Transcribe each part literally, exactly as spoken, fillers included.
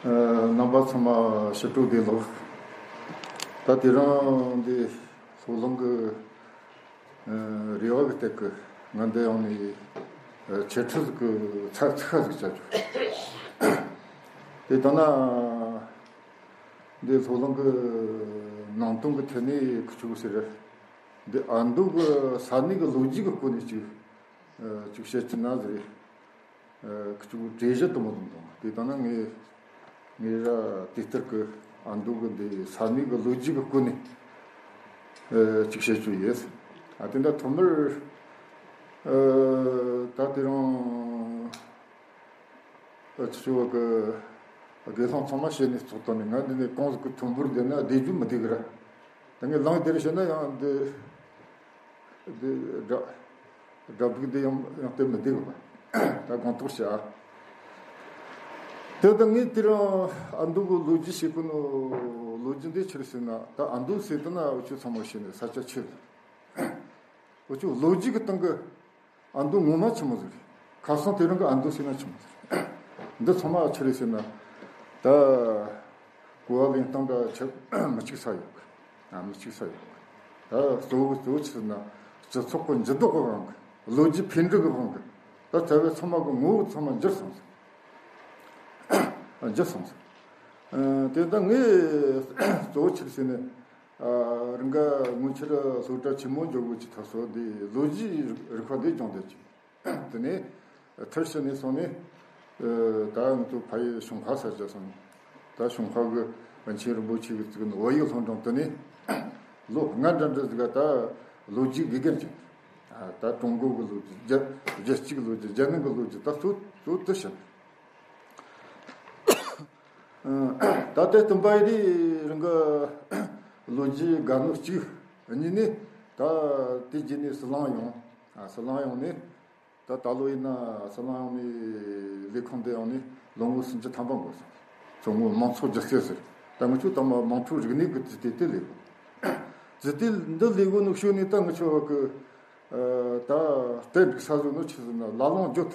རྣམ་པ་ཚང་མ་ཕྱི་དྲོ་བདེ་ལེགས། ད་དེ་རིང་འདི་སློབ་གླིང་གི་རེ་བ་གི་སྟེགས་ཀྱི་ང་འདི་ཡོང་ནས་འཆད་ཁྲིད་ཀྱི་ཚིག་ཁ་ཟིག་བྱ་རྒྱུ། དེ་ལྟ་ན་འདི་སློབ་གླིང་གི་ནང་དོན་གྱི་ཐད་ནས་ཁུ་ཆུ་ཟེར། འདི་ཨ་མདོ་གི་ས་གནས་ཀྱི་ལོ་རྒྱུས་ཀྱི་སྐོར་ནས་ཅིག་ཅིག་བཤད་ཀྱི་ན་ཟེར། ཁུ་ཆུ་གྲོས་གཞི་དུ་མ་དང་དང་དེ་ལྟ་ན་ངས་ངས་ར་དེ་ལྟར་གི་ཨ་མདོ་གི་འདི་ས་གནས་ཀྱི་ལོ་རྒྱུས་ཀྱི་སྐོར་ནས་ཅིག་བཤད་རྒྱུ་ཡིན། ཨ་དེ་འདྲ་ཐོག་མར་ད་དེ་རིང་ཁུ་ཆུ་བ་གི་དགེ་སློང་ཚང་མ་བཤད་ནས་ཚོགས་བཏང་ནས་ང་འདི་ནས་གང་ཟིག་གི་ཐོན་འབོར་བསྡད་ན་བསྡད་རྒྱུ་མི་བསྡད་གི་ར། ད་ངས་ལངས་དེར་བཤད་ན་ཡང་འདི། འདི་སྒྲ་སྒྲ་སྒྲིག་འདི་ཡང་ཡང་སྟེར་མི་བདེ་བ། ད་དགོངས་རྟོགས་བྱ། དེ་ལྟ་ངས་དེ་རིང་ཨ་མདོ་གི་ལོ་རྒྱུས་བཤད་གོ་ནོ། ལོ་རྒྱུས་འདི་ཆི་རེད་ཟེར་ན། ད་ཨ་མདོ་ཟེར་དུས་ན་འུ་ཆོ་ཚང་མ་ཤེས་ནས་ས་ཆ་ཆེ་རེད། འུ་ཆོ་ལོ་རྒྱུས་ཀྱི་སྟེང་གི་ཨ་མདོ་ངོ་མ་ཆི་མོ་ཟིག་རེད། ཁ་སང་དེ་རིང་གི་ཨ་མདོ་ཟེར་ན་ཆི་མོ་ཟིག་རེད། འདི་ཚང་མ་ཆི་རེད་ཟེར་ན། ད་གོ་བ་ལེན་སྟངས་འདྲ་ཆི་མི་གཅིག་ས་ཡོད་གི། ཨ་མི་གཅིག་ས་ཡོད་གི། ད་གཙོ་བོ་གཙོ་བོ་ཆི་ཟེར་ན་སྤྱི་ཚོགས་ཀྱི་འགྱུར་ལྡོག་གི་དབང་གིས། ལོ་རྒྱུས་འཕེལ་འགྲིབ་ཀྱི་དབང་གིས། ད་ཐ་བའི་ཚང་མ་གི་ངོ་བོ་ཚང་མ་འགྱུར་སོང་ཟིག་འགྱུར་སོང་ཟིག་དེ་ད་ངས་གཙོ་བོ་ཆི་ཟེར་ན། རང་ག་སྔོན་ཆད་སློབ་གྲྭ་ཆེན་མོ་འཇོག་དགོས་ཀྱི་ཐབས་སོགས་འདི་ལོ་རྒྱུས་རིག་པ་འདི་སྦྱོང་བསྡད་ཀྱི། དེ་ནས་མཐར་ཕྱིན་ནས་སོང་ནས། ད་ང་ཚོ་ཕ་ཡུལ་ཞུན་ཧྭ་ས་ཆ་སོང་ནས། ད་ཞུན་ཧྭ་གི་པཎ་ཆེན་རིན་པོ་ཆེ་གི་བཙུགས་ནས་བོད་ཡིག་སློབ་འབྲིང་དེ་ནས་ལོ་ལྔ་འདྲ་འདྲ་ཟིག་ག་ད་ལོ་རྒྱུས་དགེ་རྒན་བྱས། ད་ཀྲུང་གོ་གི་ལོ་རྒྱུས། རྒྱལ་རྒྱལ་སྤྱི་གི་ལོ་རྒྱུས། རྒྱལ་ནང་གི་ལོ་རྒྱུས། ད་གཙོ་གཙོ་དེ་བྱས། ད་ལྟའི་སྟོན་པ་ཡི་རིང་གི་ལོ་རྒྱུས་དགའ་ནོ་གཅིག། གཉིས་ནས་ད་དེ་རྗེས་ནས་ཟི་ལིང་ཡོང་། ཨ་ཟི་ལིང་ཡོང་ནས་ད་ད་ལོ་ཡིན་ན་ཟི་ལིང་ཡོང་ནས་ལས་ཁུངས་འདི་ཡོང་ནས་ལོ་ངོ་སུམ་ཅུ་ཐམ་པ་འགོར་སོང་། མཚོ་སྔོན་མང་ཚོགས་སྒྱུ་རྩལ་ཟེར། ད་ང་ཚོ་ད་མ་དམངས་ཁྲོད་རིག་གནས་ཀྱི་རྩིས་ཏེ་དེ་ལས་གོ། རྩིས་ཏེ་འདི་ལས་གོ་ནོ་ཤོད་ནས་ད་ང་ཚོ་བ་གི་ད་གཏན་འཇགས་ས་བཟོ་ནོ་ཆི་ཟེར་ན་ལ་ལུང་བརྗོད།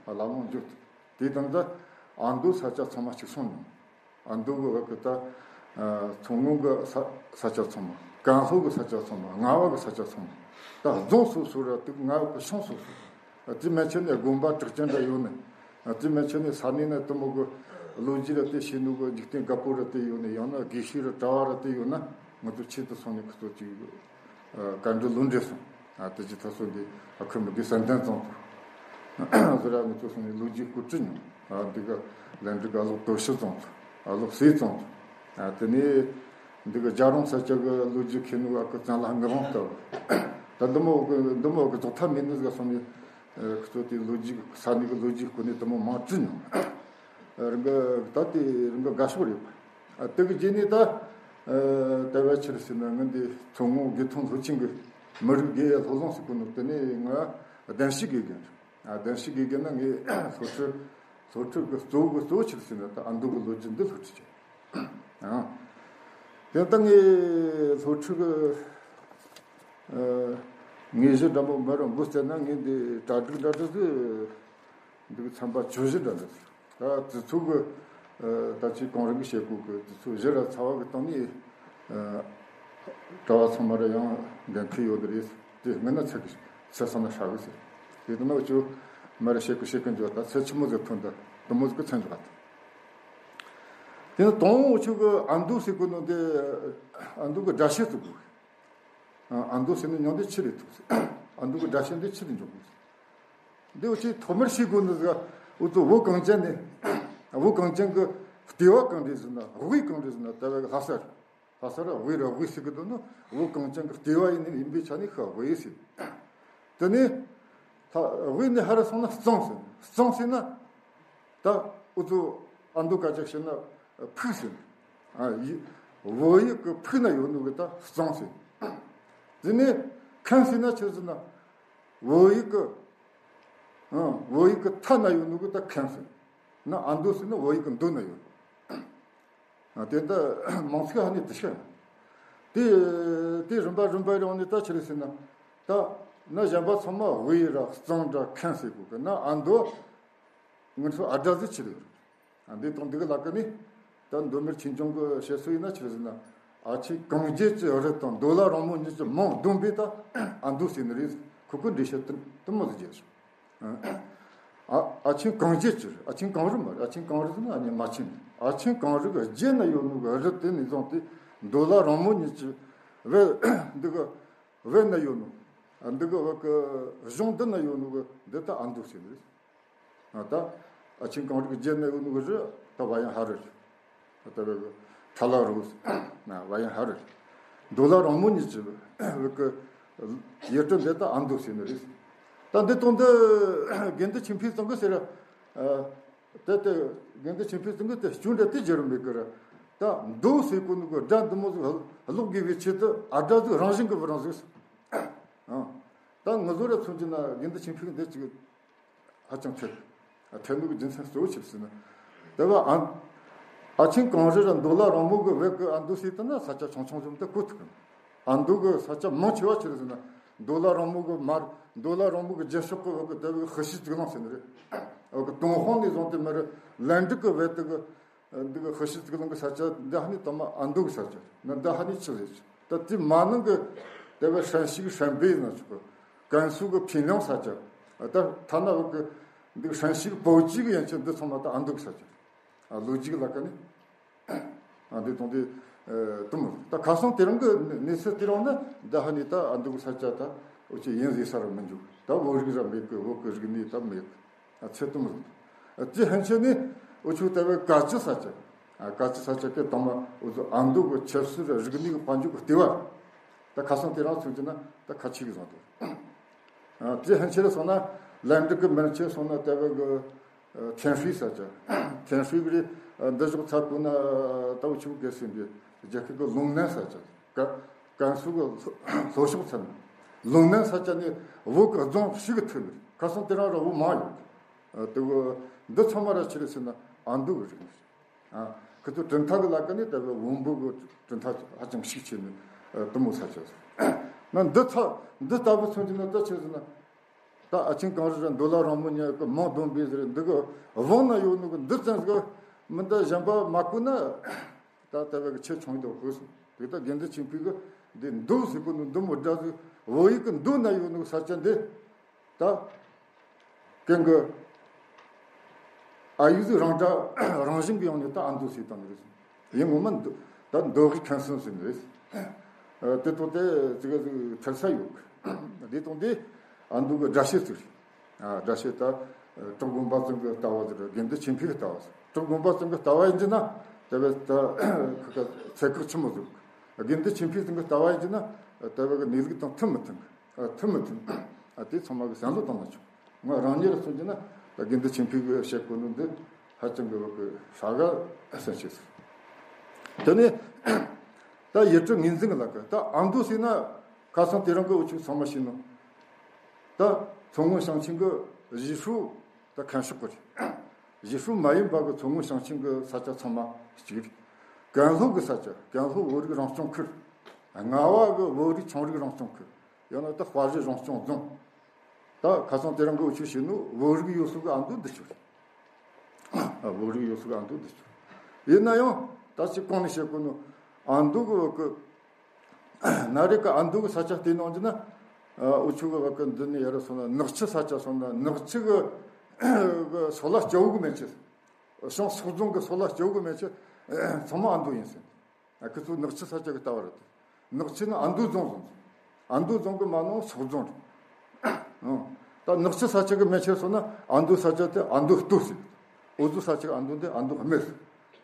ལ་ལུང་བརྗོད། དེ་དང་ད་ཨ་མདོ་ས་ཆ་ཚང་མ་གཅིག་སོང་ནས། ཨ་མདོ་གི་བ་གི་ད་མཚོ་སྔོན་གི་ས་ས་ཆ་ཚང་མ། ཀན་ལྷོ་གི་ས་ཆ་ཚང་མ། རྔ་བ་གི་ས་ཆ་ཚང་མ། ད་རྫོང་སོ་སོ་ར་དུ་རྔ་བ་གི་ཤང་སོ་སོ། དེ་མན་ཆད་ནས་དགོན་པ་གྲགས་ཅན་འདྲ་ཡོད་ནི། དེ་མན་ཆད་ནས་ས་གནས་ན་དུ་མོ་གི་ལོ་རྒྱུས་ར་དེ་ཤེས་ནོ་གི་འཇིག་རྟེན་རྒད་པོ་ར་དེ་ཡོད་ནི། ཡང་ན་དགེ་བཤེས་ར་གྲྭ་བ་ར་དེ་ཡོད་ན་ང་ཚོ་ཆེད་དུ་སོང་ནས་ཁོ་ཚོ་ཅིག་བཀའ་འདྲི་ལུང་འདྲེན་སོང་། ཨ་དེ་ཅི་ཐ་སོ་འདི་ཨ་ཁུ་མི་དགེ་སན་ཏན་ཙང་ཚོ་ཟེར་ར་ང་ཚོ་སོང་ནས་ལོ་རྒྱུས་སྐོར་དྲིས་མྱོང་། ཨ་འདི་ག་ལན་འདི་ག་ལོག་དོ་ཤི་ཙང་ཚོ། ཨ་ལོག་སེ་ཙང་ཚོ། ཨ་དེ་ནས་འདི་ག་རྒྱ་རོང་ས་ཆ་གི་ལོ་རྒྱུས་མཁན་ནུ་ཨ་ཁུ་ཙན་ལ་ངི་རོང་ལྟ་བུ། ད་འདི་མོ་གི་འདི་མོ་གི་རྫོགས་ཐབས་མེད་ནི་ཟིག་སོང་ནས་ཁོ་ཚོ་དེ་ལོ་རྒྱུས་ས་གནས་གི་ལོ་རྒྱུས་སྐོར་ནས་འདི་མོ་མང་དྲིས་མྱོང་། རང་གི་ད་དེ་རང་གི་དགའ་ཕྱོགས་རེད། ཨ་དེ་གི་རྗེས་ནས་ད་ཨ་ད་བ་ཆི་རེད་ཟེར་ན་ང་འདི་མཚོ་སྔོན་དགེ་ཐོན་སློབ་ཆེན་གི་མི་རིགས་དགེ་སློབ་གླིང་ཟེར་གོ་ནོ་དེ་ནས་ང་གདན་ཞུ་དགེ་རྒན་རེད། ཨ་གདན་ཞུ་དགེ་རྒན་ན་ངས་སློབ་ཁྲིད་སློབ་ཁྲིད་གི་གཙོ་བོ་གི་གཙོ་བོ་ཆི་རེད་ཟེར་ན་ད་ཨ་མདོ་གི་ལོ་རྒྱུས་འདི་སློབ་ཁྲིད་བྱས། ཨ་དེ་ད་ངས་སློབ་ཁྲིད་གི་ཨ་དངོས་གཞི་འདྲ་མོ་མི་རུ་འགོ་བཙལ་ན་ངས་འདི་གྲ་སྒྲིག་འདྲ་འདྲ་ཟིག་འདུག་ཚན་པ་བཅུ་བཞི་འདྲ་འདུག་ད་དུས་ཚོད་གི་ད་ཅི་གང་རིང་གི་བྱེད་སྒོ་གི་དུས་ཚོད་བཞི་ར་ཚ་བ་གི་སྟེང་ནས་གྲྭ་བ་ཚང་མ་ར་ཡང་འགན་འཁུར་ཡོད་རེད། དེ་སྔོན་ན་ཚེ་གི་ཚེ་སང་ན་ཧྲ་གི་ཟེར། དེ་དུ་ན་ཅུ་མ་ར་བྱེད་གི་བྱེད་གི་འཇོག་ད་ཚེ་ཆི་མོ་ཟིག་ཐོན་ད་དུ་མོ་ཟིག་གི་ཚན་འཇོག་ད། དེ་ནི་དང་འུ་ཆུ་གི་ཨ་མདོ་ཟེར་གོ་ནོ་དེ་ཨ་མདོ་གི་སྒྲ་བཤད་ཚུགས་གི། ཨ་མདོ་ཟེར་ནི་མྱོང་དེ་ཆི་རེད་ཐུག་ཟེར། ཨ་མདོ་གི་སྒྲ་བཤད་འདི་ཆི་རེད་འཇོག་གི་ཟེར། འདི་འུ་ཆུ་ཐོག་མར་ཤེས་དགོས་ནི་ཟིག་འུ་ཚོ་བོད་གངས་ཅན་ནི་བོད་གངས་ཅན་གི་ལྟེ་བ་གང་རེད་ཟེར་ན་དབུས་གང་རེད་ཟེར་ན་ད་བའི་ལྷ་ས་རེད། ལྷ་ས་ར་དབུས་ར་དབུས་ཟེར་གི་འདུག་ནོ། བོད་གངས་ཅན་གི་ལྟེ་བ་ཡིན་ནི་ཡིན་པའི་ཆ་ནས་ཤ་དབུས་ཟེར། དེ་ནས་ལྷ་དབུས་ནས་ཧ་ར་སོང་ན་གཙང་ཟེར། གཙང་ཟེར་ན་ད་འུ་ཚོ་ཨ་མདོ་སྐད་ཆ་བཤད་ན་ཕུག་ཟེར། ཨ་ཡི་བོད་ཡིག་གི་ཕུག་ན་ཡོད་ནོ་གི་ད་གཙང་ཟེར། དེ་ནས་ཁན་ཟེར་ན་ཆི་ཟེར་ན་བོད་ཡིག་གི་ཨ་བོད་ཡིག་གི་མཐའ་ན་ཡོད་ནོ་གི་ད་ཁན་ཟེར། ན་ཨ་མདོ་ཟེར་ན་བོད་ཡིག་གི་མདོ་ན་ཡོད། ཨ་དེ་ད་མང་ཚིག་ཧ་ནི་དེ་ཤ། དེ་དེ་རིམ་པ་རིམ་པ་རེ་འོང་ནི་ད་ཆི་རེད་ཟེར་ན། ད་ན་གཞན་པ་ཚང་མ་དབུས་ར་གཙང་ར་ཁན་ཟེར་གོ་གི་ན་ཨ་མདོ་ང་ཚོ་ཨ་སྒྲ་ཟིག་ཆི་རེད། འདི་དང་འདི་གི་ལ་ཀ་ནི། ད་མདོ་སྨད་ཆོས་འབྱུང་གི་བཤད་སྲོལ་ཡིན་ན་ཆི་ཟེར་ན། ཨ་ཆེན་གངས་རྒྱལ་གྱི་རི་དང་མདོ་ལ་རིང་མོ་གཉིས་ཀྱི་མིང་བསྡོམས་པས་ད་ཨ་མདོ་ཟེར་ནི་རེད། ཁོ་གི་འགྲེལ་བཤད་དུ་དུ་མོ་ཟིག་བརྒྱབ་སོང་། ཨ་ཨ་ཆེན་གངས་རྒྱལ་གྱི་རི། ཨ་ཆེན་གངས་རི་མ་རེད། ཨ་ཆེན་གངས་རི་ཟེར་ན་ཨ་ནི་རྨ་ཆེན་རེད། ཨ་ཆེན་གངས་རི་གི་རྒྱལ་ན་ཡོད་ནོ་གི་རི་དེ་ནས་བཟུང་སྟེ་མདོ་ལ་རིང་མོ་གཉིས་ཀྱི་བལ་འདི་གི་བལ་ན་ཡོད་ནོ། འདི་གི་བལ་གི་གཞུང་འདི་ན་ཡོད་ནོ་གི་འདི་ད་ཨ་མདོ་ཟེར་ནི་རེད། ད་ཨ་ཆེན་གངས་རི་གི་རྒྱལ་ན་ཡོད་ནོ་གི་རི་ད་བ་ཡན་ཧ་རི་རེད། ད་བལ་གི་ཁྲ་ལ་རུ་ན་བ་ཡན་ཧ་རི་རེད། མདོ་ལ་རིང་མོ་གཉིས་ཀྱི་བལ་གི་ཡུལ་གྲུ་འདི་ད་ཨ་མདོ་ཟེར་ནི་རེད། ད་འདི་དང་འདི་དགེ་འདུན་ཆོས་འཕེལ་ཚང་གི་ཟེར། ཨ་དེ་དེ་དགེ་འདུན་ཆོས་འཕེལ་ཚང་གི་དེ་སྐྱོན་འདྲ་དེ་བརྗེ་རུ་མེད་གི་ར། ད་མདོ་ཟེར་གོ་ནོ་གི་སྒྲ་འདི་མོ་ཟིག་ཀློག་དགོས་པའི་ཆེད་དུ་ཨ་སྒྲ་ཟིག་རང་བཞིན་གི་བུ་རང་ཟིག་ཨ་ད་ང་ཚོ་ར་མཚོན་གྱི་ན་དགེ་འདུན་ཆོས་འཕེལ་འདི་ཅིག་ཧ་ཅང་འཐད། ཨ་འཐད་ནོ་གི་རྒྱུ་མཚན་གཙོ་བོ་ཆི་ཟེར་ན། དེ་བ་ཨ་ཨ་ཆེན་གངས་རི་ར་མདོ་ལ་རིང་མོ་གི་བལ་གི་ཨ་མདོ་ཟེར་དུས་ན་ས་ཆ་ཆུང་ཆུང་ཟིག་དེ་གོ་ཐུབ་གི། ཨ་མདོ་གི་ས་ཆ་མང་ཆེ་བ་ཆི་རེད་ཟེར་ན། མདོ་ལ་རིང་མོ་གི་མར་མདོ་ལ་རིང་མོ་གི་རྒྱབ་ཕྱོགས་གི་བོད་གི་དེ་བོད་གི་ཧི་ཤི་གཙུག་ལུང་ཟེར་ནི་རེད། བོད་གི་ཏུན་ཧོང་ནས་བཟུང་སྟེ་མར་ལན་ཀྲུའུ་གི་བལ་དེ་གི་འདི་གི་ཧི་ཤི་གཙུག་ལུང་གི་ས་ཆ་འདི་ཧ་ནི་དང་མ་ཨ་མདོ་གི་ས་ཆ་ན། འདི་ཧ་ནི་ཆི་ཟེར་ད་དེ་མ་ནང་གི་དེ་བོད་ཧྲན་ཞི་གི་ཧྲན་པེ་ཡིན་ན་ཆོག་གི། ཀན་སུའུ་གི་ཕིན་ལུང་ས་ཆ། ད་ཐ་ན་བོད་གི་འདི་གི་ཧྲན་ཞི་གི་པོ་ཅི་གི་ཡན་ཆད་འདི་ཚང་མ་ད་ཨ་མདོ་གི་ས་ཆ། ཨ་ལོ་རྒྱུས་ལ་ཀ་ནི། ཨ་འདི་དང་འདི་ཨ་དུ་མོ། ད་ཁ་སང་དེ་རིང་གི་གནས་ཚུལ་དེ་རིང་ན་འདི་ཧ་ནི་ད་ཨ་མདོ་གི་ས་ཆ་ད་འུ་ཅག་ཡིན་ཟེར་ས་རུ་མི་འཇུག་ད་བོད་རིགས་ར་མེད་གི། བོད་གི་རིག་གནས་ད་མེད་གི། ཨ་ཚད་དུ་མོ། ཨ་དེ་ཧན་ཆེ་ནི་འུ་ཆོ་ད་བོད་ཀ་ཅི་ས་ཆ། ཨ་ཀ་ཅི་ས་ཆ་གི་དང་མ་འུ་ཚོ་ཨ་མདོ་གི་ཆབ་སྲིད་ར་རིག་གནས་གི་དཔལ་འབྱོར་གི་ལྟེ་བ། ད་ཁ་སང་དེ་རིང་མཚོན་གྱི་ན་ད་ཁ་ཆེ་གི་བཟང་དུ། ཨ་དེ་ཧན་ཆེ་ལ་སོང་ན་ལན་ཀྲུའུ་གི་མན་ཆད་སོང་ན་ད་བོད་གི་ཨ་ཐེན་ཧྲུའེ་ས་ཆ། ཐེན་ཧྲུའེ་གི་རེད། ཨ་འདི་ཕྱོགས་ཚ་ཀུ་ན་ད་འུ་ཆོ་གི་ཟིན་པའི་རྒྱལ་ཁབ་གི་ལུང་ནན་ས་ཆ། ཀ་ཀན་སུའུ་གི་ལྷོ་ཕྱོགས་ཚན། ལུང་ནན་ས་ཆ་ནི་བོད་གི་རྫོང་ཞིག་གི་ཐོན་ནི་རེད། ཁ་སང་དེ་རིང་ར་བོད་མང་ཡོད། ཨ་དེ་གི་འདི་ཚང་མ་ར་ཆི་རེད་ཟེར་ན་ཨ་མདོ་གི་རིག་གནས་རེད། ཨ་ཁི་ཚོ་གྲུབ་མཐའ་གི་ལ་ཀ་ནི་ད་བོད་བོན་པོ་གི་གྲུབ་མཐའ་ཧ་ཅང་ཤུགས་ཆེ་ནི་ཨ་དུ་མོ་ས་ཆ་ཟེར། ན་འདི་ཚ་འདི་ལྟ་བུ་མཚོན་གྱི་ན་ད་ཆི་ཟེར་ན། ད་ཨ་ཆེན་གངས་རི་ར་མདོ་ལ་རིང་མོ་གཉིས་ཀྱི་མིང་བསྡོམས་པའི་ཟེར་འདི་གི་བོན་ན་ཡོད་ནོ་གི་འདི་ཙམ་ཟིག་མི་འདི་གཞན་པ་མ་གོ་ན་ད་ལྟ་བའི་གི་ཆེ་ཆུང་དུ་གོ་སོང་། དེ་ད་དགེ་འདུན་ཆོས་འཕེལ་གི་འདི་མདོ་ཟེར་གོ་ནོ་འདི་མོ་སྒྲ་ཟིག་བོད་ཡིག་གི་མདོ་ན་ཡོད་ནོ་གི་ས་ཆ་འདི། ད་ཀན་གི་ཨ་ཡིག་ཟིག་རང་སྒྲ་རང་བཞིན་གི་ཡོང་ནས་ད་ཨ་མདོ་ཟེར་བཏང་ནི་རེད། ཡིན་ངོ་མ་མདོ་ད་མདོ་དབུས་ཁམས་གསུམ་ཟེར་ནི་རེད། དེ་ཐོག་དེ་ཙི་ག་ཟིག་ཐལ་ས་ཡོད་གི། དེ་དང་དེ་ཨ་མདོ་གི་སྒྲ་བཤད་ཟིག་རེད། ཨ་སྒྲ་བཤད་ད་གྲགས་དགོན་པ་ཚང་གི་ལྟ་བ་ཟིག་རེད། དགེ་འདུན་ཆོས་འཕེལ་གི་ལྟ་བ་ཟིག་གྲགས་དགོན་པ་ཚང་གི་ལྟ་བ་ཡིན་གྱི་ན་དེ་བས་ད་ཁ་ཁ་ཚད་ཁག་ཆི་མོ་ཟིག་དགེ་འདུན་ཆོས་འཕེལ་ཚང་གི་ལྟ་བ་ཡིན་གྱི་ན་དེ་བས་གི་གནས་ལུགས་དང་མཐུན་མི་མཐུན་གི། ཨ་མཐུན་མི་མཐུན། ཨ་དེ་ཚང་མ་གི་བསམ་བློ་བཏང་ན་ཆོག་ང་རང་ཉིད་ལ་མཚོན་གྱི་ན་ད་དགེ་འདུན་ཆོས་འཕེལ་གི་བཤད་གོ་ནོ་འདི་ཧ་ཅང་གི་བ་གི་ཧྲ་ག་ཨ་སན་ཆེ་ཟེར། དེ་ནས་ད་ཡུལ་གྲུ་ངོས་འཛིན་གི་ལ་གི་ད་ཨ་མདོ་ཟེར་ན་ཁ་སང་དེ་རིང་གི་འུ་ཆོ་ཚང་མ་ཤེས་ནོ། ད་མཚོ་སྔོན་ཞིང་ཆེན་གི་ཡུས་ཧྲུའུ་ད་ཁ་ཕྱོགས་གི་རེད། ཡུས་ཧྲུའུ་མ་ཡིན་པ་གི་མཚོ་སྔོན་ཞིང་ཆེན་གི་ས་ཆ་ཚང་མ་གཅིག་རེད། ཀན་ལྷོ་གི་ས་ཆ་ཀན་ལྷོ་བོད་རིགས་རང་སྐྱོང་ཁུལ། རྔ་བ་གི་བོད་རིགས་ཆུང་རིགས་རང་སྐྱོང་ཁུལ། ཡང་ན་ད་དཔའ་རིས་རང་སྐྱོང་རྫོང་། ད་ཁ་སང་དེ་རིང་གི་འུ་ཆོས་བཤད་ནོ་བོད་རིགས་ཡོད་ས་གི་ཨ་མདོ་འདི་ཆོ་རེད། ཨ་བོད་རིགས་ཡོད་ས་གི་ཨ་མདོ་འདི་ཆོ་རེད། ཡིན་ན་ཡང་ད་ཅི་གོང་ནས་བཤད་གོ་ནོ་ཨ་མདོ་གི་བོད་གི་ན་རེ་གི་ཨ་མདོ་གི་ས་ཆ་བལྟས་གནང་རྒྱུ་ན། ཨ་འུ་ཆོ་གི་བོད་གི་འདི་ནས་ཡར་སོང་ན་ནག་ཆུ་ས་ཆ་སོང་ན་ནག་ཆུ་གི་གི་སོག་ལ་སྐྱ་བོ་གི་མན་ཆད། ཤང་སོག་རྫོང་གི་སོག་ལ་སྐྱ་བོ་གི་མན་ཆད་ཚང་མ་ཨ་མདོ་ཡིན་ཟེར། ཨ་ཁི་ཚོ་ནག་ཆུ་ས་ཆ་གི་ལྟ་བ་རེད། ནག་ཆུ་ནི་ཨ་མདོ་རྫོང་ཟེར། ཨ་མདོ་རྫོང་གི་མ་ནང་སོག་རྫོང་རེད། ཨང་། ད་ནག་ཆུ་ས་ཆ་གི་མན་ཆད་སོང་ན་ཨ་མདོ་ས་ཆ་དེ་ཨ་མདོ་སྟོད་ཟེར། འུ་ཚོ་ས་ཆ་གི་ཨ་མདོ་འདི་ཨ་མདོ་སྨད་ཟེར།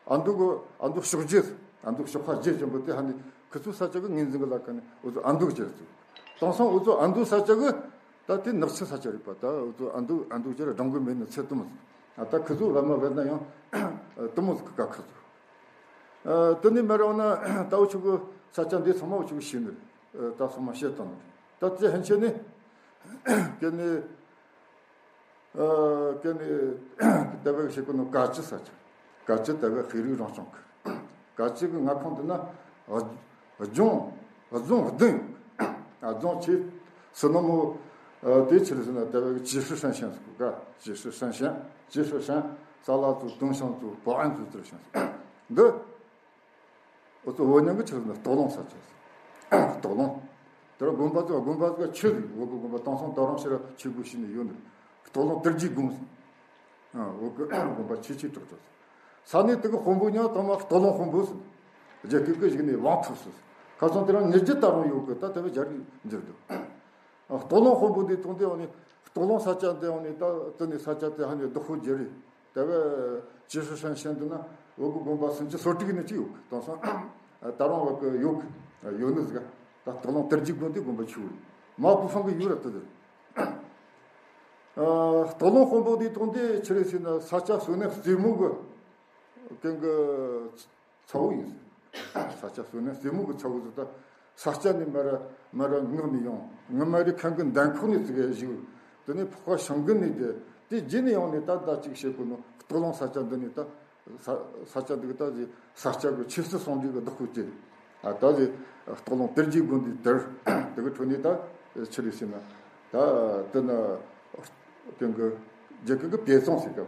ཨ་མདོ་གི་ཨ་མདོ་ཕྱོགས་བཞི་ཟེར། ཨ་མདོ་ཕྱོགས་ཁ་བཞི་ཅན་པོ་དེ་ཧ་ནི་ཁི་ཚོ་ས་ཆ་གི་ངོས་འཛིན་གི་ལ་ཀ་ནི་འུ་ཚོ་ཨ་མདོ་གི་ཅེར་ཚུགས། དེང་སང་འུ་ཚོ་ཨ་མདོ་ས་ཆ་གི་ད་དེ་ནག་ཆུ་ས་ཆ་རེད་པ། ད་འུ་ཚོ་ཨ་མདོ་ཨ་མདོ་ཅེར་སྒྲུང་གི་མེད་ནི་ཚད་དུ་མ་ཟེར། ཨ་ད་ཁི་ཚོ་བླ་མ་བེད་ན་ཡང་དུ་མོ་ཟེར་གི་ཀ་ཁི་ཚོ། ཨ་དེ་ནས་མར་འོང་ན་ད་འུ་ཆོ་གི་ས་ཆ་འདི་ཚང་མ་འུ་ཆོ་གི་ཤེས་ནི་རེད། ཨ་ད་ཚང་མ་བཤད་བཏང་ནི་རེད། ད་དེ་ཧན་ཆེ་ནི་ཀྱེ་ནི་ཨ་ཀྱེ་ནི་ད་བའི་ཤེས་གོ་ནོ་ཀ་ཅི་ས་ཆ། ཀ་ཅི་ད་བའི་ཤེས་རིག་རང་སྐྱོང་ཁུལ། ཀ་ཅི་གི་མངའ་ཁོངས་དེ་ན་ལྗོངས་རྫོང་བདུན་ཡོད། ཨ་རྫོང་ཆེ་སུ་ནོ་མོ་ཨ་དེ་ཆི་རེད་ཟེར་ན་ད་བའི་ཀྱི་ཧྲི་ཧྲན་ཤན་ཟེར་གོ་ཀ་ཀྱི་ཧྲི་ཧྲན་ཤན་ཀྱི་ཧྲི་ཧྲན། ས་ལ་ཚོ་དུང་ཞང་ཚོ་བོ་ཨན་ཚོ་ཚུར་ཞིང་འདི། འུ་ཚོ་བོད་ཉང་གི་ཆི་ཟེར་ན་སྟག་ལུང་ས་ཆ་ཟེར། སྟག་ལུང་། དེ་ར་དགོན་པ་ཚོ་དགོན་པ་ཚོ་ཆི་ཟིག་བོད་གི་དགོན་པ་དེང་སང་ད་རུང་ཕྱིར་ཆི་གུ་ཤི་ནི་ཡོད་ནི། སྟག་ལུང་དར་རྒྱས་དགོན་ཟེར། ཨ། བོད་གི་དགོན་པ་ཆེ་ཆེ་དྲག་དྲག་ཟེར། ས་གནས་དེ་གི་དཔོན་པོ་ཉང་དང་མ་སྟག་ལུང་དཔོན་པོ་ཟེར། རྒྱ་སྐད་གི་གཞུག་ནས་ཝང་ཐུ་སི་ཟེར། ཁ་སང་དེ་རིང་ཉི་རྒྱུ་ད་རུང་ཡོད་གི། ད་དེ་བས་རྒྱ་རིགས་འགྱུར་འདུག། ཨ། སྟག་ལུང་དཔོན་པོ་འདི་དང་དེ་འོ་ནི་སྟག་ལུང་ས་ཆ་འདི་འོ་ནི་ད་དེ་ནི་ས་ཆ་དེ་ཧ་ནི་བདག་པོ་རྒྱུ་རེད། དེ་བས་ཅི་ཧྲི་ཧྲན་བཤད་འདུག་ན་བོད་གི་དགོན་པ་སུམ་ཅུ་སོ་དྲུག་ནི་ཅི་ཡོད་གི། དེང་སང་ད་རུང་བོད་གི་ཡོད་གི། ཡོད་ནི་ཟིག། ད་སྟག་ལུང་དར་རྒྱས་དགོན་དེ་དགོན་པ་ཆེ་བོ་རེད། མ་པུ་ཧྥང་གི་ཡུལ་ར་དེ་རེད། ཨ། སྟག་ལུང་དཔོན་པོ་དེ་དང་དེ་ཆི་རེད་ཟེར་ན་ས་ཆ་སོ་ནམ་རྩེ་མོ་གི་གན་གི་ཚ་བོ་ཡིན་ཟེར། ས་ཆ་སོ་ནམ་རྩེ་མོ་གི་ཚ་བོ་ཟེར། ད་ས་སྐྱ་ནས་མར་ར་མར་ར་མངགས་ནས་ཡོང་། ངི་མ་རི་ཁང་གི་འདན་ཁོག་ནས་ཙི་གེ་བཞུགས། དེ་ནས་ཕོ་ཁ་ཤང་གི་ནས་བསྡད། དེ་རྗེས་ནས་ཡོང་ནས་ད་ད་ཅིག་བྱེད་དགོས་ནོ། སྟག་ལུང་ས་ཆ་འདི་ནས་ད་ས་ས་ཆ་འདི་གི་ད་ཟེ་ས་སྐྱ་གི་ཆོས་སྲིད་ཟུང་འབྲེལ་གི་བདག་པོ་བྱེད། ཨ། ད་ཟེ་སྟག་ལུང་དར་རྒྱས་དགོན་འདི་དར། དེ་གི་ཁྲོད་ནས་ད་ཆི་རེད་ཟེར་ན། ད་དེ་ན་དེང་གི་རྒྱ་སྐད་གི་པེ་ཙང་ཟེར་གི།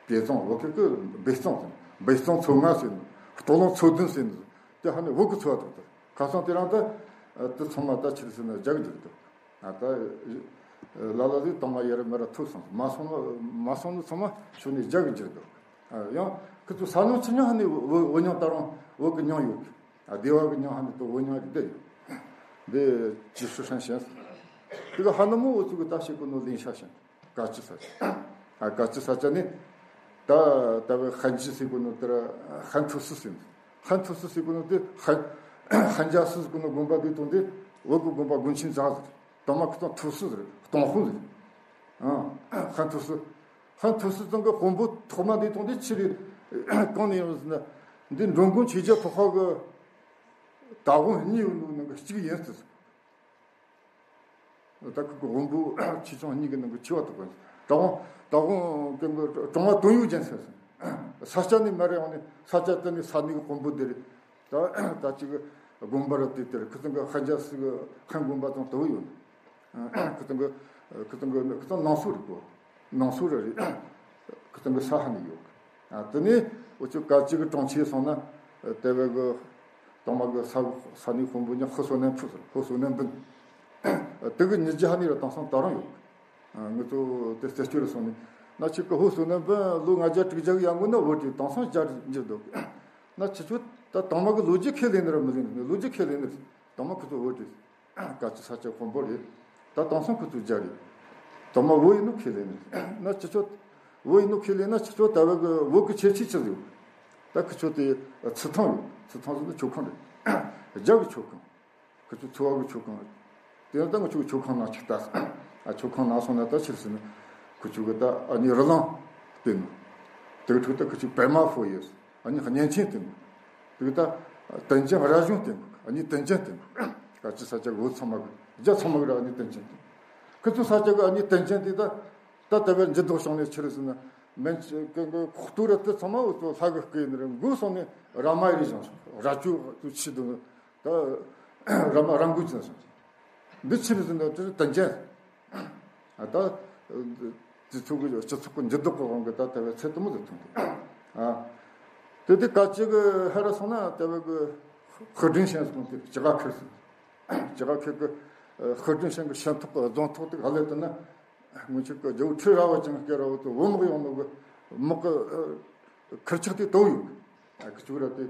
པེ་ཙང་། བོད་སྐད་གི་བེ་ཙང་ཟེར། བེ་ཙང་ཚོ་ལྔ་ཟེར་ནི། སྟག་ལུང་ཚོ་བདུན་ཟེར་ནི། དེ་ཧ་ནི་བོད་གི་ཚོ་བ་དང་དེ། ཁ་སང་དེ་རིང་ད་དེ་ཚང་མ་ད་ཆི་རེད་ཟེར་ན་རྒྱ་གི་འགྱུར་འདུག། ཨ། ད་ལ་ལ་ཟིག་དང་མ་ཡར་མར་ཐུག་སོང་། མ་སོང་ན་མ་སོང་ནི་ཚང་མ་ཤུགས་ནས་རྒྱ་གི་འགྱུར་འདུག། ཨ། ཡང་ཁི་ཚོ་ས་ནང་ཆི་ཉང་ཧ་ནི་བོད་བོད་ཉང་ད་རུང་བོད་གི་ཉང་ཡོད་གི། ཨ། སྡེ་བ་གི་ཉང་ཧ་ནི་ད་བོད་ཉང་རེད་དེ་ཡོད། འདི་ཅི་ཧྲི་ཧྲན་བཤད་ཟེར། དེ་གི་ཧ་ནི་མོ་འུ་ཚོ་གི་ད་བཤད་གོ་ནོ་ལིན་ཤ་ཞིང་། དཀའ་སྤྱད་ས་ཆ། ཨ། དཀའ་སྤྱད་ས་ཆ་ནི་ད་ད་བའི་ཧན་ཇི་ཟེར་གོ་ནོ་དེ་ར་ཧན་ཐུ་སི་ཟེར་ནོ། ཧན་ཐུ་སི་ཟེར་གོ་ནོ་དེ་ཧན་ཧན་ཇ་སི་ཟེར་གོ་ནོ་དགོན་པ་དེ་དང་དེ་བོད་གི་དགོན་པ་དགོན་ཆེན་ཛ་ཟེར། དང་མ་ཁི་ཚང་ཐུ་སི་ཟེར། སྟོང་དཔོན་ཟེར། ཨ། ཧན་ཐུ་སི། ཧན་ཐུ་སི་ཚང་གི་དཔོན་པོ་ཐོག་མ་དེ་དང་དེ་ཆི་རེད། གང་ནས་ཡོང་ཟེར་ན། འདི་འགྲོ་མགོན་ཆོས་རྒྱལ་ཕོ་ཁ་གི་དག་དབང་གཉིས་ཡོད་ནོ་ནང་གི་གཅིག་ཡིན་ཟེར། ད་ཁོ་གི་དབོན་པོ་ཆེ་ཆུང་གཉིས་ཀྱི་ནང་གི་ཆེ་བ་དུ་གོ། དྲང་དྲང་དབང་གི་གྲོང་བ་དོན་ཡོད་ཅན་ཟེར། ས་སྐྱ་ནས་མར་ཡོང་ནས་ས་སྐྱ་དེ་ནས་ས་གནས་ཀྱི་དཔོན་པོ་དེ་རེད། ད་ད་ཅིག་དགོན་པ་ར་དེ་དེར་ཁི་ཚང་གི་ཧན་ཇ་སི་གི་ཧན་དགོན་པ་དང་དོ་ཡོད། ཁི་ཚང་གི་ཁི་ཚང་ནང་སོ་རེད་གོ། ནང་སོ་ར་རེད། ཁི་ཚང་གི་ས་ཧ་ནས་ཡོད། ཨ། དེ་ནས་འུ་ཚོ་སྐབས་གཅིག་གི་གྲོང་ཁྱེར་སོང་ན། དེ་བས་གི་དང་མ་གི་ས་ས་གནས་དཔོན་པོ་ཉག་ཧུ་སོ་ནན་ཕུ་ཟེར། ཧུ་སོ་ནན་བུན། དེ་གི་ཉི་རྒྱུ་ཧ་ནི་ར་དེང་སང་ད་རུང་ཡོད། ཨ། ང་ཚོ་དེ་རྩད་གཅོད་རེ་སོང་ནས་ན་ཁྱེད་ཀི་ཧུ་སོ་ནན་བུན་ལོ་ལྔ་བརྒྱ་དྲུག་བརྒྱ་གི་ཡར་འགོ་ན་བོད་དེ་དེང་སང་བརྒྱ་རེ་འགྱུར་འདུག། ན་ཁྱེད་ཚོ་ད་དང་མ་གི་ལོ་རྒྱུས་ཁས་ལེན་ནི་ར་མི་ལེན་ནི། ལོ་རྒྱུས་ཁས་ལེན་ནི་རེད། དང་མ་ཁོ་ཚོ་བོད་དེ། དཀའ་སྤྱད་ས་ཆ་དཔོན་པོ་རེད། ད་དེང་སང་ཁོ་ཚོ་རྒྱ་རེད། དང་མ་བོད་ཡིན་ནོ་ཁས་ལེན་ནི་ན་ཁྱེད་ཚོ། བོད་ཡིན་ནོ་ཁས་ལེན་ན་ཁྱེད་ཚོ་ད་བོད་གི་བོད་གི་ཁྱད་ཆོས་ཅི་ཡོད། ད་ཁྱེད་ཚོ་དེ་ཚུལ་ཐང་ཡོད། ཚུལ་ཐང་ཟེར་ན་མཆོད་ཁང་རེད། རྒྱ་གི་མཆོད་ཁང་། ཁྱེད་ཚོ་ཚོ་བ་གི་མཆོད་ཁང་རེད། དེ་ན་ད་ང་ཚོ་གི་མཆོད་ཁང་ནང་ཅིག་ལྟ། ཨ། མཆོད་ཁང་ནང་སོང་ན་ད་ཕྱིར་ཟེར་ན། ཁྱེད་ཚོ་གི་ད་ཨ་ནི་རི་ལང་བསྟན་ནོ། དེ་གི་ཁྲོད་ད་ཁྱེད་ཚོ་པད་མ་ཧོ་ཡོད། ཨ་ནི་གཉན་ཆེན་དེ་མོ། དེ་ད་དན་ཅན་ར་གཞུང་དེ་མོ། ཨ་ནི་དན་ཅན་དེ་མོ། ཀ་ཅི་ས་ཆ་གི་བོད་ཚང་མ་གི་རྒྱ་ཚང་མ་གི་ར་ཨ་ནི་དན་ཅན་དེ། ཁི་ཚོ་ས་ཆ་གི་ཨ་ནི་དན་ཅན་དེ་ད་ད་ལྟ་བའི་འགྱུར་ལྡོག་བྱུང་ནས་ཆི་རེད་ཟེར་ན། མན་ཆད་ཀྱི་གི་ཁོག་ཏུ་ར་དེ་ཚང་མ་འུ་ཚོ་ལྷ་གི་སྐུ་ཡིན་རེད། འགོ་སོང་ནས་ར་མ་ཡི་རི་བཞེངས་སོང་། ར་ཅོ་དུ་ཆི་དུ་ད་ར་མ་ར་མགོ་ཅི་ན་སོང་། འདི་ཕྱིར་ཟིན་ན་དེ་དོན་ཅན། ཨ། ད་དེ་ཚོ་གི་སྤྱི་ཚོགས་ཀྱི་འགྱུར་ལྡོག་གི་དབང་གིས་ད་དེ་བས་ཚད་དུ་མི་ཟིན་ཐོན་ཏེ། ཨ། དེ་དེ་སྐབས་གཅིག་གི་ཧ་ར་སོང་ན་དེ་བས་གི་ཧུ་ཀྲིན་ཞན་ཟེར་གོ་ནོ་དེ་ཅི་ག་ཁེར་ཟེར། ཅི་ག་ཁེར་གི་ཧུ་ཀྲིན་ཞན་གི་ཞིང་ཐོག་གི་རྫོང་ཐོག་དེ་ག་ལས་དེ་ན། སྔོན་ཆད་ཀྱི་རྒྱལ་པོ་ཁྲི་རལ་པ་ཅན་སྐྱེ་ར་བོ་དེ་བུ་མོ་ཡོང་ནོ་གི་མོ་གི་ཁེར་ཆག་དེ་དོ་ཡོད། ཨ། ཁི་ཆུ་ར་དེ་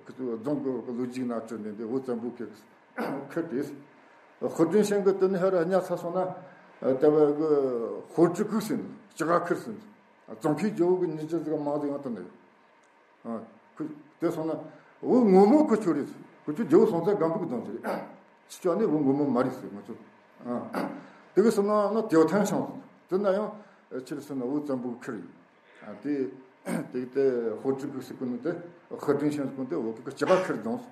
ཁི་ཆུ་རྫོང་གི་ལོ་རྒྱུས་ནང་བྲིས་ནས་འདི་བོད་བཙན་པོ་ཁེར་ཁེར་དེ། ཧུ་ཀྲིན་ཞན་གི་དེ་ནི་ཧ་ར་ཉ་ཚ་སོང་ན་ལྟ་བ་གི་ཧོར་ཅི་གུག་ཟེར་ནི་ཅི་ག་ཁེར་ཟེར་ནི་ཙོང་ཁའི་རྒྱལ་པོ་གི་ཉི་ཅི་ཟིག་མང་ཟིག་ཡང་དུ་ནི། ཨ། ཁོ་དེ་སོང་ན་བོད་ངོ་མ་ཁོ་ཆོ་རེད། ཁོ་ཆོ་རྒྱལ་པོ་སྲོང་བཙན་སྒམ་པོ་གི་གདོང་ཅི་རེད། ཁྱེད་ཆོ་ནི་བོད་ངོ་མ་མ་རེད་ཟེར་ང་ཚོ། ཨ། དེ་གི་སོང་ན་ན་ཏེའོ་ཐན་ཤང་དེ་ན་ཡང་ཕྱིར་སོང་ན་བོད་བཙན་པོ་གི་ཁེར་ཡིན། ཨ། དེ་དེ་དེ་ཧོར་ཅི་གུག་ཟེར་གོ་ནོ་དེ་ཧུ་ཀྲིན་ཞན་ཟེར་གོ་ནོ་དེ་བོད་གི་ཅི་ག་ཁེར་གདོང་།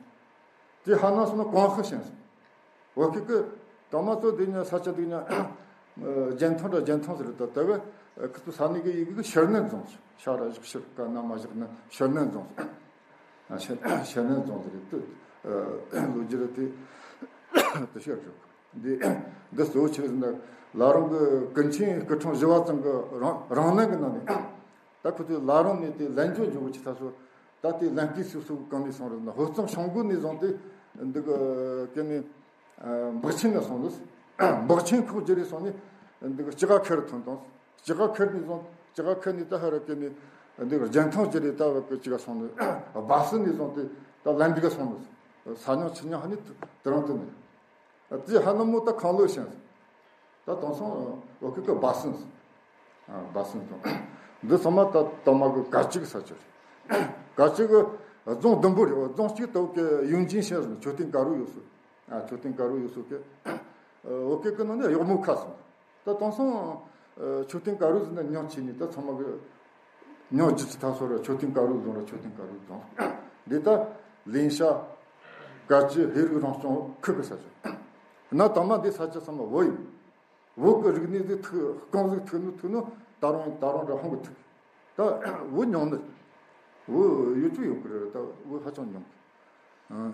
དེ་ཧ་ན་སོང་ན་ཀོང་ཧི་ཞན་ཟེར། བོད་སྐད་ཀྱི་དང་མ་ཚོ་འདི་ཉིད་ས་ཆ་འདི་ཉིད་རྒྱན་ཐང་ར་རྒྱན་ཐང་ཟེར་ད་ལྟ་བས་ཁོ་ཚོ་ས་གནས་ཀྱི་ཡི་གེ་ཤར་ནན་རྫོང་ཟེར། ཤ་ར་བཞག་ཤར་ཀ་ན་མ་བཞག་ན་ཤར་ནན་རྫོང་ཟེར། ཨ། ཤར་ཤར་ནན་རྫོང་ཟེར་དུ་ལོ་རྒྱུས་ར་དེ་དུ་ཤར་རུ་འདི་འདི་གཙོ་བོ་ཆི་ཟེར་ན་བླ་རུང་གི་ཀུན་མཁྱེན་སྐུ་ཕྲེང་བཞི་པ་ཚང་གི་རང་རང་གནས་ཀྱི་ནང་ནས། ད་ཁོ་ཚོས་ལ་རོང་ནས་དེ་ལན་ཇོ་འཇོག་གི་ཆི་ཐ་སོ། ད་དེ་ལན་ཀི་སུ་སུ་གང་ནས་སོང་རེད་ན། ཧོ་ཙང་ཤང་གུ་ནས་བཟུང་སྟེ་འདི་གི་ཀི་ནས་འབག་ཆེན་ལ་སོང་ནས། འབག་ཆེན་ཁོག་ཇི་རེ་སོང་ནས་འདི་གི་ལྕི་ག་ཁེར་ཐོན་དང་། ལྕི་ག་ཁེར་ནས་བཟུང་། ལྕི་ག་ཁེར་ནས་ད་ཧ་ར་ཀི་ནས་འདི་གི་རྒྱན་ཐང་ཇི་རེ་ད་བ་གི་ལྕི་ག་སོང་ནས། སྦ་སི་ནས་བཟུང་སྟེ་ད་ལན་འདི་ག་སོང་ནས། ས་ཉང་ཆི་ཉང་ཧ་ནི་དེ་རང་དུ་ནས། དེ་ཧ་ནོ་མོ་ད་ཁང་ལོ་ཤན། ད་དང་སང་འོ་ཁི་ཁི་སྦ་སི་ནས། སྦ་སི་ནས་དང་། འདི་ཚང་མ་ད་དང་མ་གི་ག་ཅིག་ས་ཆ་རེད། ག་ཅིག་གི་རྫོང་བདུན་པོ་རེད། རྫོང་གཅིག་ཏུ་གི་ཡུན་ཅིན་ཤན་ཟེར་མཆོད་རྟེན་དཀར་རུ་ཡོད་སོ། མཆོད་རྟེན་དཀར་རུ་ཡོད་སོ་གི། འོ་ཁི་ཁི་ནང་ནས་གཡོག་མོ་ཁ་སོང་། ད་དེང་སང་མཆོད་རྟེན་དཀར་རུ་ཟེར་ན་མྱང་ཆེ་ནས་ད་ཚང་མ་གི་མྱང་ཇི་ཆི་ཐ་སོ་ར་མཆོད་རྟེན་དཀར་རུ་རྫོང་ར་མཆོད་རྟེན་དཀར་རུ་རྫོང་། འདི་ད་ལིན་ཤ་དཀར་སྐྱི་ཧེ་རུ་རང་སྐྱོང་ཁུལ་གི་ས་ཆ། ན་དང་མ་འདི་ས་ཆ་ཚང་མ་བོད་ཡིན། བོད་གི་རིག་གནས་ཟིག་ཐུག་རྐང་ཟིག་ཐུག་ནུ་ཐུག་ནུ་ད་རུང་ད་རུང་ར་ཧོང་གི་ཐུག་ད་བོད་ཉུང་ནི། བོད་ཡོད་ཚོད་ཡོད་གི་རེད། ད་བོད་ཧ་ཅང་ཉུང་གི། ཨ།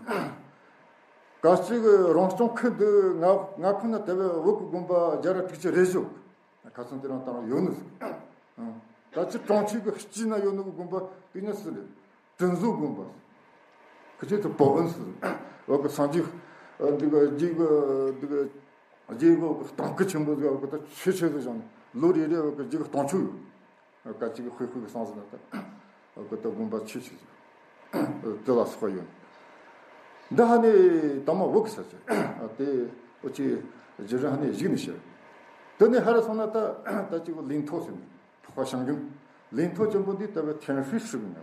དཀར་སྐྱི་གི་རང་སྐྱོང་ཁུལ་འདི་ང་ང་ཁོ་ན་དེ་བས་བོད་གི་དགོན་པ་བརྒྱ་ར་དྲུག་ཅུ་རེ་བཞི་ཡོད་གི། ཁ་སང་དེ་རིང་ད་རུང་ཡོད་ནི་ཟིག་ཨ། ད་ཅི་གྲོང་ཁྱེར་གི་དཀྱིལ་ན་ཡོད་ནི་གི་དགོན་པ་དེ་ཉིད་སུ་རེད། དྲིན་གཟོ་དགོན་པ། ཁི་ཆེ་དུ་པོ་ཨིན་སི། འོ་གི་སངས་རྒྱས་འདི་གི་རྗེ་གི་འདི་གི་རྗེ་གི་གཏམ་སྐུ་ཆེན་པོ་ཟིག་འོ་གི་ད་ཆེ་ཆེ་ཟིག་བཞག་ནས་ལོ་རེ་རེ་འོ་གི་རྗེ་གི་གཏམ་ཆོས་ཡོད། ཀ་ཅིག་གི་ཧུའི་ཧུའི་གི་སང་ཟིག་ན་ད་འོ་གི་ད་དགོན་པ་ཆེ་ཆེ་ཟིག་དེ་ལ་སོགས་ཡོད། འདི་ཧ་ནི་དང་མ་བོད་གི་ས་ཆ་དེ་འོ་ཅི་རྗེ་རིན་ཧ་ནི་གཞིགས་ནས་ཤར། དེ་ནས་ཧ་ར་སོང་ན་ད་ད་ཅིག་གི་ལིང་ཐོ་ཟེར་ནས། ཕོ་ཁ་ཤང་གུན། ལིང་ཐོ་ཅན་པོ་འདི་ལྟ་བུའི་ཐན་ཧྲི་ཧྲི་གི་ནང་།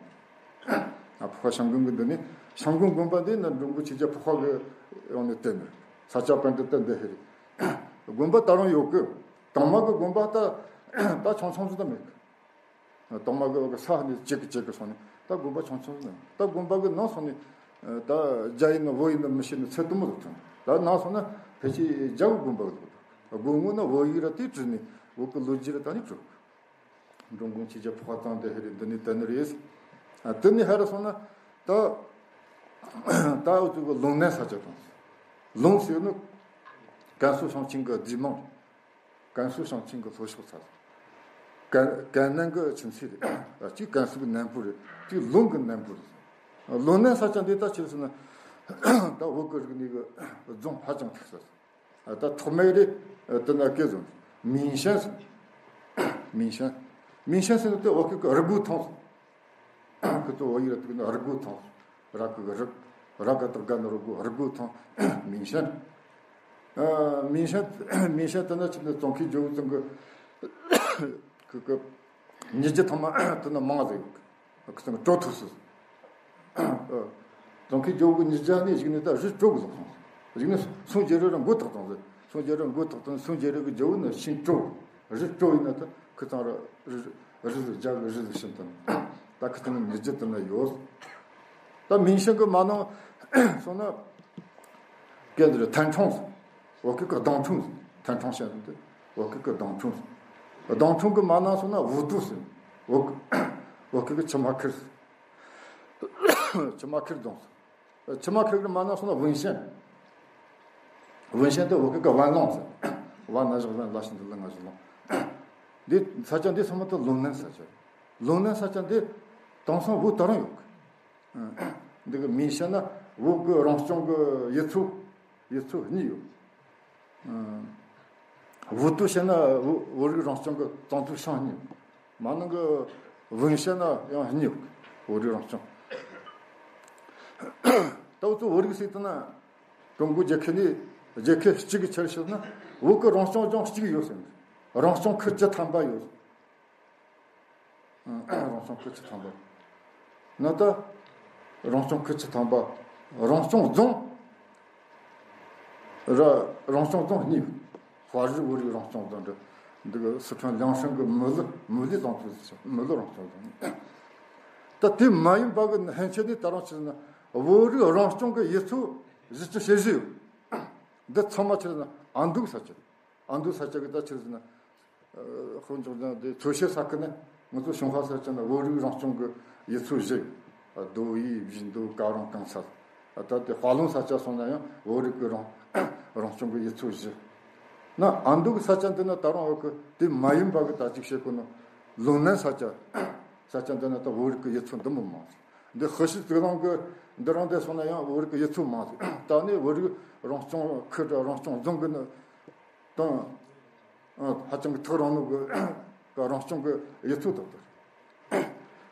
ཨ་ཕོ་ཁ་ཤང་གུན་གི་འདི་ནི་ཤང་གུན་དགོན་པ་འདི་ནི་འབྲོང་གི་ཆོས་རྒྱལ་ཕོ་ཁ་གི་ཡོང་ནས་བསྟན་ནས་ས་ཆ་པན་ཏི་བསྟན་འདི་ཧེ་རེད། དགོན་པ་ད་རུང་ཡོད་གི། དང་མ་གི་དགོན་པ་ད་ད་ཆུང་ཆུང་ཟིག་ད་མེད་གི། དང་མ་གི་ས་ནས་ཅིག་གི་ཅིག་གི་སོང་ནས་ད་དགོན་པ་ཆུང་ཆུང་ཟིག་ད་མེད། ད་དགོན་པ་གི་ནང་སོང་ནས་ད་རྒྱ་ཡིན་ན་བོད་ཡིན་ན་མི་ཤེས་ནས་ཚད་དུ་མོ་ཟིག་ཐོན། ད་ནང་སོང་ན་ཕལ་ཆེར་རྒྱ་གི་དགོན་པ་གི་དགོན་ངོ་ན་བོད་ཡིག་ར་དེ་བྲིས་ནས་བོད་གི་ལོ་རྒྱུས་ར་ད་ནི་བྲིས། འབྲོང་གུང་ཆོས་རྒྱལ་ཕོ་བྲང་དེ་ཧེ་རེ་འདི་ནས་དེ་ནས་རེད། ཨ་དེ་ནས་ཧ་ར་སོང་ན་ད་ད་འུ་ཚོ་གི་ལུང་ནན་ས་ཆ་དང་། ལུང་ཟེར་ནི་ཀན་སུའུ་ཞིང་ཆེན་གི་རྫི་མང་། ཀན་སུའུ་ཞིང་ཆེན་གི་ལྷོ་ཕྱོགས་ཚ། ཀན་ཀན་ནན་གི་ཁྱིམ་མཚེས་རེད། ཨ་གཅིག་ཀན་སུའུ་གི་ནན་པོ་རེད། གཅིག་ལུང་གི་ནན་པོ་རེད། ལུང་ནན་ས་ཆ་འདི་ད་ཆི་རེད་ཟེར་ན་ད་བོད་གི་རིག་གནས་གི་རྫོང་ཧ་ཅང་ཐུག་ས། ད་ཐོག་མའི་རེད། དེ་ན་སྐད་བཟོ། མིང་ཤན་ཟེར། མིང་ཤན། མིང་ཤན་ཟེར་ནི་དེ་འོ་ཁི་གི་རི་གུ་ཐང་། ཁི་ཚོ་འོ་ཡི་ར་དུག་ན་རི་གུ་ཐང་། ར་གི་གི་རི། ར་ག་དག་ག་ན་རི་གུ་རི་གུ་ཐང་། མིང་ཤན། ཨ་མིང་ཤན། མིང་ཤན་དེ་ན་ཆི་ན་ཙོང་ཁི་ཇོ་བོ་ཙང་གི་ཁི་གི་ཉི་རྒྱུ་ཐང་མ་དེ་ན་མང་ཟིག་ཡོད་གི། ཁི་ཚང་གི་སྤྲོ་ཐུབ་སི། ཙོང་ཁའི་ཇོ་བོ་གི་ཉིས་བརྒྱ་ནས་གཞུག་ནས་ད་རི་སྤྲོ་གི་ལོག་སོང་། གཞུག་ནས་སུང་རྒྱལ་རི་ར་མགོ་ཐག་བཏང་ཟེར། སུང་རྒྱལ་རི་མགོ་ཐག་བཏང་། སུང་རྒྱལ་རི་གི་ཇོ་བོ་ནི་ཤིང་སྤྲོ། རི་སྤྲོ་ཡིན་ན་ད་ཁི་ཚང་ར་རི་རི་རི་རྒྱ་གི་རི་ཟིག་ཤིན་ཏུ། ད་ཁི་ཚང་གི་ཉིས་བརྒྱ་དེ་ན་ཡོད། ད་མིང་ཤན་གི་མ་ནང་སོང་ན། སྐད་འདི་རེད། ཐན་ཁྲོང་ཟེར། བོད་སྐད་ཀྱི་སྡང་ཁྲོང་ཟེར། ཐན་ཁྲོང་བཤད་འདི་བོད་སྐད་ཀྱི་སྡང་ཁྲོང་ཟེར། སྡང་ཁྲོང་གི་མ་ནང་སོང་ན་ཝུ་ཏུ་ཟེར། བོད་བོད་སྐད་ཀྱི་ཆུ་མ་ཁིར་ཟེར། ཆུ་མ་ཁིར་རྫོང་ཟེར། ཆུ་མ་ཁིར་གི་མ་ནང་སོང་ན་ཝུན་ཤན། ཝུན་ཤན་དེ་བོད་སྐད་ཀྱི་ཝན་ལོང་ཟེར། ཝ་ན་བཞག་ཝན་ལ་ཞིང་འདི་ལ་ང་བཞག་ལོང་། འདི་ས་ཆ་འདི་ཚང་མ་ད་ལུང་ནན་ས་ཆ། ལུང་ནན་ས་ཆ་འདི་དེང་སང་བོད་ད་རུང་ཡོད་གི། འདི་གི་མིང་བཤད་ན་བོད་ཀྱི་རང་སྐྱོང་གི་ཡུལ་ཚོ། ཡུལ་ཚོ་གཉིས་ཡོད། ཝུ་ཏུ་བཤད་ན་བོད་བོད་རིགས་རང་སྐྱོང་གི་གཙང་ཚུལ་ཤང་གཉིས། མ་ནང་གི་ཝུན་བཤད་ན་ཡང་གཉིས་ཡོད། བོད་རིགས་རང་སྐྱོང་། ད་འུ་ཚོ་བོད་རིགས་ཟེར་དུས་ན་ཀྲུང་གོ་རྒྱལ་ཁབ་ནས་རྒྱལ་ཁབ་གཅིག་གི་ཆེད་བཤད་ན་བོད་ཀྱི་རང་སྐྱོང་ལྗོངས་གཅིག་ཡོད་ཟེར། རང་སྐྱོང་ཁུལ་བཅུ་ཐམ་པ་ཡོད། རང་སྐྱོང་ཁུལ་བཅུ་ཐམ་པ། ན་ད། རང་སྐྱོང་ཁུལ་བཅུ་ཐམ་པ། རང་སྐྱོང་རྫོང་། ར་རང་སྐྱོང་རྫོང་གཉིས། དཔའ་རིས་བོད་རིགས་རང་སྐྱོང་རྫོང་འདི། འདི་གི་སི་ཁྲོན་ལིའང་ཧྲན་གི་མི་ལི་མི་ལི་རྫོང་ཚོ་ཟེར། མི་ལི་རང་སྐྱོང་རྫོང་། ད་དེ་མ་ཡིན་པ་གི་ཕན་ཆད་ནི་ད་རུང་ཆི་ཟེར་ན་བོད་རིགས་རང་སྐྱོང་གི་ཡུལ་ཚོ་བཞི་བཅུ་ཞེ་བཞི་ཡོད། འདི་ཚང་མ་ཆི་ཟེར་ན་ཨ་མདོ་གི་ས་ཆ། ཨ་མདོ་ས་ཆ་གི་ད་ཆི་ཟེར་ན། ཨ་དཔོན་ཚོགས་ཀྱང་དེ་འཚོ་བྱེད་ས་ཁུལ་ནི་ང་ཚོ་ཞུན་ཧྭ་ས་ཆ་ན་བོད་རིགས་རང་སྐྱོང་གི་ཡུལ་ཚོ་བཞི། རྡོ་དབྱིབས་བཞི་མདོ་ཀ་རོང་གངས་ཚ། ད་དེ་དཔའ་ལུང་ས་ཆ་སོང་ན་ཡང་བོད་རིགས་ཀྱི་རང་རང་སྐྱོང་གི་ཡུལ་ཚོ་བཞི། ན་ཨ་མདོ་གི་ས་ཆ་འདི་ན་ད་རུང་བོད་ཀྱི་དེ་མ་ཡིན་པ་གི་ད་ཅིག་བཤད་དགོས་ན་ལུང་ནན་ས་ཆ། ས་ཆ་འདི་ན་ད་བོད་རིགས་ཀྱི་ཡུལ་ཚོ་འདི་མོ་མང་ཟིག་འདི་ཧི་ཤི་ཙི་ལང་གི་འདི་རང་དེ་སོང་ན་ཡང་བོད་རིགས་ཀྱི་ཡུལ་ཚོ་མང་ཟིག་ད་ནི་བོད་རིགས་རང་སྐྱོང་ཁུལ་རང་སྐྱོང་རྫོང་གི་ནི་དང་། ཧ་ཅང་གི་ཐག་རིང་ནོ་གི་རང་སྐྱོང་གི་ཡུལ་ཚོ་དག་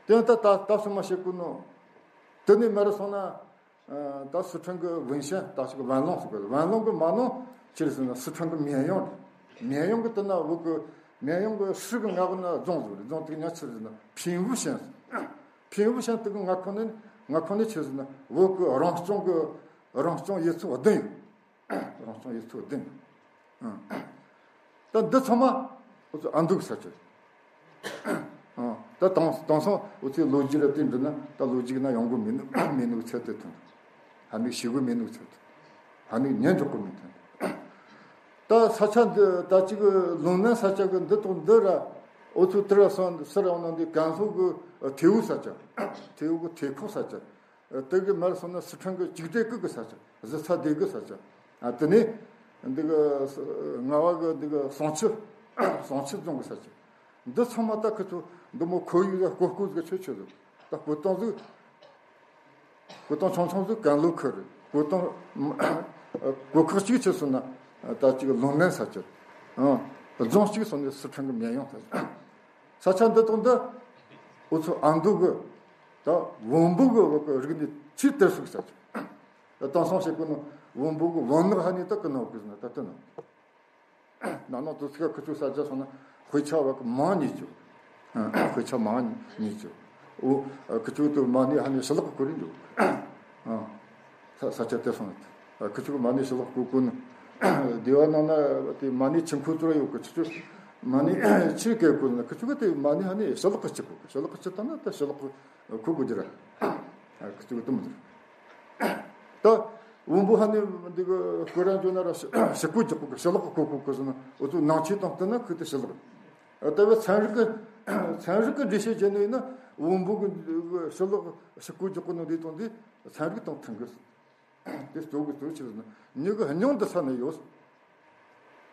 དག་དེ་ད་ད་ད་སོ་མ་བྱེད་དགོས་ནོ། དེ་ནས་མར་སོང་ན། ད་སི་ཁྲོན་གི་ཝུན་ཤན་ད་ཞིག་ཝན་ལུང་ཟེར་གི་ཝན་ལུང་གི་མ་ནོ་ཆི་རེད་ཟེར་ན་སི་ཁྲོན་གི་མེན་ཡོང་རེད། མེན་ཡོང་གི་དེ་ན་བོད་གི་མེན་ཡོང་གི་ཧྲི་གི་ང་གི་ན་རྫོང་ཟིག་རེད། རྫོང་དེ་ཉག་ཆི་རེད་ཟེར་ན་ཕིན་ཝུ་ཤན་ཟེར། ཕིན་ཝུ་ཤན་དེ་གི་ང་ཁོ་ནས་ང་ཁོ་ནས་ཆི་རེད་ཟེར་ན་བོད་གི་རང་སྐྱོང་གི་རང་སྐྱོང་ཡུལ་ཚོ་བདུན་ཡོད། རང་སྐྱོང་ཡུལ་ཚོ་བདུན། ད་འདི་ཚང་མ་འུ་ཚོ་ཨ་མདོ་གི་ས་ཆ། ད་དེང་དེང་སང་འུ་ཚོའི་ལོ་རྒྱུས་ལ་བལྟས་འདྲི་ན་ད་ལོ་རྒྱུས་ན་ཡོང་གི་མེད་ནོ་མེད་ནོ་གི་ཚད་དེ་ཐོན། ཧ་ནི་ཤི་གི་མེད་ནོ་གི་ཚད་དེ། ཧ་ནི་ཉན་འཇོག་གི་མེད་ཐོན། ད་ས་ཆ་འདི་ད་ཅིག་ལུང་ནན་ས་ཆ་གི་འདི་དང་འདི་ར་འུ་ཚོ་དེ་ར་སོང་སི་ར་འོང་ན་འདི་ཀན་ལྷོ་གི་ཐེ་བོ་ས་ཆ། ཐེ་བོ་གི་ཐེ་ཁོག་ས་ཆ། དེ་གི་མར་སོང་ན་སི་ཁྲོན་གི་ཅིག་ཏེ་ཀི་གི་ས་ཆ་གཟི་ཚ་སྡེ་གི་ས་ཆ། དེ་ནས་འདི་གི་ངལ་བ་གི་འདི་གི་ཟངས་ཆུ་ཟངས་ཆུ་རྫོང་གི་ས་ཆ། འདི་ཚང་མ་ད་ཁི་ཚོ་འདི་མོ་ཁོར་ཡུག་ལ་བཀོད་བཀོད་ཟིག་ཆོད་ཆོད་ཟིག་ད་བཀོད་སྟངས་ཟིག་བཀོད་སྟངས་ཆུང་ཆུང་ཟིག་ཀན་ལྷོ་ཁུལ་རེད། བཀོད་སྟངས་བཀོད་ཁག་གཅིག་ཆེ་སོང་ན་ད་ཅིག་ལུང་ནན་ས་ཆ། རྫོང་གཅིག་སོང་ནས་སི་ཁྲོན་གི་མེན་ཡོང་ས་ཆ། ས་ཆ་འདི་དང་འདི་འུ་ཚོ་ཨ་མདོ་གི་ད་བོན་པོ་གི་བོད་གི་རིག་གནས་ཆེས་དར་སུག་ས་ཆ། དེང་སང་བཤད་གོ་ནོ་བོན་པོ་གི་བོན་ནག་ཧ་ནི་ད་ཀི་ནོ་ཀི་ཟེར་ན་ད་དེ་ནོ། ན་ནོ་དུ་སི་ཁ་ཁི་ཆུ་ས་ཆ་སོང་ན་དཔེ་ཆ་བ་གི་མང་ཉེ་ཅུ། དཔེ་ཆ་མང་ཉེ་ཅུ། འོ་ཁི་ཆུ་དུ་མ་ནི་ཧ་ནི་ཤི་ལག་གི་ཁུ་རི་འདུག་ས་ས་ཆ་དེ་སོང་ན། ཁུ་ཆུ་གི་མ་ཎི་ཞི་ལག་བསྐུར་དགོས་ནི། སྡེ་བ་ནང་ན་དེ་མ་ཎི་ཆུ་འཁོར་ཚུར་ཡོད་གི་ཆུ་ཆུ། མ་ཎི་ཆུ་སྐད་བསྐུར་ན་ཁུ་ཆུ་གི་དེ་མ་ཎི་ཧ་ནི་ཞི་ལག་གི་ཆུ་བསྐུར་གི་ཞི་ལག་གི་ཆུ་བཏང་ན་ད་ཞི་ལག་གི་ཁུ་དགོས་རྒྱུ་ར། ཁུ་ཆུ་གི་དུམ་ཟེར། ད་བོན་པོ་ཧ་ནི་འདི་གི་བསྐུར་ར་འཇོག་ན་ར་ཞི་ཞི་བསྐུར་རྒྱག་གི་ཞི་ལག་གི་ཁུ་བསྐུར་གི་ཟེར་ན་འུ་ཚོ་ནང་ཆོས་དང་བསྟུན་ན་ཁུ་དེ་ཞི་ལག་ད་བས་ཚན་རིག་གི་ཚན་རིག་གི་འགྲེལ་བཤད་བྱས་ནས་ཡིན་ན་བོན་པོ་གི་ཞི་ལག་ཞི་བསྐུར་རྒྱག་གི་ནོ་འདི་དང་འདི་ཚན་རིག་དང་མཐུན་གི། དེ་གཙོ་བོ་གཙོ་ཆེ་ཟེར་ན་མྱི་གི་སྙིང་འདི་ས་ནས་ཡོད།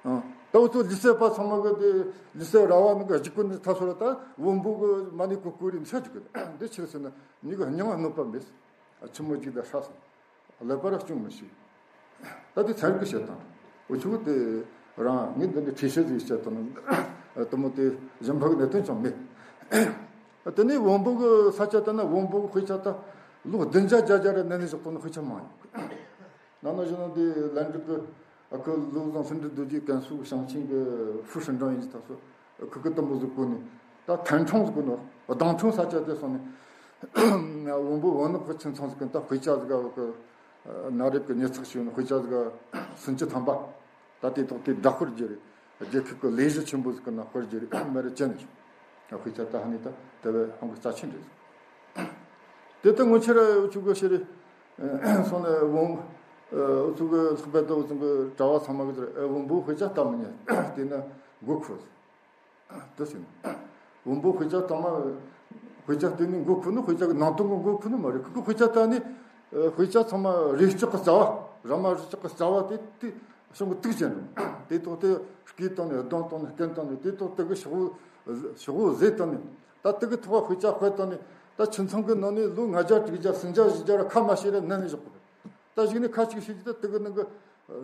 ཨང་། ད་འུ་ཚོ་ལི་སེ་པ་ཚང་མ་གི་དེ་ལི་སེ་ར་བ་ནང་གི་འཇིགས་སྐུལ་འདི་ཐ་སོ་ལ་ད་བོན་པོ་གི་མ་ནི་གུ་གུ་རིམ་ས་འཇིགས་སྐུལ་འདི་ཆེ་ཟེར་ན་མྱི་གི་སྙིང་གནོད་པ་མེད། ཆི་མོ་འཇིགས་ད་ཧྲ་སོང་། ཀླད་པ་ར་སྐྱོན་མི་ཤེས། ད་དེ་ཚན་རིག་གི་བཤད་སྟངས། འུ་ཆུ་དེ་རང་ངས་འདི་འདྲའི་ཁྲིད་བཤད་ཟིག་བཤད་སྟངས་ནི་དེ་མོ་དེ་གཞན་ཕ་གི་གནད་དོན་ཅང་མེད། དེ་ནས་བོན་པོ་གི་ས་ཆ་ལྟ་ན་བོན་པོ་གི་དཔེ་ཆ་ལྟ་ལོ་བདུན་བརྒྱ་བརྒྱད་བརྒྱ་ར་གནས་ནས་བཞག་པོ་ནི་དཔེ་ཆ་མང་ཡོད། ནང་ན་བཞིན་ན་དེ་ལན་ཀྲིག་གི་ཨ་ཁུ་བློ་བཟང་སེང་འབྲུག་རྡོ་རྗེ་ཀན་སུའུ་ཞིང་ཆེན་གྱི་ཧྥུ་ཧྲིན་ཀྲང་ཡིན་གྱི་ཐག་སོ་ཁུ་གི་དུམ་བུ་ཟིག་བཀོད་ནས་ད་ཐན་ཁྲོང་ཟིག་བཀོད་ནོ་ལྡང་ཁྲོང་ས་ཆ་དེ་སོང་ནས་བོན་པོ་བོན་ནག་གི་ཁྱིམ་ཚང་ཟིག་གི་ད་དཔེ་ཆ་ཟིག་ག་གི་གནའ་རབས་ཀྱི་ཉི་ཚགས་ཤིག་ནི་དཔེ་ཆ་ཟིག་ག་སུམ་ཅུ་ཐམ་པ། ད་དེ་ཐོག་དེ་བརྡ་སྐོར་རྒྱུ་རེད། རྒྱལ་ཁབ་ཀྱི་ལས་གཞི་ཆེན་པོ་ཟིག་གི་ནང་སྐོར་རྒྱུ་རེད་མ་རེད་ཅན་ནས་བྱུང་། དཔེ་ཆ་ད་ཧ་ནི་ད་དེ་བས་ཧང་གི་རྩ་ཆེན་རེད། དེ་ལྟ་ངོ་ཆེ་ར་འུ་ཆུ་གི་ཤི་རེད། སོང་ནས་བོང་འུ་ཚོ་གི་ལྷག་པར་དུ་འུ་ཚོ་གི་གྲྭ་བ་ཚང་མ་གི་ཚོར་ཨེ་བོན་པོ་དཔེ་ཆ་ལྟ་མི་ཉན་དེ་ན་མགོ་འཁོར། དེ་ཟིན། བོན་པོ་དཔེ་ཆ་ཚང་མ་དཔེ་ཆ་བལྟས་ནས་མགོ་འཁོར་ནི་དཔེ་ཆ་གི་ནང་དོན་གི་མགོ་འཁོར་ནི་མ་རེད། ཁོ་གི་དཔེ་ཆ་ལྟ་ནས་དཔེ་ཆ་ཚང་མ་རས་ལྕགས་གི་རྩ་བ་ར་མ་རས་ལྕགས་གི་རྩ་བ་དེ་དེ་གཞུང་གི་དུག་ཅན་རེད། དེ་ཐོག་དེ་སྐེ་བཏང་ནས་གདོང་བཏང་ནས་སྐེ་བཏང་ནས་དེ་ཐོག་དེ་གི་ཤོག་བུ་ཤོག་བུ་བཟོས་བཏང་ནས་ད་དེ་གི་ཐོག་དཔེ་ཆ་དཔེ་བཏང་ནས་ད་ཁྱིམ་ཚང་གི་ནང་ནས་ལོ་ལྔ་བརྒྱ་དྲུག་བརྒྱ་སུམ་བརྒྱ་བཞི་བརྒྱ་ར་ཁ་མ་ཤེས་ར་ནན་ནས་བཞག་གི་རེད། ད་གཞུག་ནས་ཁ་ཅིག་ཤེས་ཀྱི་ད་དེ་གི་ནང་གི་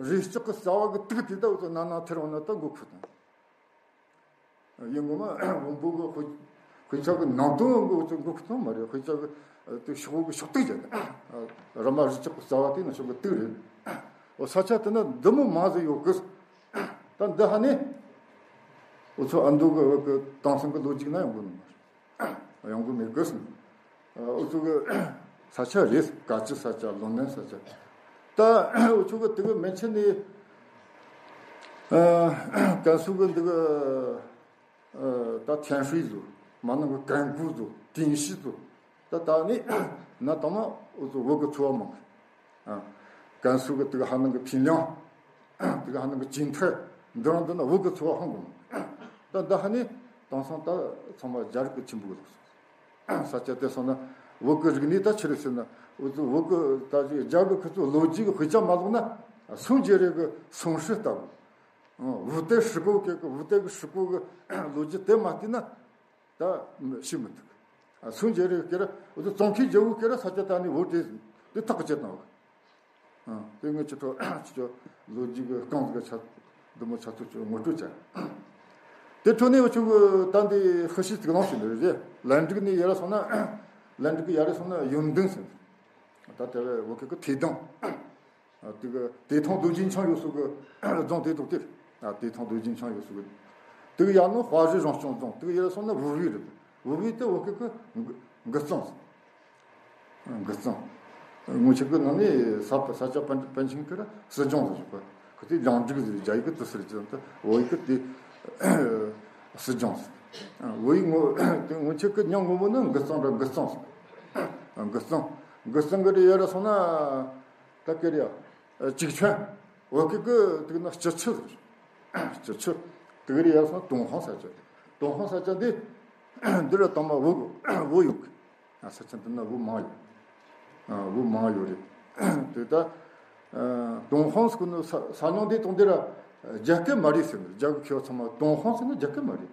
རས་ལྕགས་གི་རྩ་བ་གི་དུག་དེ་ད་འུ་ཚོ་ནང་ནང་ཐེར་འོང་ན་ད་མགོ་འཁོར་དང་། ཡིན་ངོ་མ་བོན་པོ་གི་དཔེ་དཔེ་ཆ་གི་ནང་དོན་གི་འུ་ཚོ་མགོ་འཁོར་ཐང་མ་རེད། དཔེ་ཆ་གི་དེ་ཤོག་བུ་གི་ཤོག་དུག་ཅན། ར་མ་རས་ལྕགས་གི་རྩ་བ་དེ་ནང་ཤོག་གི་དུག་རེད། འོ་ས་ཆ་དེ་ན་འདི་མོ་མང་ཟིག་ཡོད་གི། ད་འདི་ཧ་ནི་འུ་ཚོ་ཨ་མདོ་གི་བོད་གི་དེང་སང་གི་ལོ་རྒྱུས་ན་ཡོང་གི་ནི་མ་རེད། ཡོང་གི་མེད་གི་སམ། འུ་ཚོ་གི་ས་ཆ་རེད། དཀའ་སྤྱད་ས་ཆ་ལུང་ནན་ས་ཆ། ད་འུ་ཚོ་གི་དེ་གི་མན་ཆད་ནས་ཀན་སུའུ་གི་འདི་གི་ད་ཐན་ཧྲུའེ་ཟོ་མ་ནང་གི་ཀན་ཀུའུ་ཟོ་ཏིན་ཤི་ཟོ། ད་ད་ནི་ན་དང་མ་འུ་ཚོ་བོད་གི་ཚོ་བ་མང་གི། ཀན་སུའུ་གི་དེ་གི་ཧ་ནང་གི་ཕིན་ལང་། དེ་གི་ཧ་ནང་གི་ཅིན་ཐའེ། འདི་རང་འདི་ན་བོད་གི་ཚོ་བ་ཧང་གོ་མང་གི། ད་འདི་ཧ་ནི་དེང་སང་ད་ཚང་མ་རྒྱ་རིགས་གི་ཆེན་པོ་གི་ལོག་སོང་། ས་ཆ་དེ་སོང་ན་བོད་གི་རིག་གནས་ད་ཆི་རེད་ཟེར་ན་འུ་ཚོ་བོད་གི་ད་ཅིག་རྒྱ་གི་ཁུ་ཚོ་ལོ་རྒྱུས་གི་དཔེ་ཆ་མ་ཀློག་ན་སུང་ཇེ་རེ་གི་སུང་ཧྲི་ལྟ་བུ། ཝུ་ཏེ་ཧྲི་གོ་གི་ཝུ་ཏེ་གི་ཧྲི་གོ་གི་ལོ་རྒྱུས་དེ་མ་བལྟས་ན་ད་ཤི་མི་ཐུབ། སུ་མཇལ་རེ་སྐེ་ར་འུ་ཚོ་ཙོང་ཁའི་རྒྱལ་པོ་སྐེ་ར་ས་ཆ་ད་ནི་བོ་དེ་དེ་ཐག་གཅོད་བཏང་བ། དེ་ངས་ཁྱེད་ཚོ་ཁྱེད་ཚོ་ལོ་རྒྱུས་ཀྱི་རྐང་ཟིག་ཆ་འདི་མོ་ཆ་ཚོ་ཁྱོད་ངོ་སྤྲོད་བྱ། དེ་འཕྲོ་ནས་འུ་ཚོ་གི་ད་འདི་ཤི་ཤི་ཚིག་ལོང་ཞིག་འདི་རེད། ལན་ཀྲུའུ་ནས་ཡར་སོང་ན། ལན་ཀྲུའུ་ཡར་སོང་ན་ཡོན་ཏན་ཟེར། ད་དེ་བས་བོད་སྐད་ཀྱི་ཐེ་ཐང་། དེ་གི་ཐེ་ཐང་རྡོ་རྗེ་འཆང་ཡོད་སུ་གི་རྫོང་དེ་དོག་དེར། ཐེ་ཐང་རྡོ་རྗེ་འཆང་ཡོད་སུ་གི། དེ་གི་ཡར་ནང་དཔའ་རིས་རང་སྐྱོང་རྫོང་། དེ་གི་ཡར་སོང་ན་བུ་བི་རེད། བུ་བི་དེ་བོད་སྐད་ཀྱི་འགི་གཙང་། འགི་གཙང་། སྔོན་ཆད་ཀྱི་ནང་ནས་ས་ས་ཆ་པཎ་པཎ་ཆེན་གྱི་ར་སྲིད་སྦྱོང་ཟེར་བ། ཁོ་ཚོས་ལྗང་འགྲིག་ཟེར། རྒྱ་ཡིག་གི་དུ་ཟེར་གྱི་དང་བོད་ཡིག་གི་དེ་སྲིད་སྦྱོང་ཟེར། བོད་ཡིག་ངོ་དེ་སྔོན་ཆད་ཀྱི་མྱང་ངོ་བོ་ནི་འགི་གཙང་ར་འགི་གཙང་ཟེར། འགི་གཙང་། འགི་གཙང་གི་རེ་ཡར་སོང་ན་ད་སྐད་རེད་ཡ། ཅིག་ཆོན། བོད་སྐད་ཀྱི་དེ་ན་སྤྱི་ཆུ་ཟེར། སྤྱི་ཆུ། དེ་གི་རེ་ཡར་སོང་ན་ཏུན་ཧོང་ས་ཆ། ཏུན་ཧོང་ས་ཆ་འདི་འདི་ར་དང་མ་བོད་བོད་ཡོད་གི། ས་ཆ་འདི་ན་བོད་མང་ཡོད། བོད་མང་ཡོད་རེད། དེ་ད་ཏུན་ཧོང་ཟེར་གོ་ནི་ས་ས་ཉང་འདི་དང་འདི་ར་རྒྱ་སྐད་མ་རེད་ཟེར་ནས། རྒྱ་གི་མཁས་པ་ཚང་མ་ཏུན་ཧོང་ཟེར་ན་རྒྱ་སྐད་མ་རེད།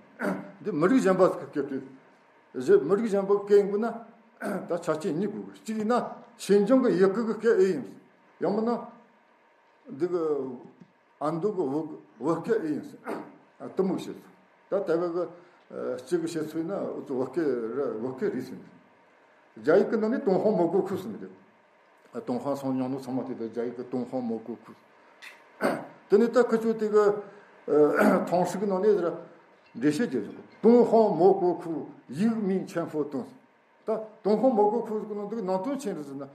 འདི་མི་རིགས་གཞན་པ་ཟིག་གི་སྐད་རེད། གཞི་མི་རིགས་གཞན་པ་སྐད་ཡིན་དགོས་ན་ད་ཆ་རྐྱེན་གཉིས་དགོས་གི། གཅིག་ཡིན་ན་ཤིན་ཅང་གི་ཡུལ་སྐད་གི་སྐད་ཨེ་ཡིན། ཡང་མིན་ན་འདི་གི་ཨ་མདོ་གི་བོད་བོད་སྐད་ཨེ་ཡིན་ཟེར། ཨ་དུ་མུག་བཤད་ཚུལ། ད་ལྟ་བ་གི་ཨ་སྤྱི་གི་བཤད་ཚུལ་ཡིན་ན་འུ་ཚོ་བོད་སྐད་ར་བོད་སྐད་རེད་ཟེར་ནས། རྒྱ་ཡིག་གི་ནང་ནས་ཏུན་ཧོང་མོ་གོ་ཁུ་ཟེར་ནས་རེད། ཨ་ཏུན་ཧོང་སོང་མྱོང་ནོ་ཚང་མ་དེ་དག་རྒྱ་ཡིག་གི་ཏུན་ཧོང་མོ་གོ་ཁུ། དེ་ནས་ད་ཁི་ཆོ་དེ་གི་ཨ་ཐང་ཧྲི་གི་ནང་ནས་ཟེར་འགྲེལ་བཤད་བརྒྱབ་བཞག་ཏུན་ཧོང་མོ་གོ་ཁུ་ཡིག་མིང་ཆེན་ཧྥོ་ཏུན། ད་ཏུན་ཧོང་མོ་གོ་ཁུ་གི་ནང་དུ་ནང་དོན་ཆེན་རེད་ཟེར་ན།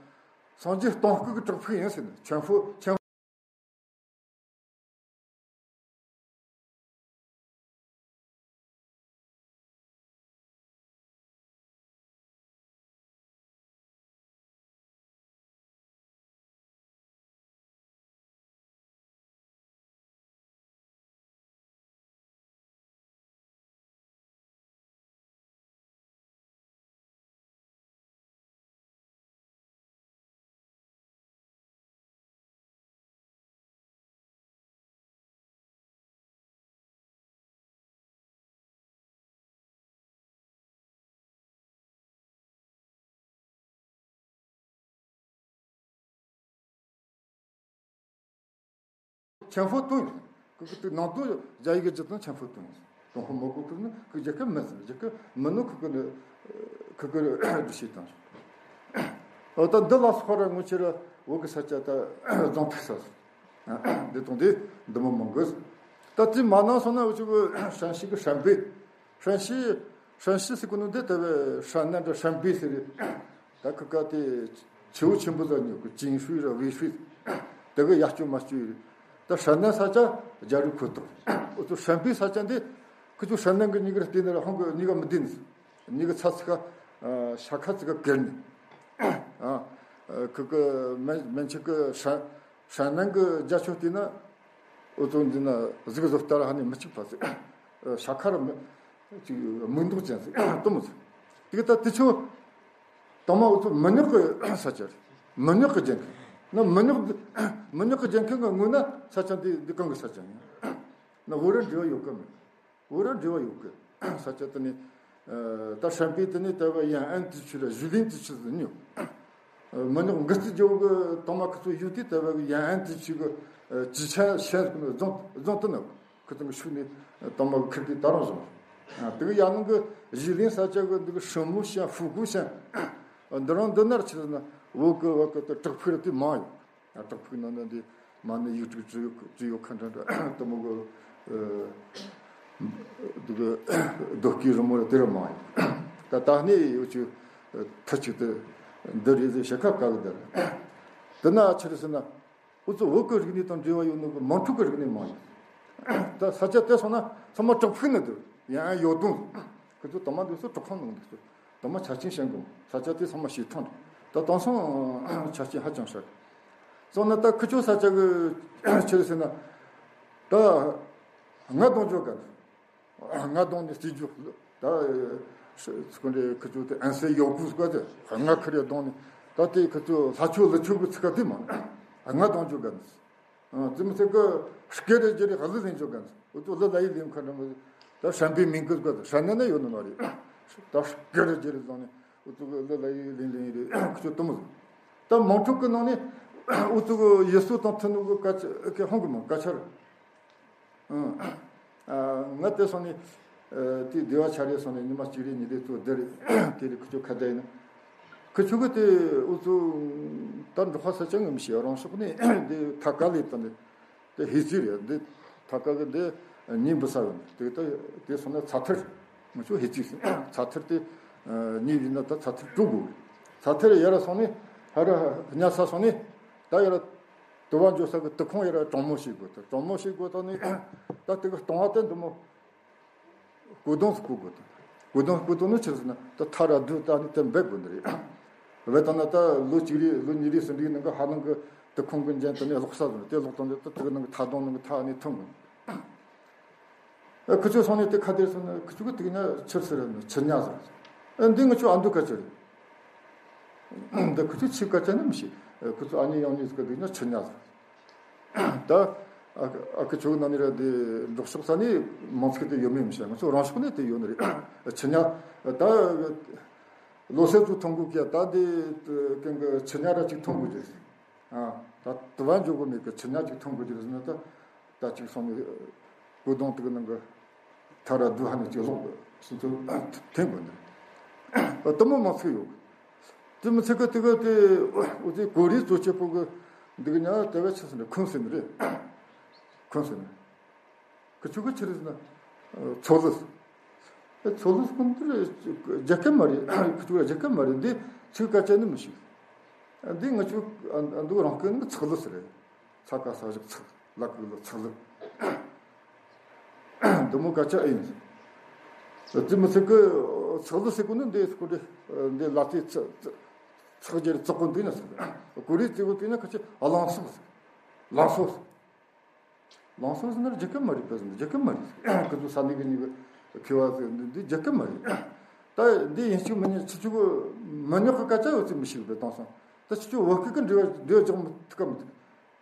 སངས་རྒྱས་སྟོང་སྐུ་གི་བྲག་ཕུག་ཡིན་ཟེར་ནས། ཆེན་ཧྥོ་ཆེན། ཆེན་ཧྥོ་ཏུན། ཁོ་གི་དུ་ནང་དུ་རྒྱ་ཡིག་གི་ཇི་ལྟར་ཆེན་ཧྥོ་ཏུན། ཏུན་ཧོང་མོ་གོ་ཁུ་ནི་ཁོ་རྒྱ་སྐད་མིན་ཟེར། རྒྱ་སྐད་མིན་ནོ་ཁོ་གི་ནི་ཁོ་གི་འདུ་ཤེས་དང་། འོ་ད་འདི་ལ་སོགས་ར་ངོ་ཆེ་ར་བོད་གི་ས་ཆ་ད་རྫོང་ཐུག་ས་ཟེར། འདི་དང་འདི་འདི་མོ་མང་གི། ད་དེ་མ་ནང་སོང་ན་འུ་ཅུ་གི་ཧྲན་ཤི་གི་ཧྲན་པེ། ཧྲན་ཤི། ཧྲན་ཤི་ཟེར་གོ་ནོ་འདི་ལྟ་བུ་ཧྲན་ནན་འདྲ་ཧྲན་པེ་ཟེར་རེད། ད་ཁི་ཀ་དེ་ཆེ་བོ་ཆེན་པོ་ཟ་ཉོ་གི་ཅིང་ཧྲུའི་ར་ཝེ་ཧྲུའི། དེ་གི་ཡ་སྐྱོ་མ་སྐྱོ་ཡོད་རེད། ད་ཧྲན་ནན་ས་ཆ་རྒྱ་རིགས་ཁོ་ཐག་འུ་ཚོ་ཧྲན་པེ་ས་ཆ་འདི་ཁི་ཚོ་ཧྲན་ནན་གི་གཉིས་ཀར་བལྟས་ན་ར་ཧོང་གི་གཉིས་ཀ་མི་བདེ་ནི། གཉིས་ཀ་ཚ་ཚི་ཁ་ཤ་ཁ་ཚི་ཁ་གེར་ནི། ཨ་ཁི་ཀ་མན་མན་ཆི་ཀི་ཧྲན་ཧྲན་ནན་གི་རྒྱ་ཆོ་བལྟས་ན། འུ་ཚོ་འདི་ན་གཟུགས་བཟོ་ལྟར་ཧ་ནི་མི་གཅིག་པ་ཟིག་ཤ་ཁར་མི་ཅིག་མིག་མདོག་ཅན་ཟིག་གཏུམ་མོ་ཟིག་དེ་ད་དེ་ཆོ་དང་མ་འུ་ཚོ་མི་ཉག་གི་ས་ཆ་རེད། མི་ཉག་གི་རྒྱལ་ཁབ་ན་མི་ཉག་མི་ཉག་གི་རྒྱལ་ཁབ་ང་ངོས་ན་ས་ཆ་འདི་འདི་གང་གི་ས་ཆ་ཡིན་ན་བོད་ར་འབྲེལ་བ་ཡོད་གི་མེད། འོ་ར་འབྲེལ་བ་ཡོད་གི། ས་ཆ་དེ་ནི། ད་ཧྲན་པེ་དེ་ནི་ད་བ་ཡང་ཨན་དི་ཆུ་ར་ཞུ་ལིན་དི་ཆུ་ཟིན་ཡོད། མི་ཉག་འགི་རྩི་རྒྱལ་པོ་གི་དང་མ་ཁི་ཚོ་ཡུ་ཏི་ད་བ་གི་ཡང་ཨན་དི་ཆུ་གི་ཅི་ཆ་ཤན་རྫོང་རྫོང་དུ་ན་ཁི་ཚོ་གི་ཤུགས་ནི་དང་མ་གི་ཁིར་གི་ད་རང་བཟུང་། དེ་གི་ཡང་ནང་གི་ཞུ་ལིན་ས་ཆ་གི་འདི་གི་ཧྲི་མུ་ཤན་ཧྥུ་གུ་ཤན། འདི་རང་འདི་ནར་ཆི་ཟིན་ན་བོད་གི་བ་གི་ད་བྲག་ཕུག་ར་དེ་མང་ཡོད། ཨ་བྲག་ཕུག་ནང་ན་འདི་མ་ནི་ཡིག་དྲུག་ཅི་ཡོད་ཅི་ཡོད་ཁ་འདྲ་འདྲ་དུ་མོ་གི་འདི་གི་རྡོ་སྐས་རི་མོ་ར་དེ་ར་མང་ཡོད། ད་ད་ནི་ཡོད་ཅིག་ཐུ་ཅིག་དེ་འདི་རེད་ཟེར་བཤད་ཁ་དཀའ་གི་འདི་ར། དེ་ན་ཆི་རེད་ཟེར་ན་འུ་ཚོ་བོད་གི་རིག་གནས་དང་འབྲེལ་བ་ཡོད་ནོ་གི་མང་ཕྲུག་གི་རིག་གནས་མང་ཡོད། ད་ས་ཆ་དེ་སོང་ན་ཚང་མ་བྲག་ཕུག་ནི་འདུག་ཡང་ཡོད་དོན་ཁོ་ཚོ་དུ་མ་འདུག་སོ་བྲག་ཁང་ནང་འདུག་སོ། དུ་མ་ཆ་རྐྱེན་བྱེད་དགོས། ས་ཆ་དེ་ཚང་མ་ཞིག་ཐོན་རེད། ད་དེང་སང་ཆ་རྐྱེན་ཧ་ཅང་ཧྲ་རེད། སོང་ན་ད་ཁི་ཆོ་ས་ཆ་གི་ཆི་རེད་ཟེར་ན། ད་ང་གདོང་ཆོ་ག་ནས་ང་གདོང་ནས་རྩིས་རྒྱུ་ད་ཚིག་འདྲེ་ཁི་ཆོ་དེ་ཨན་སེ་ཡོ་གུ་ཟེར་ག་དེ་ང་ཁི་རེ་གདོང་ནས་ད་དེ་ཁི་ཆོ་ལྷ་ཆོས་ལི་ཆོས་གི་ཚིག་ག་དེ་མ་ང་གདོང་ཆོ་ག་ནས། ཙི་མི་ཚེ་གི་སྐེ་རེ་རྒྱུ་རེ་ཧ་ལི་ལེན་ཆོག་ག་འོ་ཏོ་ལི་ལ་ཡི་ལེན་ཁ་འདྲ་མོ། ད་ཧྲན་པེ་མིང་གི་གོ་ཧྲན་ནན་ན་ཡོད་ནི་མ་རེད། ད་སྐེ་རེ་རྒྱུ་རེ་བཟང་ནས་ འུ་ཚོ་གི་ལི་ལ་ཡི་ལིང་ལིང་རེད། ཁུ་ཚོ་དུ་མོ་ཟིག་ད་དམངས་ཁྲོད་གི་ནང་ནས་འུ་ཚོ་གི་ཡུལ་སྲོལ་དང་མཐུན་ནོ་གི་སྐད་ཆ་གི་ཧོང་གི་མོ་སྐད་ཆ་རེད། ཨང་། ཨ། ང་དེ་སོང་ནས། ཨ། དེ་སྡེ་བ་ཆ་རེ་སོང་ནས་ཉི་མ་གཅིག་རེ་གཉིས་རེ་ཚོ་བསྡད་རེད། དེ་རེད། ཁུ་ཚོ་ཁ་བརྡ་ཡིན་ན། ཁུ་ཚོ་གི་དེ་འུ་ཚོ་ད་འབྲོག་པ་ས་ཆ་ངམ་ཤེས་རང་ཕྱོགས་ནས་འདི་ཐ་ཀ་ལས་དང་འདི་དེ་ཧི་ཙི་རེད། འདི་ཐ་ཀ་གི་འདི་ཉིན་འབུ་ས་ཡོད། དེ་ད་དེ་སོང་ན་ཚ་ཐར། ང་ཚོ་ཧི་ཙི་ཟེར། ཚ་ཐར་དེ་ཉིན་ཡིན་ན་ད་ཚ་ཐར་དཀྲུག་དགོས། ཚ་ཐར་ཡར་སོང་ནས་ཧ་ར་ཉ་ས་སོང་ནས་ད་ཡར། དུ་བ་འཇོག་ས་གི་དུ་ཁུང་ཡར་གྲང་མོ་བྱེད་དགོས། ད་གྲང་མོ་བྱེད་དགོས་ད་ནི་ད་དེ་གི་སྟོང་བ་དེ་འདི་མོ་སྐུ་གདུང་སྐུ་དགོས། ད་སྐུ་གདུང་སྐུ་གདུང་ནི་ཆི་ཟེར་ན་ད་ཐ་ར་དུ་ད་ནི་དེ་འབེབས་དགོས་འདི་རེད། བས་ད་ན་ད་ལོ་གཅིག་རེ་ལོ་གཉིས་རེ་གསུམ་རེའི་ནང་གི་ཧ་ལམ་གི་དུ་ཁུང་གི་འཇན་དེ་ནི་ལོག་ས་ཟེར་དེ་ལོག་དང་དེ་ད་དེ་གི་ནང་གི་ཐ་གདུང་ནང་གི་ཐ་ནི་ཐོན་དགོས། ཨ། ཁུ་ཚོ་སོང་ནས་དེ་ཁ་དེར་སོང་ན་ཁུ་ཚོ་གི་དེ་གི་ན་ཆི་ཟེར་ན་ཆི་ཉ་ཟེར། ཨ། འདི་ང་ཚོ་ཨ་མདོ་སྐད་ཆ་རེད། འདི་ཁུ་ཚོ་ཆི་སྐད་ཆ་ནི་མི་ཤེས། ཁུ་ཚོ་ཨ་མྱེས་ཡང་མྱེས་ཟེར་གི་འདུག་ན་ཆི་ཉ་ཟེར། ད་ཨ་ཁུ་ཨ་ཁུ་ཚོ་ནང་ནས་ར་འདི་འབྲོག་ཕྱོགས་ས་ནས་མང་ཚིག་དེ་ཡོད་མེད་མི་ཤེས། ང་ཚོ་རང་ཕྱོགས་ནས་དེ་ཡོད་ནི་རེད། ཆི་ཉ་ད་ལོ་སེ་ཚོ་ཐོན་གོ་གི་ད་འདི་གན་གི་ཆི་ཉ་ར་ཅིག་ཐོན་གོ་གི་རེད། ཨ། ད་དུ་བ་འཇོག་གི་མེད་གི་ཆི་ཉ་ཅིག་ཐོན་གོ་གི་རེད་ཟེར་ན་ད། ད་ཅིག་སོང་ནས་སྐུ་གདུང་དེ་གི་ནང་གི་ཐ་ར་དུ་ཧ་ནས་ཅིག་ལོག་སོང་ཚུལ་འཐེན་དགོས་ནས། ཨ། དུ་མོ་མང་ཚིག་ཡོད། དེ་མི་ཚེ་གི་དེ་གི་དེ་འུ་ཚོའི་གོ་རིའི་གཙོ་ཆེ་པོ་གི་འདི་གི་ཉ་དེ་བས་ཆི་ཟེར་ན་ཁུན་ཟེར་ནི་རེད། ཁུན་ཟེར་ནི། ཁུ་ཚོ་གི་ཆི་རེད་ཟེར་ན། ཚོ་ལུ། ཚོ་ལུ་ཁུན་དེ་རྒྱ་སྐད་མ་རེད། ཁུ་ཚོ་རྒྱ་སྐད་མ་རེད། འདི་ཚིག་སྐད་ཆ་ནི་མི་ཤེས། འདི་ང་ཚོ་ཨ་འདུག་རང་སྐད་ནི་ཚག་ལུ་ཟེར་རེད། ཚ་ཀ་ས་བཞག་ཚག་ལ་ཀུ་ལ་ཚག་ལུ། འདི་མོ་སྐད་ཆ་ཨེ་ཡིན། དེ་མི་ཚིག་གི་ཚག་ལུ་ཟེར་གོ་ནི་འདི་སྐོར་དེ་འདི་ལ་ཏི་ཚག་ཚག་རྒྱལ་ཚག་གོ་འདི་ན་ཟེར། ཀུ་རེ་ཚིག་གོ་དེ་ན་ཁ་ཆེ་ཨ་ལང་སོག་ཟེར། ལང་སོག་ཟེར། ལང་སོག་ཟེར་ན་རྒྱ་སྐད་མ་རེད་པས་ཟེར། རྒྱ་སྐད་མ་རེད། ཁོ་ཚོ་ས་གནས་ཀྱི་ཉིད་ཀྱི་མཁས་པ་ཟེར་འདི་འདི་རྒྱ་སྐད་མ་རེད། ད་འདི་ཡིན་གཅིག་མིན་གཉིས་ཆུ་ཆུ་གི་མི་ཉག་གི་སྐད་ཆ་ཡོད་ཚད་མི་ཤེས་པས་བཏང་སོང་། ད་ཆུ་ཆུ་བོད་སྐད་ཀྱི་འབྲེལ་བ་འབྲེལ་བ་རྒྱག་མི་ཐུབ་ཀ་མི་ཐུབ།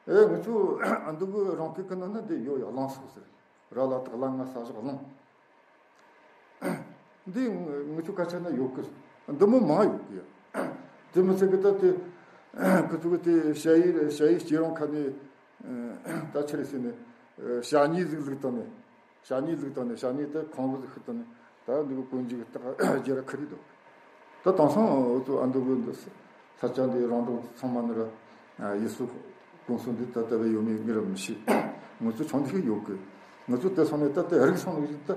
ཨེ་ང་ཚོ་ཨ་འདུག་གི་རང་སྐད་ཀྱི་ནང་ན་འདི་ཡོད་ཡ། ལང་སོག་ཟེར། ར་ལ་དག་ལ་ང་ས་བཞག་ལང་། འདི་ང་ཚོ་སྐད་ཆ་ན་ཡོད་གི། འདི་མོ་མང་ཡོད་གི་ཡ། དེ་མི་ཚད་གི་ད་དེ་ཁོ་ཚོ་གི་དེ་ཞ་ཡི་ཞ་ཡི་སྐྱེ་རང་ཁ་ནས་ད་ཆི་རེད་ཟེར་ནས་ཞ་ཉི་ཟིག་བླུགས་བཏང་ནས། ཞ་ཉི་བླུགས་བཏང་ནས་ཞ་ཉི་དེ་ཁང་བུ་ཟིག་ཤི་བཏང་ནས་ད་འདི་གི་གོན་རྒྱུ་གི་སྟག་རྒྱ་ར་ཁུ་རི་འདུག་ད་དེང་སང་འུ་ཚོ་ཨ་འདུག་གི་འདི་ས་ཆ་འདི་རང་འདྲ་ཚང་མ་ནི་ར་ཡུལ་སྲོལ་གོམས་སྲོལ་འདི་ད་ལྟ་བས་ཡོད་མེད་ངས་ར་མི་ཤེས། ང་ཚོ་ཆུང་དུས་ཡོད་གི། ང་ཚོ་དེ་སོང་ནས་ད་ལྟ་རིག་སོང་ནས་ད་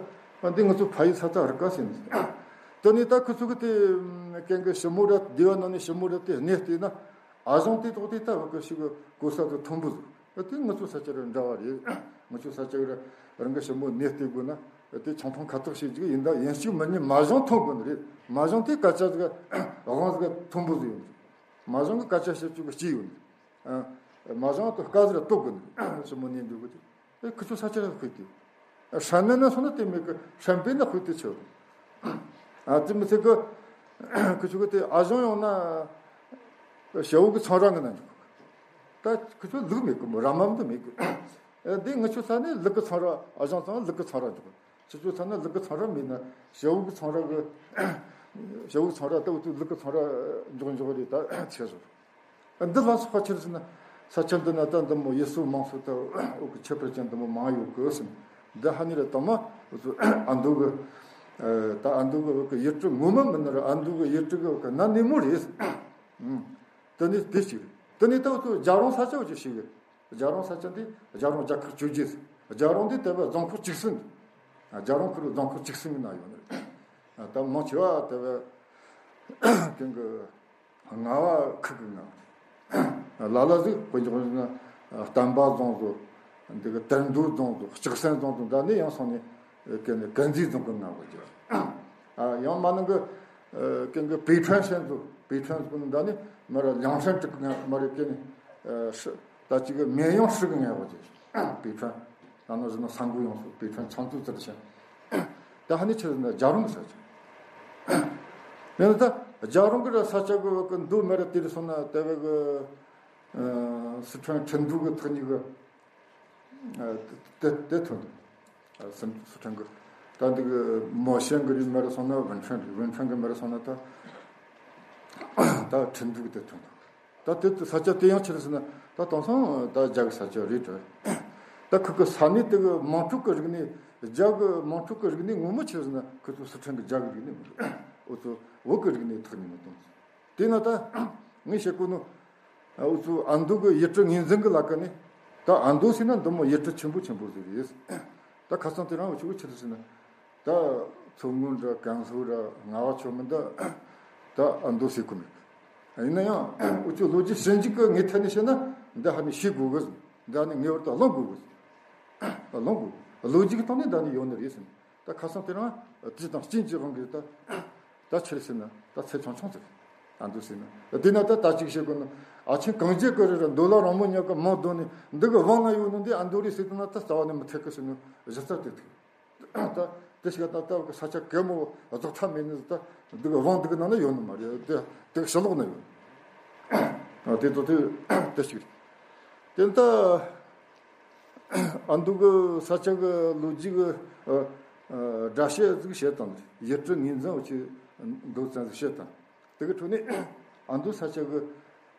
འདི་ང་ཚོ་ཕ་ཡུལ་ས་ད་རིག་ག་ཟེར་ནས། དེ་ནས་ད་ཁོ་ཚོ་གི་དེ་གན་གི་ཞི་མོ་ར་སྡེ་བ་ནང་ནས་ཞི་མོ་ར་དེ་གནས་བལྟས་ན་ཨ་ཞང་དེ་དོག་དེ་ད་བ་གི་ཞིག་གི་གོ་ས་དེ་མཐོན་པོ་ཟིག་ཨ། དེ་ང་ཚོ་ས་ཆ་ར་འདྲ་བ་རེད། ང་ཚོ་ས་ཆ་ར་རང་གི་ཞི་མོ་གནས་བལྟས་དགོས་ན་དེ་ཆང་འཐུང་ཁ་ཐུག་བྱེད་ཅིག་ཡིན་ད་ཡིན་གཅིག་མིན་གཉིས་མ་ཞང་ཐོན་དགོས་ནི་རེད། མ་ཞང་དེ་སྐད་ཆ་ཟིག་དབང་ཟིག་མཐོན་པོ་ཟིག་ཡོད་ནི་རེད། མ་ཞང་གི་སྐད་ཆ་བཤད་རྒྱུ་གི་སྐྱིད་ཡོད་ནི་རེད། ཨ། མ་ཞང་དེ་སྐད་ཟིག་ར་གཏོང་དགོས་ནི་རེད། ཞི་མོ་གནས་འགྲོ་དགོས་དེ། ཨེ། ཁུ་ཚོ་ས་ཆ་ལ་ཁུལ་ཏེ། ཧྲན་ནན་ན་སོང་ན་དེ་མེད་གི། ཧྲན་པེ་ན་ཁུལ་ཏེ་ཆོ། ཨ། དེ་མི་ཚད་གི། ཁུ་ཚོ་གི་དེ་ཨ་ཞང་ཡོང་ན་ཞ་བོ་གི་ཚང་ར་ངི་ན་འཇུག་ད་ཁུ་ཚོ་ལུག་མེད་གི་མོ་ར་མམ་དུ་མེད་གི། ཨེ། འདི་ང་ཆུ་ས་ནས་ལུག་གི་ཚང་ར། ཨ་ཞང་ཚང་ལུག་གི་ཚང་ར་འཇུག་ཁུ་ཚོ་ས་ན་ལུག་གི་ཚང་ར་མེད་ན་ཞ་བོ་གི་ཚང་ར་གི། ཞ་བོ་གི་ཚང་ར་ལྟ་བུ་དུ་ལུག་གི་ཚང་ར་འཇུག་འཇུག་རེད་ད་ཆེ་བཟོ། འདི་ལ་སོགས་པ་ཆི་རེད་ཟེར་ན། ས་ཆ་འདི་ན་ད་འདི་མོ་ཡུལ་སྲོལ་མང་སོ་ད་འོ་གི་ཁྱད་པར་ཅན་འདི་མོ་མང་ཡོད་གི་ཟེར། འདི་ཧ་ནི་རེད་དང་མ་འུ་ཚོ་ཨ་མདོ་གི། ད་ཨ་མདོ་གི་འོ་གི་ཡུལ་གྲུ་ངོ་མ་མིན་ན་ར་ཨ་མདོ་གི་ཡུལ་གྲུ་གི་འོ་གི་ན་ནི་མོ་རེད། དེ་ནི་དེ་ཞིག་རེད། དེ་ནི་ད་འུ་ཚོ་རྒྱལ་རོང་ས་ཆ་འོ་ཅི་ཞིག་རེད། རྒྱལ་རོང་ས་ཆ་འདི་རྒྱལ་རོང་རྒྱལ་ཁབ་བཅོ་བརྒྱད་ཟེར། རྒྱལ་རོང་འདི་དེ་བས་རྫོང་ཁག་བཅུ་གསུམ། རྒྱལ་རོང་ཁུལ་རྫོང་ཁག་བཅུ་གསུམ་གི་ནང་ཡོད་ནི་རེད། ད་མང་ཆེ་བ་དེ་བས་ཀུན་གི། རྔ་བ་ཁུལ་གི་རྔ་བ། ལ་ལ་ཟིག་དཔེ་འཇོག་ན་བསྟན་པ་རྫོང་ཟོ། འདི་གི་དར་མདོ་རྫོང་ཟོ། ལྕགས་སྲན་རྫོང་ཟོ། འདི་ནས་ཡང་སོང་ནས་ཀན་ཀན་རྫི་རྫོང་གི་རྔ་བ་རྒྱུ། ཡང་མ་ནང་གི་ཀན་གི་པེ་ཁྲན་ཧྲན་ཟོ། པེ་ཁྲན་ཟོ་ནི་འདི་ནས་མ་ར་ལང་ཧྲན་ཀྲིག་གི་རྔ་མ་རེད་ཀན་ཧྲི་ད་ཅིག་གི་མེ་ཡང་ཧྲི་གི་རྔ་བ་རྒྱུ། པེ་ཁྲན། ད་ནོ་ཟི་ནོ་ས་འགུལ་ཡོང་སོང་། པེ་ཁྲོན་ཚང་ཚུལ་ཙར་ཤང་། ད་ཧ་ནི་ཆི་ཟེར་ན་རྒྱལ་རོང་གི་ས་ཆ། མེད་ན་ད་རྒྱལ་རོང་གི་ར་ས་ཆ་གི་གི་འདུག་མེད་ར་དེ་རུ་སོང་ན་དེ་བས་གི། ཨ། སི་ཁྲོན་ཁྲིན་ཏུའུ་གི་ཐག་ཉེ་གི། ཨ། དེ་དེ་ཐོན་འདུག་ཨ། སི་སི་ཁྲོན་གི་ད་འདི་གི་མོ་ཤན་གི་རི་མེད་ར་སོང་ན་ཝུན་ཁྲོན་རི། ཝུན་ཁྲོན་གི་མེད་ར་སོང་ན་ད། ད་ཁྲིན་ཏུའུ་དེ་ཐོན་ཐལ། ད་དེ་ས་ཆ་དེ་ཡང་ཆི་རེད་ཟེར་ན། ད་དེང་སང་ད་རྒྱ་གི་ས་ཆ་རེད་དྲ། ད་ཁོ་གི་ས་གནས་དེ་གི་དམངས་ཁྲོད་ཀྱི་རིག་གནས། རྒྱ་གི་དམངས་ཁྲོད་ཀྱི་རིག་གནས་ངོ་མ་ཆི་རེད་ཟེར་ན། ཁོ་ཚོ་སི་ཁྲོན་གི་རྒྱ་གི་རིག་གནས་མི་འདུག་འུ་ཚོ་བོད་གི་རིག་གནས་ཐག་ཉེ་མོ་གཏོང་། དེས་ན་ད་ངས་བཤད་གོ་ནོ། འུ་ཚོ་ཨ་མདོ་གི་ཡུལ་གྲུ་ངོས་འཛིན་གི་ལ་ཀ་ནས། ད་ཨ་མདོ་ཟེར་ན་འདི་མོ་ཡུལ་གྲུ་ཆེན་པོ་ཆེན་པོ་ཟིག་རེད། ད་ཁ་སང་དེ་རིང་འུ་ཆོ་གི་ཆི་རེད་ཟེར་ན། ད་མཚོ་སྔོན་ར་ཀན་ལྷོ་ར་རྔ་བ་ཆོ་མིན་ད། ད་ཨ་མདོ་ཟེར་གོ་མེད། ཡིན་ན་ཡང་འུ་ཆོ་ལོ་རྒྱུས་ཞིབ་འཇུག་གི་ངོས་ཐད་ནས་བཤད་ན། འདི་ཧ་ནས་ཤེས་དགོས་གི། འདི་ཧ་ནས་ངེས་པར་དུ་བླང་དགོས་གི། བླང་དགོས། ལོ་རྒྱུས་ཀྱི་ཐོག་ནས་འདི་ནས་ཡོད་ནི་རེད་ཟེར། ད་ཁ་སང་དེ་རིང་དུས་དང་རྐྱེན་གྱིས་དབང་གིས་ད། ད་ཆི་རེད་ཟེར་ན། ད་ཚེ་ཆུང་ཆུང་ཟིག་ཨ་མདོ་ཟེར་ན། དེས་ན་ད་ད་ཅིག་བཤད་དགོས་ན། ཨ་ཆེན་གངས་རྒྱལ་གི་རི་ར་མདོ་ལ་རིང་མོ་ཉག་གི་མིང་བརྡུངས་ནས། འདི་གི་དབང་ན་ཡོད་ནི་འདི་ཨ་མདོ་རེད་ཟེར་བཏང་ན་ད་རྩ་བ་ནས་མི་འཐད་གི་ཟེར་ནོ་གཞི་རྩ་དེ་ཐུག་ད་དེ་ཞིག་ད་ལྟ་བུ་གི་ས་ཆ་གད་མོ་རྫོགས་མཐའ་མེད་ནི་ད། འདི་གི་དབང་འདི་གི་ནང་ན་ཡོད་ནི་མ་རེད། དེ་དེ་གི་ཕྱི་ལོགས་ན་ཡོད། ཨ་དེ་ཚོ་དེ་དེ་ཞིག་རེད། དེ་ད་ཨ་མདོ་གི་ས་ཆ་གི་ལོ་རྒྱུས་གི་ཨ་ཨ་སྒྲ་བཤད་ཟིག་བཤད་དང་། ཡུལ་གྲུ་ངོས་འཛིན་འུ་ཆོས་མདོ་ཙམ་ཟིག་བཤད་དང་། དེ་གི་ཁྲོད་ནས་ཨ་མདོ་ས་ཆ་གི་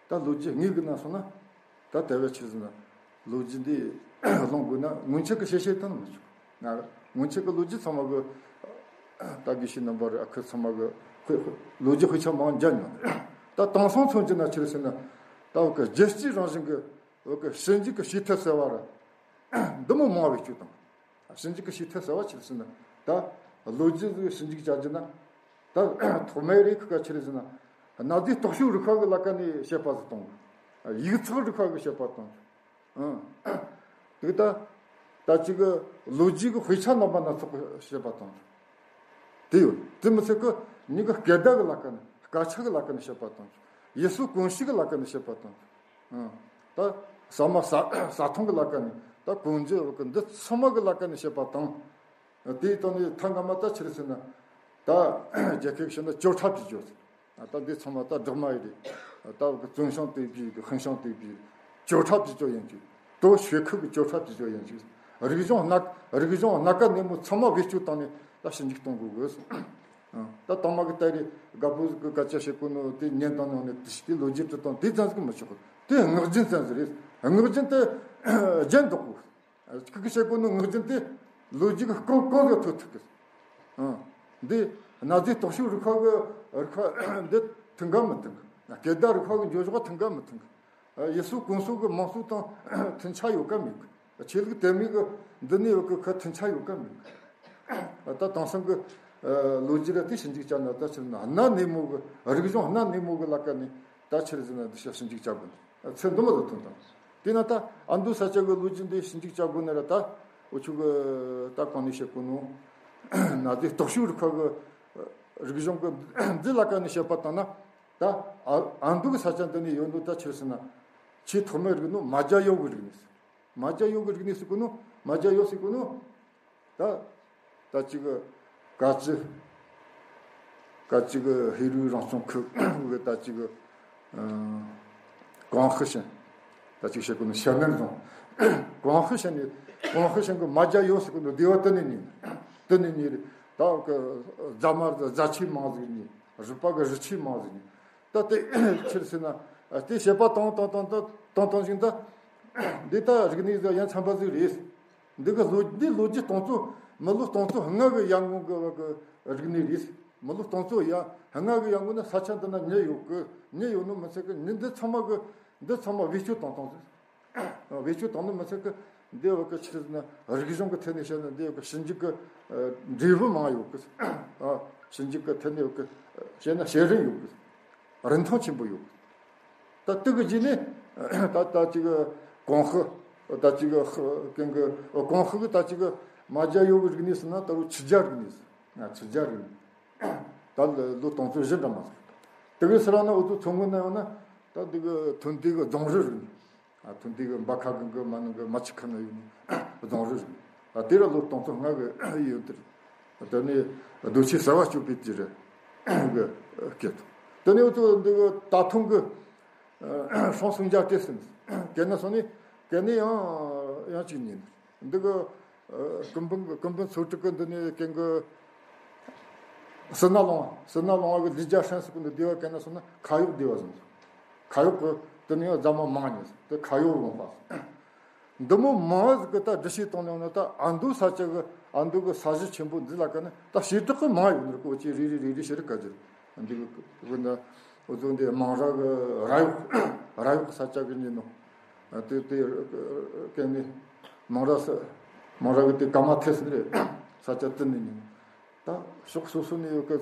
ད་ལོ་རྒྱུས་དངོས་གི་ནང་སོང་ན། ད་དེ་བས་ཆི་ཟེར་ན། ལོ་རྒྱུས་འདི་གླེང་དགོས་ན་སྔོན་ཆད་ཀྱི་བཤད་བཤད་དང་མི་ཆོག་ང་སྔོན་ཆད་ཀྱི་ལོ་རྒྱུས་ཚང་མ་གི་ད་དགེ་བཤེས་རྣམ་པ་རེད། ཨ་ཁུ་ཚང་མ་གི་དཔེ་ལོ་རྒྱུས་དཔེ་ཆ་མང་མཇལ་མྱོང་། ད་དེང་སང་མཚོན་གྱི་ན་ཆི་ཟེར་ན། ད་བོད་ཀྱི་རྒྱལ་སྤྱིའི་རང་བཞིན་གྱི་བོད་ཀྱི་ཞིབ་འཇུག་གི་བྱེད་ཐབས་ཟེར་བ་ར་འདི་མོ་མང་བའི་སྤྱོད་དང་། ཞིབ་འཇུག་གི་བྱེད་ཐབས་ཟེར་བ་ཆི་ཟེར་ན། ད་ལོ་རྒྱུས་ཀྱི་ཞིབ་འཇུག་བྱ་རྒྱུ་ན། ད་ཐོག་མའི་རིགས་ཀ་ཆི་ཟེར་ན། གནའ་རྫས་རྟོག་ཞིབ་རིག་པ་གི་ལ་ཀ་ནས་དཔྱད་པ་ཟིག་གཏོང་། ཡིག་ཚགས་རིག་པ་གི་དཔྱད་པ་གཏོང་། ཨང་། དེ་ད་ད་ཅིག་གི་ལོ་རྒྱུས་ཀྱི་དཔེ་ཆ་རྣམ་པ་སྣ་ཚོགས་ཀྱི་དཔྱད་པ་གཏོང་། དེ་ཡོད། དེ་མི་ཚད་ཀི་མྱི་གི་སྐད་བརྡ་གི་ལ་ཀ་ནས། སྐད་ཆ་གི་ལ་ཀ་ནས་དཔྱད་པ་གཏོང་། ཡུལ་སྲོལ་གོམས་གཤིས་གི་ལ་ཀ་ནས་དཔྱད་པ་གཏོང་། ཨང་། ད་ཟ་མ་ཟ་ཟ་འཐུང་གི་ལ་ཀ་ནས། ད་གོན་རྒྱུ་གི་འདི་ཚང་མ་གི་ལ་ཀ་ནས་དཔྱད་པ་དང་། དེའི་སྟེང་ནས་ཐེངས་སྔ་མ་ད་ཆི་རེད་ཟེར་ན། ད་རྒྱ་སྐད་བཤད་ན་བཅོས་ཁྲ་བྱེད་རྒྱུ་ཟེར། ད་འདི་ཚང་མ་ད་སྦྲགས་མ་ཡིན་རེད། ད་བཙོན་བྱང་དེ་བྱས་གི་ཧིན་བྱང་དེ་བྱས། བཅོས་ཁྲ་བྱེད་རྒྱུ་ཡིན་གྱི། ཏོ་ཤོད་ཁུ་གི་བཅོས་ཁྲ་བྱེད་རྒྱུ་ཡིན་གྱི། རིག་གཞུང་སྣ་རིག་གཞུང་སྣ་ཁ་ནས་མོ་ཚང་མ་བེད་སྤྱོད་བཏང་ནས་ད་ཞིབ་འཇུག་གཏོང་དགོས་གི། ད་དང་མ་གི་ད་རེས་དགའ་པོ་གི་སྐད་ཆ་བཤད་གོ་ནོ་དེ་ཉན་བཏང་ནོ་ནས། དེ་ལོ་རྒྱུས་དྲི་བཏང་དེ་ཙམ་ཟིག་མི་ཆོག་གི། དེ་ངག་རྒྱུན་ཙམ་ཟིག་རེད། ངག་རྒྱུན་དེ་རྒྱན་འདོགས་དགོས། ཁི་ཁི་བཤད་གོ་ནི་ངག་རྒྱུན་དེ་ལོ་རྒྱུས་ཀྱི་སྐོར་སྐོར་གི་ཐོན་ཐུབ་གི། ཨང་། འདི་གནའ་རྫས་རྟོག་ཞིབ་རིག་པ་གི་རིག་པ་འདི་མཐུན་ག་མི་མཐུན་གི། སྐད་བརྡ་རིག་པ་གི་འགྱོ་ཕྱོགས་མཐུན་ག་མི་མཐུན་གི། ཡུལ་སྲོལ་གོམས་སྲོལ་གི་མང་ཚོགས་དང་མཐུན་ཆ་ཡོད་ག་མེད་གི། ཆོས་ལུགས་དད་མོས་གི་འདི་ནས་ཡོད་གི་ཁ་མཐུན་ཆ་ཡོད་ག་མེད་གི། ད་དེང་སང་གི་ལོ་རྒྱུས་ར་དེ་ཞིབ་འཇུག་བྱ་ན། ད་ཕྱིར་ན་གནའ་སྔ་མོ་གི་རིག་གཞུང་གནའ་སྔ་མོ་གི་ལ་ཀ་ནས་ད་ཆི་རེད་ཟེར་ན། འདི་ཞིབ་འཇུག་བྱ་དགོས། ཚེ་འདི་མོ་ཟིག་ཐོན་དང་། དེས་ན་ད་ཨ་མདོ་ས་ཆ་གི་ལོ་རྒྱུས་འདི་ཞིབ་འཇུག་བྱ་དགོས་ན་ར། ད་འུ་ཆོ་གི་ད་གོང་ནས་བཤད་གོ་ནོ་གནའ་རྫས་རྟོག་ཞིབ་རིག་པ་གི་རིག་གཞུང་གི་འདི་ལ་ཀ་ནས་བཤད་པ་བཏང་ན། ད་ཨ་ཨ་མདོ་གི་ས་ཆ་འདི་ནས་ཡོད་ནོ་ད་ཆི་རེད་ཟེར་ན། ཆེས་ཐོག་མའི་རིག་ནོ་མ་རྒྱ་ཡོ་གི་རིག་གནས་ཟེར། མ་རྒྱ་ཡོ་གི་རིག་གནས་ཟེར་གོ་ནོ། མ་རྒྱ་ཡོ་ཟེར་གོ་ནོ། ད་ད་ཅིག་ག་ཅི་ག་ཅིག་ཧེ་རུ་རང་སྐྱོང་ཁུལ་གི་ད་ཅིག་ཀོང་ཧི་ཞིང་། ད་ཅིག་བཤད་གོ་ནི་ཞ་ནན་རྫོང་། ཀོང་ཧི་ཞིང་ནས། ཀོང་ཧི་ཞིང་གི་མ་རྒྱ་ཡོ་ཟེར་གོ་ནི་སྡེ་བ་དེ་ནས་ནི། དེ་ནས་ནི་རེད། ད་གི་རྫ་མ་རྫ་ཆས་མང་ཟིག་ནི། རུས་པ་གི་རུས་ཆས་མང་ཟིག་ནི། ད་དེ་ཕྱིར་ཟེར་ན། དེ་བཤད་པ་དང་དང་དང་དང་དང་དང་ཞིང་། ད་འདི་ད་རིག་གནས་ཟིག་ཡ་མཚན་པ་ཟིག་རེད། འདི་གི་ལོ་འདི་ལོ་རྒྱུས་སྟོང་ཚོ་མི་ལོ་སྟོང་ཚོ་ལྔ་གི་ཡར་སྔོན་གི་བ་གི་རིག་གནས་རེད། མི་ལོ་སྟོང་ཚོ་ཡ་ལྔ་གི་ཡར་སྔོན་ན་ས་ཆ་འདི་ན་མྱི་ཡོད་གི། མྱི་ཡོད་ནོ་མི་ཚད་གི། མྱི་འདི་ཚང་མ་གི་འདི་ཚང་མ་བེད་སྤྱོད་བཏང་བཏང་ཟིག་བེད་སྤྱོད་བཏང་ནོ་མི་ཚད་གི། འདི་བ་གི་ཕྱིར་ན་རིག་གཞུང་གི་ཐད་ནས་བཤད་ན། འདི་བ་གི་ཞིབ་འཇུག་གི་འབྲས་བུ་མང་ཡོད་གི། ཞིབ་འཇུག་གི་ཐད་ནས་བ་གི་བཤད་ན་བཤད་རིན་ཡོད་གི། རིན་ཐང་ཆེན་པོ་ཡོད། ད་དེ་གི་རྗེས་ནས་ད་ད་ཅིག་གོང་ཧི། ད་ཅིག་གི་ཧི་གན་གི་གོང་ཧི་གི་ད་ཅིག་གི་མ་རྒྱ་ཡོ་གི་རིག་གནས་ཟེར་ན། ད་རུང་ཆི་རྒྱ་རིག་གནས་ཟེར། ང་ཆི་རྒྱ་རིག་གནས། ད་ལོ་སྟོང་ཚོ་བཞི་འདྲ་མ་ཟིག་དེ་གི་ཟེར་ན་འུ་ཚོ་མཚོ་སྔོན་ན་ཡོང་ན། ད་འདི་གི་ཐོན་དུས་གི་རྫོང་རི་རིག་གནས། ཨ་ཐུན་ཏེ་གི་འབའ་ཁ་གི་གི་མ་ནང་གི་མ་ཆི་ཁ་ན་ཡོད་ནི་རྫོང་རི་རེད། ཨ་དེ་ར་ལོ་སྟོང་ཚོ་ལྔ་གི་ཡོད་དེ་རེད། དེ་ནས་རྡོ་ཆས་གསར་བ་གཅོད་པའི་དེ་རེད་གི་སྐད་དུ། དེ་ནས་འུ་ཚོ་འདི་གི་ད་ཐུང་གི་ཧྲོང་སུང་རྒྱ་ཏེ་ཟིན། གན་ན་སོང་ནི་གན་ནི་ཡང་ཡང་གཅིག་ཉིན་འདི་གི་ཀུན་སྤུན་ཀུན་སྤུན་ཚོ་དྲུག་གི་འདི་ནས་གན་གི་ཟི་ན་ལོང་བ། ཟི་ན་ལོང་བ་གི་ལི་ཇ་ཧྲན་ཟེར་གོ་ནོ་སྡེ་བ་གན་ན་སོང་ན་ཁ་ཡོག་སྡེ་བ་ཟེར་ནོ། ཁ་ཡོག་གི་དེ་ནས་རྫ་མ་མང་ཉེ་ཟེར་དེ་ཁ་ཡོག་ལོང་བ། འདི་མོ་མང་ཟིག་གི་ད་འདྲི་ཤེས་བཏང་ནས་ན། ད་ཨ་མདོ་ས་ཆ་གི་ཨ་མདོ་གི་ས་གཞི་ཆེན་པོ་འདི་ལ་ཀ་ནི་ད་བྱེ་བྲག་གི་མང་ཡོད་ནི་རེད། ཀོ་ཅི་རེ་རེ་རེ་རེ་ཤེས་རིག་ག་ཅི་རེད། འདི་གི་ཀོ་ན་འུ་ཚོ་འདི་མང་ར་གི་ར་ཡོག་ར་ཡོག་གི་ས་ཆ་གི་ཉིན་ནོ། དེ་དེ་ཀན་ནི་མང་ར་ས་མང་ར་གི་དེ་ཀ་མ་ཐེ་སི་རེད། ས་ཆ་དེ་ནི་ཉིན་ད་ཕྱོགས་སོ་སོ་ནས་ཡོད་གི་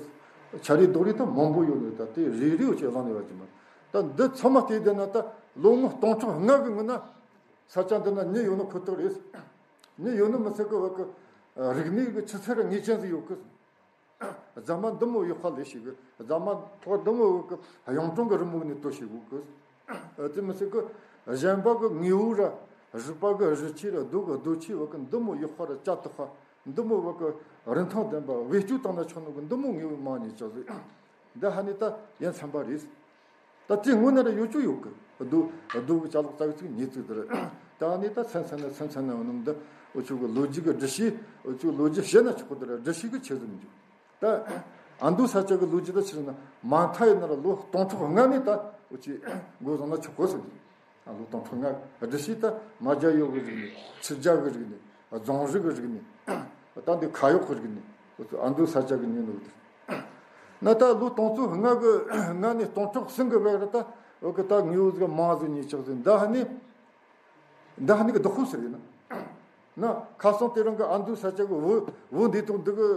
ཆ་རེ་རྡོག་རེ་ད་མང་པོ་ཡོད་ནི། ད་དེ་རེ་རེ་བྱས་བླངས་ནས་བ་ཅི་མ། ད་འདི་ཚང་མ་བལྟས་བསྡད་ན་ད་ལོ་ངོ་སྟོང་ཕྲག་ལྔ་གི་སྔོན་ན། ས་ཆ་འདི་ན་མྱི་ཡོད་ནོ་ཁོ་ཐག་རེད། མྱི་ཡོད་ནོ་མི་ཚད་གི་བ་གི་རིག་གནས་གི་ཆུ་ཚད་ངེས་ཅན་ཟིག་ཡོད་གི། རྫ་མ་འདི་མོ་ཡོད་ཁ་ལས་ཤིག་གི། རྫ་མ་ཐོག་འདི་མོ་བ་གི་གཡུང་དྲུང་གི་རི་མོ་ནས་བཏོད་ཤིག་གི། དེ་མི་ཚད་གི་གཞན་པ་གི་དངོས་པོ་ར་རིག་པ་གི་རི་ཆས་ར་རྡོ་གི་རྡོ་ཆས་བ་གི་འདི་མོ་ཡོད་ཁ་ར་བཅའ་ཐུབ་ཁ། འདི་མོ་བ་གི་རིན་ཐང་ལྡན་པ་བེད་སྤྱོད་བཏང་ན་ཆོག་ནོ་གི་འདི་མོ་དངོས་པོ་མང་ཉེ་ཅག་ཟིག། འདི་ཧ་ནི་ད་ཡིན་ཚན་པ་རེད། ད་དེ་དངོས་གནས་ར་ཡོད་ཅུ་ཡོད་གི། རྡོ་རྡོ་གི་ཅ་ལག་ཙག་ཙིག་ཉེ་ཙིག་དེ་རེད། ད་ནི་ད་ཚན་ཚན་ན་ཚན་ཚན་ན་ནམ་ད་འུ་ཆོ་གི་ལོ་རྒྱུས་གི་འདྲི་ཤེས། འུ་ཆོ་གི་ལོ་རྒྱུས་བཤད་ན་ཆོག་གི། དེ་ར་འདྲི་ཤེས་གི་ཆེ་ཟིག་མི་འཇུག། ད་ཨ་མདོ་ས་ཆ་གི་ལོ་རྒྱུས་ད་ཆི་ཟེར་ན་མ་མཐའ་ཡིན་ན་ར་ལོ་སྟོང་ཕྲག་ལྔ་ནས་ད་འུ་ཆོས་འགོ་བཟུང་ན་ཆོག་གོ་ཟེར། ལོ་སྟོང་ཕྲག་ལྔ་འདྲི་ཤེས་ད་རྨ་རྒྱལ་ཡོ་གི་རིག་གནས། ཆུ་བརྒྱ་གི་རིག་གནས། རྫོང་རིག་གི་རིག་གནས། ད་འདི་ཁ་ཡོག་གི་རིག་གནས། ཨ་མདོ་ས་ཆ་གི་ཉིན་ནོ་དེ། ན་ད་ལོ་སྟོང་ཚོ་ལྔ་གི་ལྔ་ནས་སྟོང་ཕྲག་གསུམ་གི་བར་ད་འོ་གི་ད་དངོས་པོ་ཟིག་མང་ཟིག་ཉེ་ཅག་ཟིག། འདི་ཧ་ནི་འདི་ཧ་ནི་གི་བདག་པོ་ཟེར་ཡིན་ན། ན་ཁ་སང་དེ་རིང་གི་ཨ་མདོ་ས་ཆ་གི་བོད་བོད་འདི་དང་འདི་གི་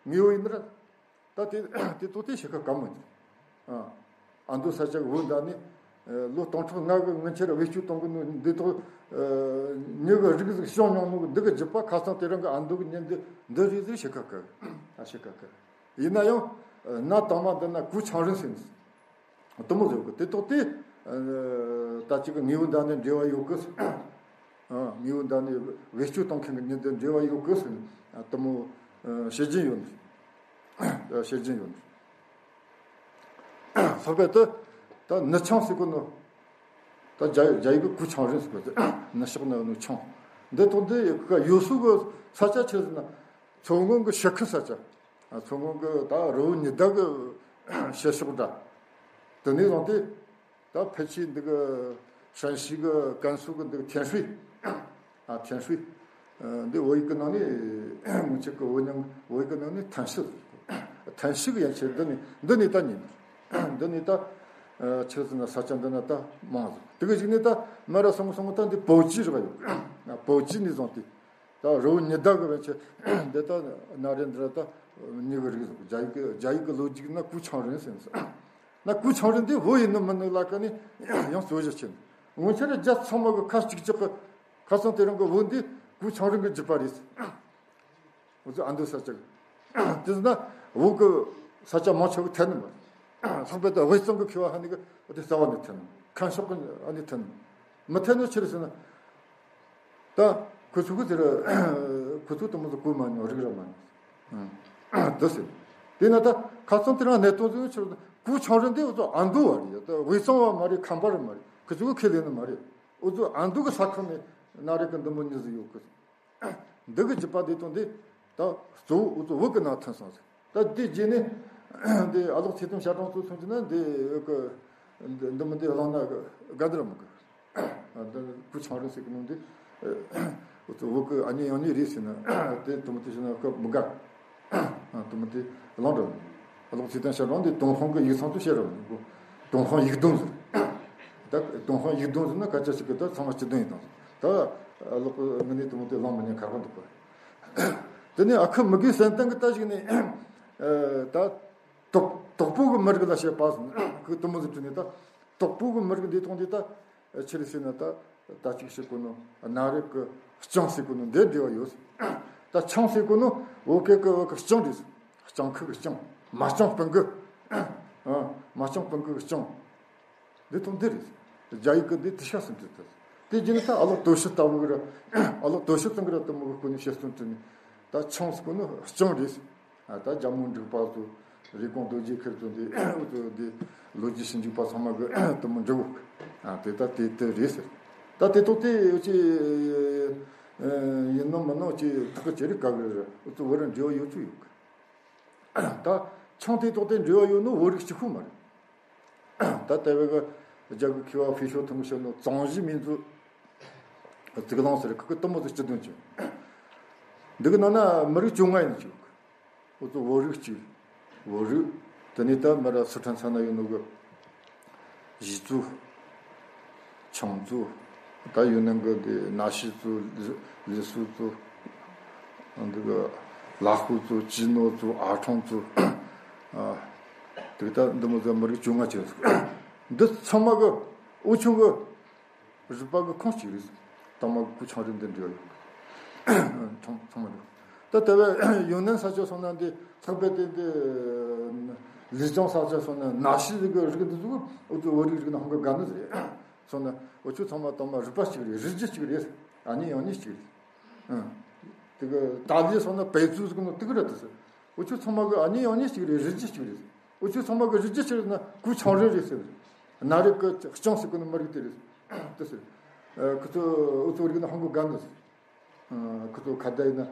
དངོས་པོ་ཡིན་ན་ར། ད་དེ་དེ་ཐོག་དེ་ཤི་ཁ་ག་མོ་ཡིན། ཨ་མདོ་ས་ཆ་གི་བོད་འདི་ནི་ལོ་སྟོང་ཕྲག་ལྔ་གི་སྔོན་ཆད་བེད་སྤྱོད་གཏོང་གི་ནོ་འདི་ཐོག་མྱི་གི་རིགས་ཟིག་བྱུང་མྱོང་ནོ་འདི་གི་རྒྱུད་པ་ཁ་སང་དེ་རིང་གི་ཨ་མདོ་གི་ཉིན་འདི་འདི་རེད་ཟེར་ཤི་ཁ་ག། ཨ་ཤི་ཁ་ག། ཡིན་ན་ཡང་གནའ་དང་མ་འདི་ན་གུ་ཆང་རིན་ཟེར་ནི། དུ་མོ་ཟེར་གི་དེ་ཐོག་དེ་ད་ཅིག་གི་དངོས་པོ་འདི་ནི་འབྲེལ་བ་ཡོད་གི། དངོས་པོ་འདི་ནི་བེད་སྤྱོད་གཏོང་མཁན་གི་མྱི་འདི་འབྲེལ་བ་ཡོད་གི་ཟེར་ནི་དུ་མོ་བཤད་ཀྱིན་ཡོད་ནི། བཤད་ཀྱིན་ཡོད་ནི། ལྷག་པར་དུ་ད་ནུ་ཆང་ཟེར་གོ་ནོ། ད་རྒྱ་རྒྱ་ཡིག་གི་གུ་ཆང་རིན་ཟེར་གོ། ནུ་ཤོག་ན་ནུ་ཆང་། འདི་ཐོག་འདི་ཡོད་སུ་གི་ས་ཆ་ཆི་ཟེར་ན་མཚོ་སྔོན་གི་ཤི་ཁུ་ས་ཆ། མཚོ་སྔོན་གི་ད་རི་བོ་ཉི་ཟླ་གི་ཤི་ཤོག་འདྲ། དེ་ནས་བཟུང་སྟེ། ད་ཕལ་ཆེར་འདི་གི་ཧྲན་ཞི་གི་ཀན་སུའུ་གི་འདི་གི་天水། ཨ་天水། འདི་བོད་ཡིག་གི་ནང་ནས་ངོ་ཆེ་གི་བོད་ཉང་བོད་ཡིག་གི་ནང་ནས་天水།天水གི་ཡན་ཆད་འདི་ནས་འདི་ནས་ད་ཉིན། འདི་ནས་ད་ཆི་ཟེར་ན་ས་ཆ་འདི་ན་ད་མང་ཟིག། དེ་གི་གཞུག་ནས་ད་མ་ར་སོང་སོང་ད་འདི་པོ་ཅི་རེད་བ་ཡོད། པོ་ཅི་ནས་བཟུང་སྟེ། ད་རི་བོ་ཉི་ཟླ་གི་བན་ཆེ་འདི་ད་ན་རེ་འདི་ར་ད་མྱི་གི་རིགས་ཟིག། རྒྱ་ཡིག་གི་རྒྱ་ཡིག་གི་ལོ་རྒྱུས་ན་གུ་ཆང་རིན་ཟེར་ནས། ན་གུ་ཆང་རིན་འདི་བོད་ཡིན་ནི་མིན་ནི་ལ་ཀ་ནི་ཡང་རྩོད་གཞི་ཆེ་ནི། སྔོན་ཆད་རྒྱ་ཚང་མ་གི་ཁ་གཅིག་གཅིག་གི་ཁ་སང་དེ་རིང་གི་བོད་འདི་གུ་ཆང་རིན་གི་རྒྱུད་པ་རེད། འུ་ཚོ་ཨ་མདོ་ས་ཆ་གི་དེ་ན་བོད་གི་ས་ཆ་མང་ཆེ་བ་ཐད་ནི་མ་རེད། ལྷག་པར་དུ་དབུས་གཙང་གི་མཁས་པ་ཧ་ནི་གི་འུ་དེ་རྩ་བ་ནས་ཐད་ནི་མ་རེད། ཁམས་ཕྱོགས་གི་ཨ་ནི་ཐད་ནི་མ་རེད། མི་ཐད་ནི་ཆི་རེད་ཟེར་ན། ད་ཁོ་ཚོ་གི་དེ་ར་ཁོ་ཚོ་དུ་མ་ཚོ་གོ་མ་མྱོང་རིག་ར་མ་མྱོང་། དེ་ཟེར། དེས་ན་ད་ཁ་སང་དེ་རིང་གནད་དོན་ཟིག་ཆེ་བ་གུ་ཆང་རིན་དེ་འུ་ཚོ་ཨ་མདོ་བ་རེད། ད་དབུས་གཙང་བ་མ་རེད། ཁམས་པ་ར་མ་རེད། ཁོ་ཚོ་གི་ཁས་ལེན་ནི་མ་རེད། འུ་ཚོ་ཨ་མདོ་གི་ས་ཁུལ་ནས་ན་རེ་གི་འདི་མོ་ཉིན་ཟིག་ཡོད་གི། འདི་གི་རྒྱུད་པ་འདི་དང་འདི་ད་གཙོ་བོ་འུ་ཚོ་བོད་གི་ནང་ཐོན་སོང་ཟིག། ད་འདི་རྗེས་ནས་འདི་ཨ་ལོག་ཚེ་དམ་ཤ་སྦྲང་ཚོ་མཚོན་གྱི་ན་འདི་གི་འདི་འདི་མི་འདི་བླངས་ན་དགའ་འདི་ར་མི་དགའ། འདི་གུ་ཆང་རིན་ཟེར་གི་ནོ་འདི་འུ་ཚོ་བོད་གི་ཨ་མྱེས་ཡང་མྱེས་རེད་ཟེར་ན་དེ་དུ་མི་དེ་ཟེར་ན་ཁོ་མི་དགའ། དུ་མི་དེ་བླངས་ར་མི་དགའ། ཨ་ལོག་ཚེ་དམ་ཤ་སྦྲང་འདི་ཏུན་ཧོང་གི་ཡིག་ཚང་དུ་བཤད་ར་མི་དགའ། ཏུན་ཧོང་ཡིག་གདུང་ཟེར། ད་ཏུན་ཧོང་ཡིག་གདུང་ཟེར་ན་སྐད་ཆ་ཞིག་གི་ད་ཚང་མ་སྤྱི་དོན་ཡིན་དང་ཟེར། ད་ཨ་ལོག་གི་ངི་ནི་དུ་མི་དེ་བླངས་མི་ཉན་ཁག་པོ་འདུག་པ། དེ་ནས་ཨ་ཁུ་མི་དགེ་སེམས་ལྡན་གི་ད་ཞིག་ནས་ད་དོག་དོག་པོ་གི་མི་རིགས་ལ་བཤད་པ་ཟེར་ཁུ་དུ་མི་ཟེར་དུས་ནས་ད་དོག་པོ་གི་མི་རིགས་འདི་ཐོག་འདི་ད་ཆི་རེད་ཟེར་ན་ད་ད་ཅིག་ཟེར་གོ་ནོ་གནའ་རབས་གི་ལྕང་ཟེར་གོ་ནོ་འདི་འབྲེལ་བ་ཡོད། ད་ལྕང་ཟེར་གོ་ནོ་བོད་སྐད་གི་བོད་གི་ལྕང་རེད། ལྕང་ཁུ་གི་ལྕང་། མ་ལྕང་སྤུན་གི། མ་ལྕང་སྤུན་གི་ལྕང་། འདི་དང་འདི་རེད། རྒྱ་ཡིག་གི་འདི་དེ་ཤ་ཟིན་དུས་དེ། དེ་རྗེས་ནས་ད་ཨ་ལོག་དོ་ཤི་ལྟ་བུ་གི་ར། ཨ་ལོག་དོ་ཤི་ཙམ་གི་ར་དུ་མོ་གི་སྐུ་ནི་བཤད་སྟོན་དུ་ནི། ད་ལྕང་ཟེར་གོ་ནི་ལྕང་རེད། ད་རྒྱ་མོ་འབྲུག་པ་ཚོ་རེ་སྐོང་རྡོ་རྗེ་ཁེར་ཚོ་འདི་འུ་ཚོ་འདི་ལོ་རྒྱུས་ཞིབ་འཇུག་པ་ཚང་མ་གི་དུ་མོ་འབྲི་གོ། དེ་ད་དེ་དེ་རེད་ཟེར། ད་དེ་ཐོག་དེ་ཅི་ཡིན་ནོ་མིན་ནོ་ཅི་ཐག་གི་ཅི་རིགས་ག་གི་རེད། འུ་ཚོ་བོད་ར་འབྲེལ་བ་ཡོད་ཚུལ་ཡོད་གི། ད་ཆང་དེ་ཐོག་དེ་འབྲེལ་བ་ཡོད་ནོ་བོད་རིགས་གཅིག་པུ་མ་རེད། ད་ལྟ་བའི་གི་རྒྱ་གི་མཁས་པ་ཕི་ཤོ་ཐུང་གི་ཤོད་ནོ་གཙང་གཞི་མིན་ཚུལ་གཙུག་ལང་ཟེར་ཁུ་གི་གཏུམ་མོ་ཚོ་སྤྱི་དོན་ཅན། འདི་གི་ནང་ན་མི་རིགས་བཅོ་ལྔ་ཡིན་ཅིག་འུ་ཚོ་བོད་རིགས་གཅིག་བོད་རིགས། དེ་ནས་ད་མི་ར་སི་ཁྲོན་ས་ན་ཡོད་ནོ་གི་གཞིས་ཚོ། ཆང་ཚོ། ད་ཡོད་ནོ་གི་འདི་ན་ཤི་ཚོ། ལི་སུ་ཚོ། འདི་གི་ལ་ཧུ་ཚོ། ཅི་ནོ་ཚོ། ཨ་ཁྲོང་ཚོ། ཨ། དེ་ད་འདི་མོ་ཚོ་མི་རིགས་བཅོ་ལྔ་ཅན་ཚོ། འདི་ཚང་མ་གི་འུ་ཆོ་གི་རུས་པ་གི་ཁོངས་གཅིག་རེད། དང་མ་གི་སྐུ་ཆང་རིན་འདི་འདྲ་ཡོད། ཚང་ཚང་མ་རེད། ད་དེ་བས་ཡུན་ནན་ས་ཆ་སོང་ན་འདི་ལྷག་པའི་སྟེང་དུ་ལི་ཅང་ས་ཆ་སོང་ན་ན་ཤི་གི་རིགས་འདི་ཚོ་འུ་ཚོ་བོད་རིགས་རིགས་ནང་ཧང་གི་དགའ་ནི་རེད། སོང་ན་འུ་ཆོ་ཚང་མ་དང་མ་རུས་པ་གཅིག་རེད། རིགས་རྒྱུད་གཅིག་རེད། ཨ་ནེ་ཡང་ནེ་གཅིག་རེད། ཨང་། དེ་གི་ཏཱ་ལི་སོང་ན་པེ་ཙུ་ཟིག་ནོ་དེ་གི་ར་དེ་ཟེར། འུ་ཆོ་ཚང་མ་གི་ཨ་ནེ་ཡང་ནེ་གཅིག་རེད། རིགས་རྒྱུད་གཅིག་རེད། འུ་ཆོ་ཚང་མ་གི་རིགས་རྒྱུད་གཅིག་རེད་ན་སྐུ་ཆང་རིན་རེད་ཟེར། ན་རིགས་གི་ལྕང་ཟེར་གི་ནི་མི་རིགས་དེ་རེད། དེ་ཟེར། ཁོ་ཚོ་འུ་ཚོ་རིགས་ནི་ཧང་གི་དགའ་ནི་ཟེར། ཁོ་ཚོ་ཁ་བརྡ་ཡིན་ན་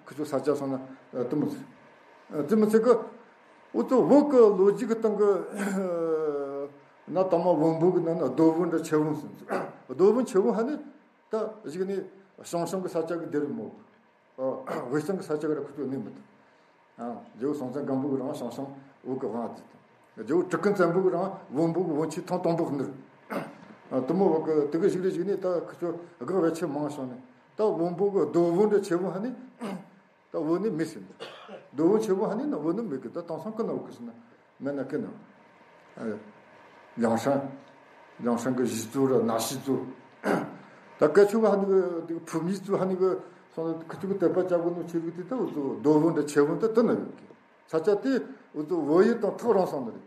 ཁོ་ཚོ་ས་ཆ་སོང་ན་དེ་མི་ཟེར། དེ་མི་ཚེ་གི་འུ་ཚོ་བོད་གི་ལོ་རྒྱུས་གི་སྟེང་གི་ན་དང་མ་བོན་པོ་གི་ནང་ན་རྡོ་བོན་འདྲ་ཆེ་བོན་ཟེར། རྡོ་བོན་ཆེ་བོན་ཧ་ནི་ད་གཞིག་ནི་ཞང་ཞུང་གི་ས་ཆ་གི་དེ་རེད་མོ། ཨོ། དབུས་གཙང་གི་ས་ཆ་ག་ར་ཁུ་ཚོ་གནས་མི་ཐུབ། ཨ། རྒྱལ་པོ་སྲོང་བཙན་སྒམ་པོ་གི་རིང་ཞང་ཞུང་བོད་གི་དབང་དུ་བཏང་། རྒྱལ་པོ་གྲི་གུ་བཙན་པོ་གི་རིང་བོན་པོ་གི་བོན་ཆོས་ཐེངས་དང་པོ་གནས། ཨ། དེ་མོ་བོད་གི་དེ་གི་གཞུག་ལ་གཞུག་ནས་ད་ཁུ་ཚོ་སྒེར་བེད་ཆེ་མང་བྱུང་ནས་ད་བོན་པོ་གི་རྡོ་བོན་འདྲ་ཆེ་བོ་ཧ་ནི་ད་བོད་ནས་མེད་ཟིན། རྡོ་བོན་ཆེ་བོ་ཧ་ནི་ན་བོད་ནས་མེད་གི། ད་དེང་སང་ཀི་ན་བོད་གི་ཟིན་ན། མེད་ན་ཀི་ན། ཨ། ལིའང་ཧྲན། ལིའང་ཧྲན་གི་གཞིས་ཚོ་ར་ན་ཤི་ཚོ། ད་སྐད་ཆུ་ག་ཧ་ནི་གི་དེ་ཕུ་མི་ཚོ་ཧ་ནི་གི་སོང་ན་ཁུ་ཚུ་གི་དད་པ་བྱ་དགོས་ནོ་ཆེ་རིགས་དེ་ད་འུ་ཚོ་རྡོ་བོན་འདྲ་ཆེ་བོན་ད་དེ་ན་ཡོད་གི། ས་ཆ་དེ་འུ་ཚོ་བོད་ཡུལ་དང་ཐག་རིང་སོང་ནི་རེད།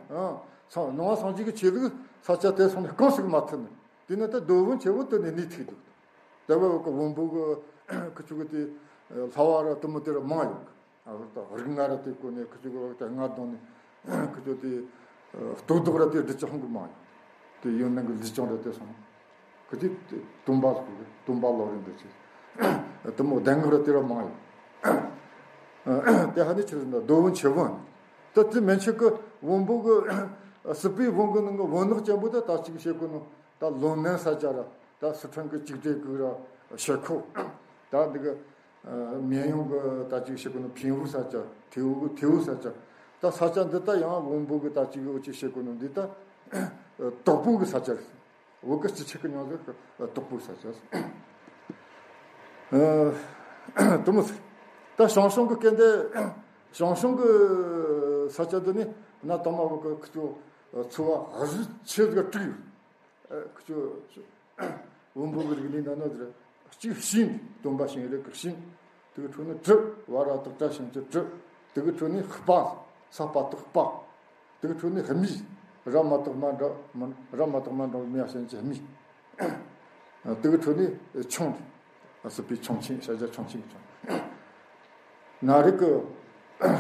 ཨང་། སངས་ནང་པ་སངས་རྒྱས་ཀྱི་ཆོས་ལུགས་ས་ཆ་དེ་སོང་ནས་གང་ཞིག་མ་ཐུབ་ནི། དེ་ནི་ད་རྡོ་བོན་ཆེ་བོ་དེ་ནས་གནས་ཐུབ་འདུག། དེ་བས་བོན་པོ་གི་ཁུ་ཚུ་གི་དེ་ལྷ་བ་ར་དེ་མོ་དེ་ར་མང་ཡོད་གི། ཨ། རིགས་ལྔ་ར་དེ་བཀོད་ནས་ཁུ་ཚུ་གི་བ་དེ་ལྔ་བསྡོམས་ནས་ཁུ་ཚུ་དེ་ལྟོ་ལྡོག་ར་དེ་སྒྲིལ་གྱི་ཧང་གི་མང་ཡོད། དེ་ཡུན་ནན་གི་ལི་ཅང་ར་དེ་སོང་། ཁུ་ཚུ་དེ་སྟོན་པ་ཟེར་གི། སྟོན་པ་ལོ་རེ་འདི་ཚེ་དེ་མོ་གདན་ངག་ར་དེ་ར་མང་ཡོད། དེ་ཧ་ནི་ཆི་རེད་ཟེར་ན་རྡོ་བོན་ཆེ་བོན། ད་དེ་མན་ཆད་གི་བོན་པོ་གི་སྲིད་པའི་བོན་གི་ནང་གི་བོན་ནག་ཅན་པོ་ད་ད་ཅིག་བཤད་གོ་ནོ། ད་ལོ་ནན་ས་ཆ་ར། ད་སི་ཁྲོན་གི་གཅིག་སྒྲིལ་གི་ར་ཤར་ཁོག། ད་འདི་གི་ཨ། མེ་ཡོང་གི་ད་ཅིག་བཤད་གོ་ནོ་ཕིང་ཧུ་ས་ཆ། ཐེའུ་གི་ཐེའུ་ས་ཆ། ད་ས་ཆ་འདི་ད་ཡང་བོན་པོ་གི་ད་ཅིག་འུ་ཅིག་བཤད་གོ་ནོ་འདི་ད་ཨ། དོག་པོ་གི་ས་ཆ་རེད། བོད་གི་སྤྱི་ཆིངས་གི་མྱོང་ཚོར་གི་དོག་པོའི་ས་ཆ། ཨ། དེ་མོ་ཟིག། ད་ཞང་ཞུང་གི་སྐད་འདི་ཞང་ཞུང་གི་ས་ཆ་འདི་ནི་ན་དང་མ་བོད་གི་ཁུ་ཚོ་ཚོ་བ་གཞི་ཆེ་ཟིག་དྲུག་ཡོད། ཨ། ཁུ་ཚོ་བོན་པོ་གི་རིག་གནས་ནང་ན་འདིར་གཅིག་ཤིང་། སྟོན་པ་ཤིང་རི་གི་ཤིང་། དེ་གི་ཁྲོད་ནས་གྲི། བ་ར་དག་གྲ་ཤིང་གི་གྲི། དེ་གི་ཁྲོད་ནས་སྤ། ས་སྤ་དག་སྤ། དེ་གི་ཁྲོད་ནས་སྨིག། ར་མ་དག་མ་འདྲ་མ། ར་མ་དག་མ་འདྲ་མི་ཡ་ཤན་གྱི་སྨིག། དེ་གི་ཁྲོད་ནས་ཆུང་། སྲིད་པའི་ཆུང་ཆེན། ཤར་རྒྱག་ཆུང་ཆེན་གྱི་ཆུང་། ན་རིགས་ཀྱི་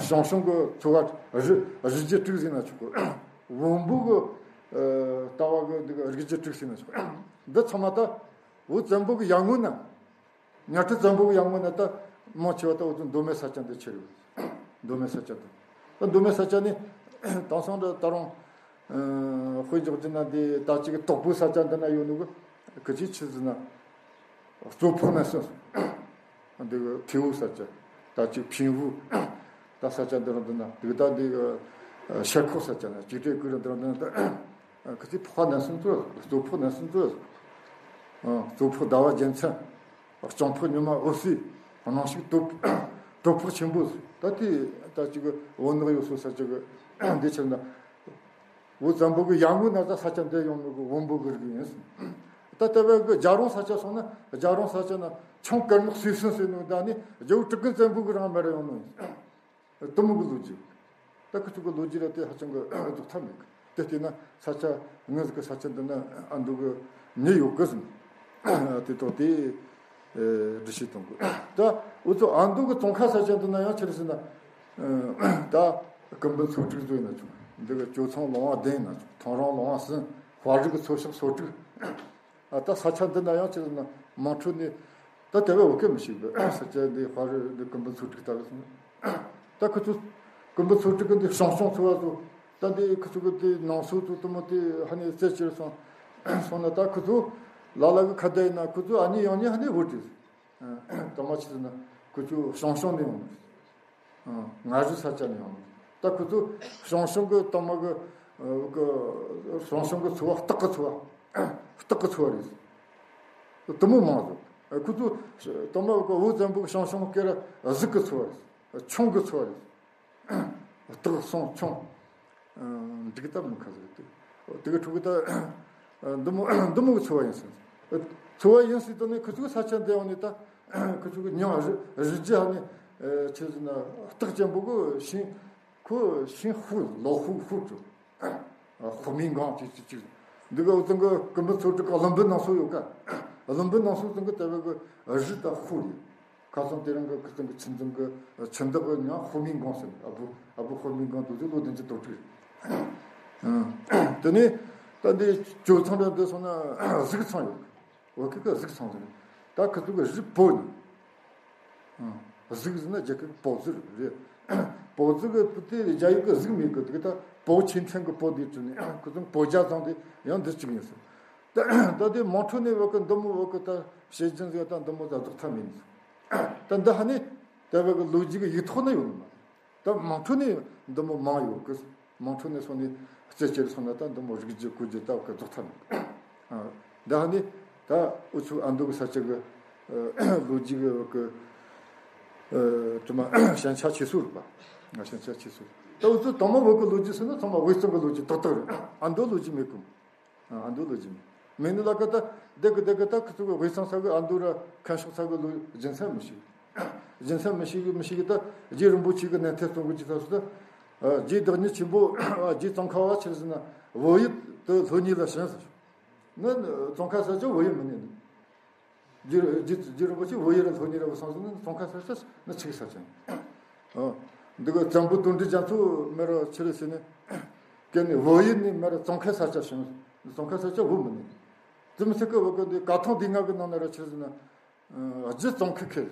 ཞང་ཞུང་གི་ཚོ་བ་རི་རི་རྒྱུད་དྲུག་ཟེར་ན་ཆོག་གི། བོན་པོ་གི་ཨ་ལྟ་བ་གི་འདི་གི་རིགས་རྒྱུད་དྲུག་ཟེར་ན་ཆོག་གི། འདི་ཚང་མ་ད་བོད་བཙན་པོ་གི་ཡར་སྔོན་ན། གཉའ་ཁྲི་བཙན་པོ་གི་ཡར་སྔོན་ན་ད་མང་ཆེ་བ་ད་འུ་ཚོ་མདོ་སྨད་ས་ཆ་འདི་ཁྱེར་ཡོད། མདོ་སྨད་ས་ཆ་དང་། ད་མདོ་སྨད་ས་ཆ་ནི་དེང་སང་འདྲ་ད་རུང་ཨ་དཔེ་འཇོག་རྒྱུ་ན་འདི་ད་ཅིག་དོག་པོའི་ས་ཆ་འདི་ན་ཡོད་ནོ་གི་གི་ཅིག་ཆི་ཟེར་ན། གཙོ་ཕོག་ན་སོང་། འདི་གི་ཐེའུ་ས་ཆ། ད་ཅིག་ཕིང་ཧུ། ད་ས་ཆ་འདི་རུ་འདི་ན་འདི་གི་ད་འདི་གི་ཤར་ཁོག་ས་ཆ་ན་ཅིག་ཏྲེ་ཀུ་རུ་འདི་རུ་འདི་ན་ད་གི་ཅིག་ཕོག་ན་སོང་ཚོ། གཙོ་ཕོག་ན་སོང་ཚོ། གཙོ་ཕོག་ཟླ་བ་རྒྱལ་མཚན། ལྕང་ཕོག་ཉི་མ་འོད་ཟེར། སྣང་ཞིག་དོ་དོ་ཕོག་ཆེན་པོ། ད་དེ་ད་ཅིག་བོན་ནག་ཡོད་སོ་ས་ཅིག་འདི་ཆེན་ན། བོད་བཙན་པོ་གི་ཡར་སྔོན་ན་ད་ས་ཆ་འདི་ཡོང་ནོ་གི་བོན་པོ་གི་རིགས་ཡིན། ད་ལྟ་བའི་གི་རྒྱལ་རོང་ས་ཆ་སོང་ན་རྒྱལ་རོང་ས་ཆ་ན་ཆུང་དཀར་ནག་སུས་སུན་ཟེར་ནོ་ད་ནི་རྒྱལ་པོ་གྲི་གུ་བཙན་པོ་གི་རིང་མེད་ར་ཡོང་ནོ་ཡིན། དེ་མོ་གི་ལོ་རྒྱུས། ད་ཁོ་ཚོ་གི་ལོ་རྒྱུས་ར་དེ་ཧ་ཅང་གི་རྫོགས་ཐབས་མེད་གི། དེ་བལྟས་ན་ས་ཆ་ངོས་ཟིག་གི་ས་ཆ་འདི་ན་ཨ་འདུག་གི་མྱི་ཡོད་གི་ཟིན། དེ་ཐོག་དེ་འདྲི་ཤེས་གཏོང་དགོས། ད་འུ་ཚོ་ཨ་འདུག་གི་ཙོང་ཁ་ས་ཆ་འདི་ན་ཡང་ཆི་རེད་ཟེར་ན། ད་སྐུ་འབུམ་ཚོ་དྲུག་བཟོས་ན་ཆོག། འདི་གི་ཇོ་ཚང་ལུང་པ་བདུན་ན་ཆོག། ཐང་རོང་ལུང་པ་གསུམ། དཔའ་རིས་གི་ཚོ་ཤག་སོ་དྲུག། ཨ་ད་ས་ཆ་འདི་ན་ཡང་ཆི་ཟེར་ན་དམངས་ཁྲོད་ནས་ད་དེ་བས་འོ་སྐད་མི་ཤེས་པས། ས་ཆ་འདི་དཔའ་རིས་འདི་སྐུ་འབུམ་ཚོ་དྲུག་ལྟ་བུ་སོང་། ད་ཁོ་ཚོ་ ཀུན་པོ་ཚོ་དྲུག་གི་འདི་ཞང་ཞུང་ཚོ་བ་ཚོ། ད་འདི་ཁུ་ཚོ་གི་དེ་ནང་སོ་ཚོ་དུ་མོ་དེ་ཧ་ནི་རྩེ་ཆེར་སོང་སོང་ན། ད་ཁུ་ཚོ་ལ་ལ་གི་ཁ་བརྡ་ཡིན་ན། ཁུ་ཚོ་ཨ་ནི་ཡང་ནི་ཧ་ནི་བོད་དྲིས། དུ་མ་ཆི་ཟེར་ན། ཁུ་ཚོ་ཞང་ཞུང་ནས་ཡོང་ནི། ང་རི་ས་ཆ་ནས་ཡོང་ནི། ད་ཁུ་ཚོ་ཞང་ཞུང་གི་དུ་མ་གི་གི་ཞང་ཞུང་གི་ཚོ་བ་སྟག་གི་ཚོ་བ། སྟག་གི་ཚོ་བ་རེད། དུ་མོ་མང་ཟིག་ཁུ་ཚོ་དུ་མ་གི་བོད་བཙན་པོ་གི་ཞང་ཞུང་སྐད་ར་གཟིག་གི་ཚོ་བ་རེད། ཆུང་གི་ཚོ་བ་རེད། སྟག་སོང་ཆུང་། འབྲུག་སྟབས་མི་ཁ་ཟིག་དེ། དེ་གི་ཕྲུ་གུ་ད་འདི་མོ་འདི་མོ་གི་ཚོ་བ་ཡིན་ཟིན། ཚོ་བ་ཡིན་ཟིན་དུ་ནས་ཁུ་ཚོ་ས་ཆ་འདི་ཡང་ནས་ད་ཁུ་ཚོ་གི་མྱིང་རི་རི་རྒྱུ་ཧ་ནི་ཆི་ཟིན་ན། སྟག་ཅན་པོ་གི་ཤིང་ཁུ་ཤིང་ཧུ་ལོ་ཧུ་ཧུ་ཀྲུ། ཧུ་མིན་གང་ཅིག་ཅིག་ཅིག་འདི་གི་འུ་ཚང་གི་ཀུན་པོ་ཚོ་དྲུག་གི་ཀླུ་འབུམ་ནང་སོ་ཡོད་ཀ། ཀླུ་འབུམ་ནང་སོ་ཚང་གི་ལྟ་བུ་གི་རི་ད་ཧུ་རེད། ཁ་སང་དེ་རིང་གི་ཁུ་སང་གི་ཆུ་འཛིན་གི་ཆུ་འདག་གི་ཉང་ཧུ་མིན་གོང་ཟེར། ཨ་བུ་ཨ་བུ་ཧུ་མིན་གོང་དུ་ཟེར་ལོ་བདུན་ཅུ་དོན་དྲུག་རེད། དེ་ནས་ད་འདི་ཇོ་ཚང་ར་འདི་སོང་ན་གཟིག་ཚང་ཡོད། བོད་ཁུལ་གི་གཟིག་ཚང་ཟེར། ད་ཁུ་ཚོ་གི་རི་བོ་ནི། གཟིག་ཟེར་ན་རྒྱ་སྐད་གི་པོ་ཟེར་རེད། པོ་ཟེར་གི་དེ་རྒྱ་ཡིག་གི་གཟིག་མེད་གི། དེ་གི་ད་པོ་ཆེན་ཐེན་གི་པོ་འདི་བྲིས་ནས་ཁུ་ཚོ་པོ་རྒྱ་ཚང་དེ་ཡང་འདི་གཅིག་ཡིན་ཟེར། ད་ད་དེ་དམངས་ཁྲོད་ནས་བོད་གི་འདི་མོ་བོད་གི་ད་བཤད་རྒྱུན་ཟིག་ད་འདི་མོ་ད་རྫོགས་ཐབས་མེད་ནི། ད་འདི་ཧ་ནི་ད་བོད་གི་ལོ་རྒྱུས་གི་ཡིག་ཐོག་ན་ཡོད་ནི་མ་རེད། ད་དམངས་ཁྲོད་ནས་འདི་མོ་མང་ཡོད་གི། དམངས་ཁྲོད་ནས་སོང་ནས་རྩེ་ཆེར་སོང་ན་ད་འདི་མོ་རིག་རྒྱུ་གོ་རྒྱུ་ད་གི་རྫོགས་ཐབས་མེད། འདི་ཧ་ནི་ད་འུ་ཚོ་ཨ་མདོ་གི་ས་ཆ་གི་ལོ་རྒྱུས་གི་གི་དྲི་མ་ཞན་ཆ་ཆེ་སོ་རེད་པ། ཞན་ཆ་ཆེ་སོ། ད་འུ་ཚོ་དང་མ་བོད་གི་ལོ་རྒྱུས་ཟེར་ན་ཚང་མ་དབུས་གཙང་གི་ལོ་རྒྱུས་ཏག་ཏག་རེད། ཨ་མདོ་ལོ་རྒྱུས་མེད་གི། ཨ་མདོ་ལོ་རྒྱུས་མེད། མེད་ནི་ལ་ཀ་ད་བདེ་གི་བདེ་གི་ད་ཁུ་ཚོ་གི་དབུས་གཙང་ས་གི་ཨ་མདོ་ར་ཁམས་ཕྱོགས་ས་གི་ལོ་རྒྱུ་མཚན་མི་ཤེས། རྒྱུ་མཚན་མི་ཤེས་གི་མི་ཤེས་གི་ད་རྗེ་རིན་པོ་ཆེ་གི་ནན་ཐེ་གཏོང་གི་ཅི་ཐ་སུ་ད། རྗེ་བདག་ཉིད་ཆེན་པོ་རྗེ་ཙོང་ཁ་བ་ཆེ་ཟེར་ན་བོད་ཡུལ་དུ་ལྷོ་ཉིད་ལ་བྱོན་ཟེར། ནི་ཙོང་ཁ་ས་ཆ་བོད་ཡུལ་མིན་ནི། རྗེ་རྗེ་རྗེ་རིན་པོ་ཆེ་བོད་ཡུལ་ལ་ལྷོ་ཉིད་ར་བུ་སང་ཟེར་ནི་ཙོང་ཁ་ས་ཆ་ནི་ཆིག་ས་ཆ་ཡིན། འདི་ག་བཙན་པོ་དོན་འགྲུབ་རྒྱ་མཚོ་མེ་ར་ཆི་རེ་ཟེར་ནི། ཀན་ནི་བོད་ཡུལ་ནི་མེ་ར་ཙོང་ཁ་ས་ཆ་བྱོན། ཙོང་ཁ་ས་ཆ་བོད་མིན་ནི། དེ་མི་ཚད་ཀི་བོད་གི་འདི་ཀ་ཐང་སྡེ་ལྔ་གི་ནང་ན་ར་ཆི་རེ་ཟེར་ན། རྗེ་ཙོང་ཁའི་ཁེལ།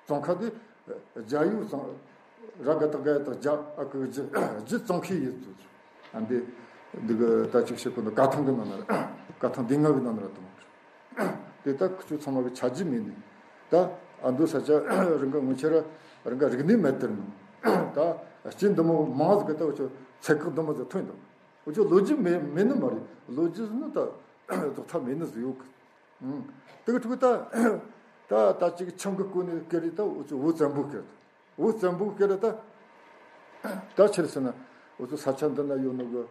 ཙོང་ཁ་དེ་རྒྱ་ཡུལ་ཙོང་། ར་ག་བཏགས་རྒ་ཡ་བཏགས་རྒྱ། ཨ་ཁུ་རྗེ་རྗེ་ཙོང་ཁའི་ཡུལ་དུ། ཨ་འདི་འདི་གི་ད་ཅིག་བཤད་གོ་ནོ་ཀ་ཐང་གི་ནང་ན་ར། ཀ་ཐང་སྡེ་ལྔ་གི་ནང་ན་ར་དང་། དེ་ད་ཁུ་ཚོ་ཚང་མ་གི་ཆ་རྒྱུས་མེད་ནི། ད་ཨ་མདོ་ས་ཆ་རང་ག་ངོ་ཆེ་ར་རང་ག་རིག་གནས་མེད་དེར་ནོ། ད་སྤྱི་འདི་མོ་མང་ཟིག་གི་ད་འུ་ཚོ་ཚད་བཀག་འདི་མོ་ཟིག་ཐོན་དང་། འུ་ཚོ་ལོ་རྒྱུས་མེད་མེད་ནི་མ་རེད། ལོ་རྒྱུས་ནི་ད་རྫོགས་ཐབས་མེད་ནི་ཟིག་ཡོད་གི། དེ་གི་ཕྲུ་གུ་ད་ད་ད་ཅིག་ཆང་གི་སྐོར་ནས་སྐད་རེད། ད་འུ་ཚོ་བོད་བཙན་པོའི་སྐད་རེད། བོད་བཙན་པོའི་སྐད་རེད་ད། ད་ཆི་རེད་ཟེར་ན་འུ་ཚོ་ས་ཆ་འདི་ན་ཡོད་ནོ་གི་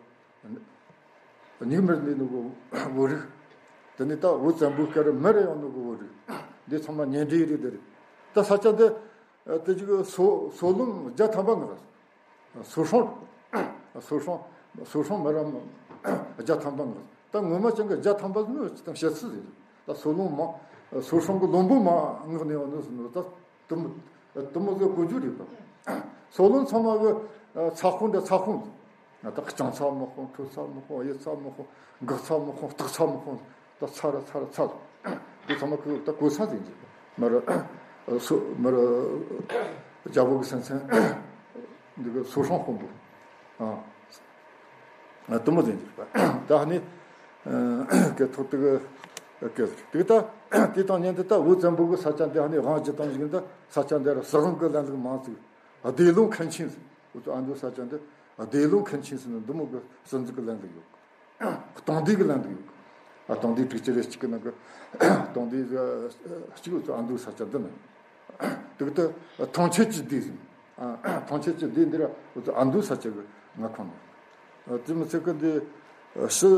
སྙིགས་མར་གནས་ནོ་གི་བོད་རིགས། དེ་ནས་ད་བོད་བཙན་པོའི་སྐད་རེད། མར་ཡོང་ནོ་གི་བོད་རིགས་འདི་ཚང་མ་ཉེ་འབྲེལ་རེད། དེ་རེད། ད་ས་ཆ་འདི་དེ་ཅིག་སོ་སོ་ལུང་བརྒྱ་ཐམ་པ་ང་རེད། སོ་སྲུང་། སོ་སྲུང་། སོ་སྲུང་མི་རབས་བརྒྱ་ཐམ་པ་ངག་ད་ངོ་མ་ཅན་གྱི་བརྒྱ་ཐམ་པ་ནི་ཅི་དང་བཤད་ཚུལ་ཟེར། ད་སོ་ལུང་མ། སོ་སྲུང་གི་ལུང་པོ་མ་ངག་ནས་ཡོང་ནི་ཟེར་ནོ། ད་དུ་མོ་དུ་མོ་ཟེར་གོ་རྒྱུ་རེད་པ། སོ་ལུང་ཚང་མ་གི་ཚ་ཁོང་འདྲ་ཚ་ཁོང་། ད་རྐྱང་ཚ་མི་ཁོང་། ཁྲོ་ཚ་མི་ཁོང་། གཡུ་ཚ་མི་ཁོང་། འགག་ཚ་མི་ཁོང་། སྟག་ཚ་མི་ཁོང་། ད་ཚ་ར་ཚ་ར་ཚ་ར། དེ་ཚང་མ་ཁོས་ད་གོ་ས་ཟིན་གྱི། མར་སོ་མར་རྒྱལ་པོ་གི་སེམས་ཅན་འདི་གི་སོ་སྲུང་དཔོན་པོ། ཨ་དུ་མོ་ཟིན་གྱི་རེད་པ། ད་ནི་སྐད་ཐོག་དེ་གི་སྐད་དེ་ད་དེ་དང་མཉམ་དུ་ད་བོད་བཙན་པོ་གི་ས་ཆ་འདི་ཧ་ནི་དབང་བྱེད་སྟངས་ཞིག་ད་ས་ཆ་འདི་ར་སྲིད་དབང་གི་ལམ་ལུགས་མང་ཚུལ། སྡེ་ལུང་མཁན་ཆེན་ཟེར། འུ་ཚོ་ཨ་མདོ་ས་ཆ་འདི་སྡེ་ལུང་མཁན་ཆེན་ཟེར་ནི་འདི་མོ་གི་སྲིད་འཛིན་གི་ལམ་ལུགས་ཡོད། སྟོང་སྡེ་གི་ལམ་ལུགས་ཡོད། ཨ་སྟོང་སྡེ་དྲུག་ཅུ་རེ་གཅིག་གི་ནང་གི་སྟོང་སྡེ་གཅིག་འུ་ཚོ་ཨ་མདོ་ས་ཆ་འདི་ན། དེ་གི་ད་ཐང་ཆད་ཀྱི་སྡེ་ཟེར། ཨ་ཐང་ཆད་ཀྱི་སྡེ་འདི་ར་འུ་ཚོ་ཨ་མདོ་ས་ཆ་གི་མངའ་ཁོངས་ནས། དེ་མི་ཚད་གི་འདི་ཕྱི་